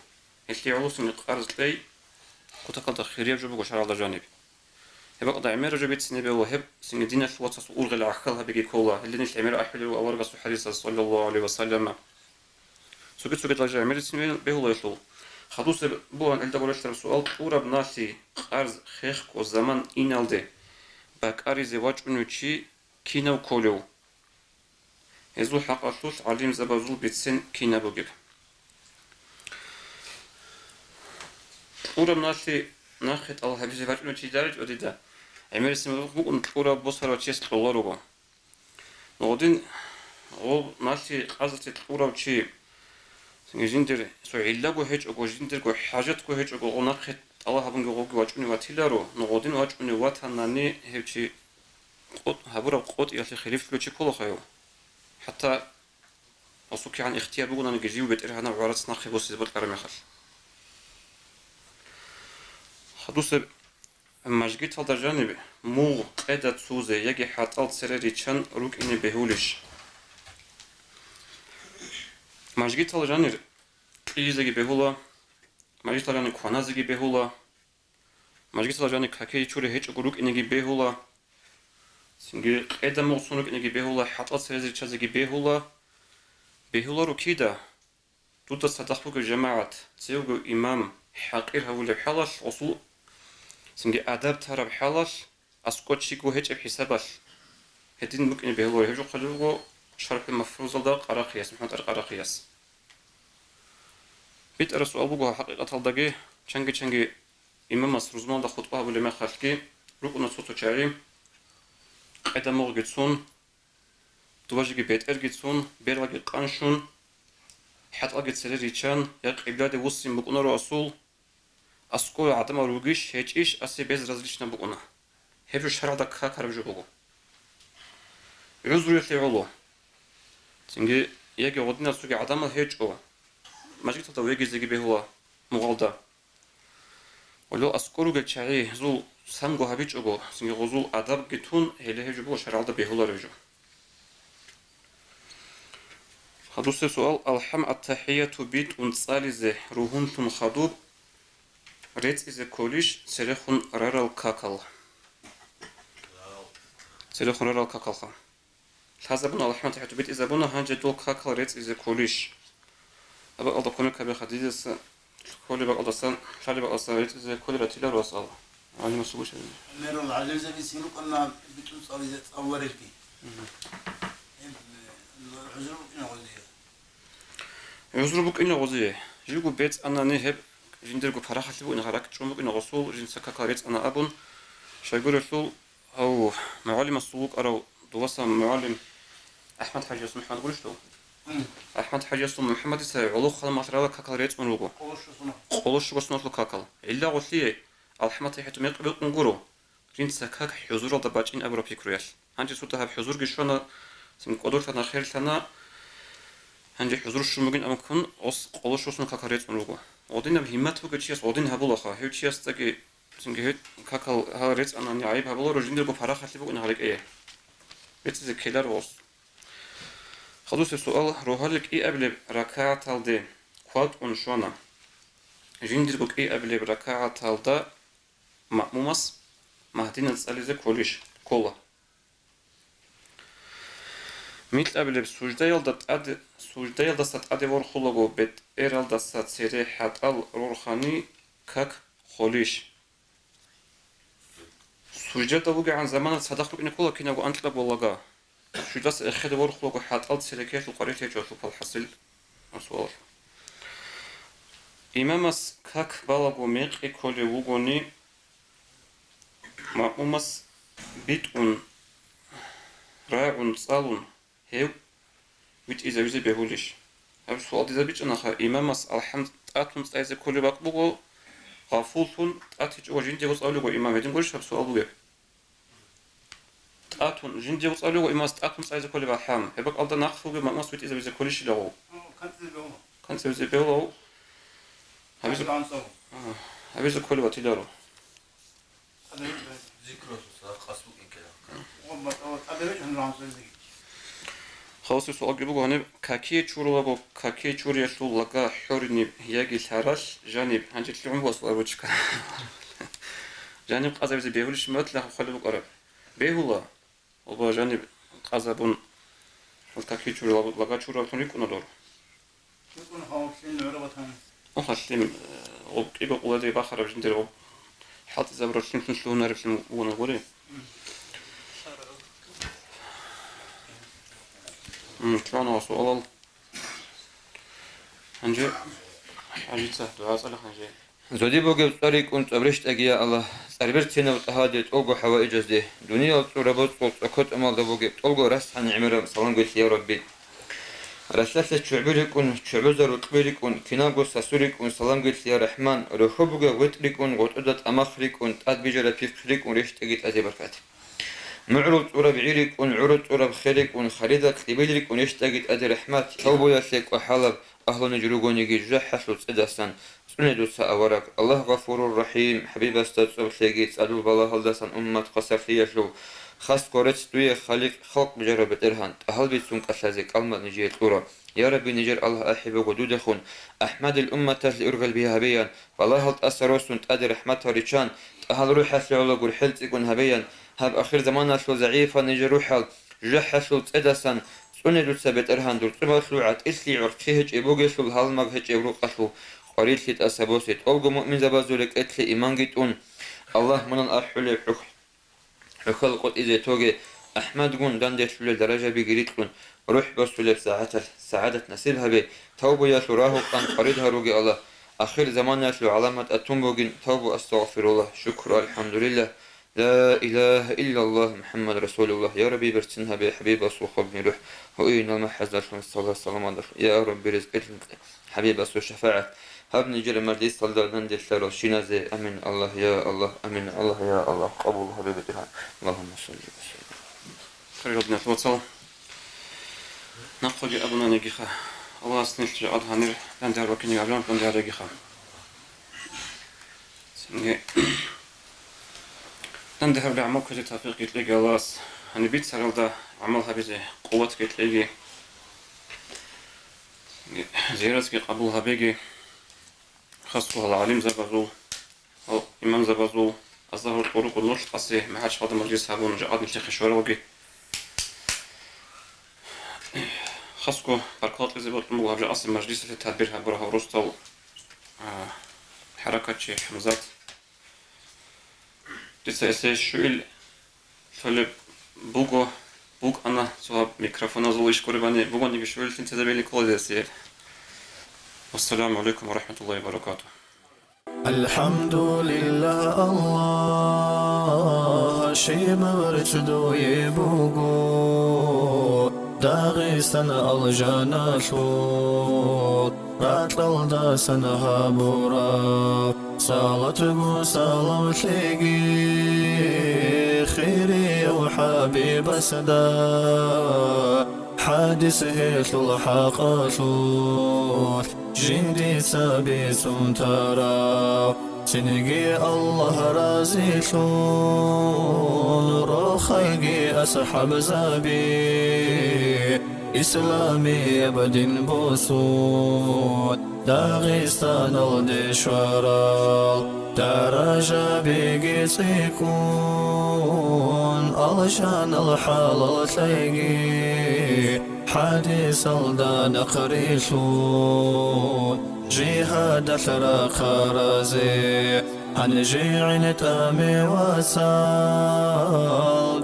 Гьелъие гӀолосин къарз кьей кутакалда хирияб жо буго шаргӀалда жаниб. Гьеб бакӀалда гӀемераб жо бицине бегьула, гьеб цинги диналъул вацасул ургъел гӀахьал гьабиги ккола, гьелде нилъ гӀемер ахӀулел руго аварагасул хӀадисалъ, саллаллагьу гӀалайгьи ва саллама. Цоги-цогидал жо гӀемерисин бегьуларо гьелъул. Хадусеб буган гьелда гурелъараб суал: кьураб налъи къарз хехго заман иналде бакӀаризе вачӀунев чи кинав кколев? Гьезул хӀакъалъулъ гӀалимзабазул бицен кинаб бугеб? Кьураб налъи нахъе тӀал гьабизе вачӀунев чи даричӀо дида, гӀемерисин букӀун кьураб босарав чияс кьоларуго. Гъодин гъоб налъи къарзалъе кьурав чи жиндир цо гӀиллаго гьечӀого, жиндирго хӀажатго гьечӀого, гъо нахъе тӀала гьабунги гъобги вачӀунев ватиларо, но гъодин вачӀунев ватанани, гьев чи къо-, гьабураб къотӀиялъе хилифлъулев чи кколаха гьев. ХӀатта гьасул кигӀан ихтияр бугонаниги, жив БетӀергьанав гӀарац нахъе босизе бокьараб мехалъ. Хадусеб Мажгиталда жаниб мугъ къеда цузе яги хӀатӀал цере риччан рукӀине бегьулищ? Мажгитал жанир кьижизеги бегьула, мажгитал жанир кваназеги бегьула, мажгитал жанир какие чури гьечӀого рукӀинеги бегьула, цинги къеда мугъ цун рукӀинеги бегьула, хӀатӀал церезе риччазеги бегьула. Бегьуларо кида? Дуда цадахъ бугев жамагӀат, цевго имам хӀакъир гьавулев хӀалалъ, гъосул цинги адаб тараб хӀалалъ, аскӀо чиго гьечӀеб хӀисабалъ. Гьедин букӀине бегьуларо, гьеб жо хъвалеб буго ШархӀул Мафрузалда Къарахъияс, МухӀаммад Къарахъияс. БитӀараб суал буго, хӀакъикъаталдаги чанги-чанги имамас рузмалда хутӀба гьабулеб мехалъги рукӀуна цо-цо чагӀи, къедамугъги цун, дубажиги бетӀерги цун, берлаги къанщун, хӀатӀалги цере риччан, я къибладе вуссин букӀунаро асул, аскӀове гӀадамал ругищ, гьечӀищ, асе безразлично букӀуна. Гьеб жо шаргӀалда какараб жо буго. ГӀузруялъе гӀоло. Цинги, яги гъодинал цоги гӀадамал гьечӀо, мажгиталда вегизеги бегьула мугъалда. Гьелъул аскӀор ругел чагӀи гьезул самго гьабичӀого, цинги гьезул адабги тун, гьеле гьеб жо буго шаргӀалда бегьулареб жо. Хадусеб суал: АлхӀам, аттахӀияту битӀун цӀализе ругьунлъун хадуб рецӀизе кколищ церехун рарал какал? Церехун рарал какалха. Лъазабуна, АлхӀаматахӀияту битӀизабуна, гьанже дол какал рецӀизе кколищ? Абакьалда кумек гьабе хадидаса, кколеб бакӀалдасан, лъалеб бакӀалдасан рецӀизе кколеб ратиларо асал. ГӀалимасул гьечӀеб. ГӀумерул гӀалимзабицин рукӀана битӀун цӀализе цӀалуларелги. Мгм. Гьеб, э, гӀузру букӀина гъозие. ГӀузру букӀина гъозие. Живго бецӀанани гьеб жиндирго парахалъи букӀина, гьаракь чӀун букӀина гъосул, жинца какал рецӀана абун, щайгурелъул, Гьав, мугӀалимасул вукӀарав дуласан мугӀалим АхӀмад-хӀажиясул МухӀаммад гурищ дов? Мгм. АхӀмад-хӀажиясул МухӀаммадица гӀолохъан малъарала какал рецӀун руго. Къоло щуго соналъул какал. ГӀилла гъолъие, АлхӀаматахӀияту мекъи букӀун гуро, жинца как хӀузуралда бачӀин абураб пикруялъ. Гьанже цо дагьаб хӀузурги щвана, цин кӀодолъана, херлъана, гьанже хӀузур щун бугин абун ккун, ос къоло щуго соналъул какал рецӀун руго. Гъодинаб гьиммат бугев чияс гъодин гьабулаха, гьев чиясдаги Цинги гьеб какал гьал рецӀанани гӀайиб гьабуларо, жиндирго парахалъи букӀина гьарикӀее. РецӀизе ккеларо ос. Хадусеб суал: рогьалил кӀиабилеб ракагӀаталде кватӀун щвана. Жиндирго кӀиабилеб ракагӀаталда маъмумас Магьдинал цӀализе кколищ? Ккола. Микьабилеб суждаялда тӀаде, суждаялдаса тӀаде ворхулаго бетӀералдаса цере хӀатӀал рорхани как холищ? Суждада вугегӀан замана цадахъ рукӀине ккола кинабго анкьабго лага. Суждаса эхеде ворхулаго хӀатӀал церекелъул къварилъи гьечӀо, лъупал хӀасил суалалъ. Имамас как балаго мекъи кколев вугони, маъмумас битӀун, рагӀун, цӀалун гьев витӀизавизе бегьулищ? Гьаб суал дида бичӀчӀанаха, имамас алхӀам тӀатун цӀайзе кколеб бакӀ буго, гъафуллъун тӀатичӀого жиндего цӀалуго имам, гьедин гурищ гьаб суал бугеб? ТӀатун, жиндего цӀалуго имамас тӀатун цӀайзе кколеб алхӀам, гьеб бакӀалда нахъ бугеб маъмумас витӀизавизе кколищилаву? КанцӀизе бегьула. КанцӀизе бегьулав? Гьабизе, КанцӀизе бегьула. А, гьабизе кколеб батиларо. Зикру Аллагь къасд букӀин ккела. Халасеб суалги буго гьаниб: какие чурулаго, какие чуриялъул лага хӀориниб яги лъаралъ жаниб, гьанже лъугӀун буго суал ручка. Жаниб къазабизе бегьулищ мурад лахъ хъвалеб букӀараб? Бегьула. Оба жаниб къазабун, какие чури лага чураллъун рикӀкӀуна дор. РукӀун гьав лъим гӀура батани. Оха лъим, э, гъуб кӀиба къулади бахараб жиндир гъуб хӀалтӀизабураб лъимлъун лъугьунареб лъим вуна гури. М, лъугьана ва суалал. Гьанже хӀажица дугӀа цӀале гьанже. Зодиб бугеб цӀар рикӀкӀун цӀоб рещтӀаги, я Аллагь, цӀарберцинав тӀагьаде тӀолго хӀаваиджазде, дуниял цӀура-боцӀул цӀоко-тӀамалда бугеб тӀолго расхӀан гӀемераб саламгвелъи, я Рабби. Ралъдалъе ччугӀби рикӀкӀун, ччугӀбузар рукьби рикӀкӀун, кинабго сасу рикӀкӀун саламгвелъи, я РахӀман, рохьо бугеб гъветӀ рикӀкӀун, гъотӀода тӀамах рикӀкӀун, тӀад бижараб пихъ рикӀкӀун рещтӀаги тӀаде баркат. МугӀрул цӀураб гӀи рикӀкӀун, гӀуру цӀураб хер рикӀкӀун, халидал кьибил рикӀкӀун рещтӀаги тӀаде рахӀмат, тавбуялъе кӀвахӀалаб, агьлуни журугониги жужахӀалъул цӀедасан, цӀуне дуца авараг, Аллагь Гъафурур Рахим, ХӀабибасда цӀоб лъеги, цӀадул балагьалдасан уммат хвасарлъиялъул, хас гъорец дуе, Халикъ, халкъ бижараб БетӀергьан, тӀагьал бицун кӀалъазе кӀалмал нижее кьура. Я Рабби, нижер Аллагь ахӀи буго дудехун, АхӀмадил умматалъе ургъел би гьабеян, балагьал тӀаса росун тӀаде рахӀматал риччан, тӀагьал рухӀалъе гӀоло гурхӀел цӀикӀкӀун гьабеян, гьаб ахирзаманалъул загӀипал нижер рухӀал, жужахӀалъул цӀедасан, ЦӀуне дуца, БетӀергьан, дур цӀубалъул гӀатӀилъи гӀорччи гьечӀеб бугелъул, гьалмаг гьечӀеб рукъалъул къварилъи тӀаса босе, тӀолго муъмин-забазул рекӀелъе иманги тӀун, Аллагь мунан ахӀулеб хӀухь-, хӀухьал къотӀизе тоге, АхӀмадгун данделъулел даражабиги рикьун, рухӀ босулеб сагӀаталъ сагӀадат насиб гьабе, тавбуялъул рагьукъан къварид гьаруге, Аллагь, ахир заманаялъул гӀаламаталда тун бугин тавбу, астагъфируллагь, шукру, алхӀамдулиллагь, لا إله إلا الله محمد رسول الله. Я Рабби, берцин гьабе хӀабибасул хабни рухӀ, гьуинал махӀаздалъун, салат-саламалдалъун. Я Рабби, ризкъилъун кье хӀабибасул шафагӀат. Гьаб нижер мажлисалда данделъарал щиназе. Амин, Аллагь, я Аллагь, амин, Аллагь, я Аллагь, къабул гьабе, БетӀергьан. Аллагьумма салли ва саллим. Хириял диналъул вацал, нахъеги абунанигиха, Аллагьас нилъ жакъад гьанир данде гьаруккиниги абун данде гьарегиха. Цинги данде гьабулеб гӀамал кквезе тавфикъги кьеги Аллагьас, гьаниб бицаралда гӀамал гьабизе къуватги кьеги, цинги зияртги къабул гьабеги, хасго гьал гӀалимзабазул, гьал имамзабазул, Азагьар ТӀурукъул Нур тӀасе МахӀачхъалда мажлис гьабун, жакъад нилъехъе щваралги, хасго баркала кьезе бокьун буго гьаб жакъасеб мажлисалъе тадбир гьабурав гьав росдал, а, хӀаракатчи ХӀамзат. Дица гьесие щуил лъолеб буго, букӀана, цо гьаб микрофоназул иш гуребани, бугониги щуил лъим цезе бегьине ккола гьесие. Вассаламу гӀалайкум ва рахӀматуллагьи ва баракатугь. АлхӀамдулиллагь, Аллагь, щибаб рецц дуе буго, Дагъистан алжаналъул ракьалдасан гьабураб. Салатгу салам лъеги хирияв ХӀабибасда, хӀадис гьелъул хӀакъалъулъ жиндица бицун тарав. Цинги Аллагь разилъун рохалги асхӀабзаби, исламияб дин босун Дагъистаналде щварал, даражабиги цӀикӀкӀун, алжанал хӀалал лъайги, хӀадисалда нахърилълъун, жигьадалъ рахъаразе. ГьанжегӀин тӀаме вацал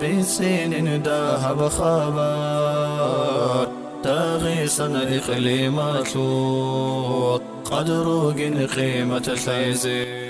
бицинин дагьаб хабар, Дагъистан икълималъул къадругин къимат лъайзе.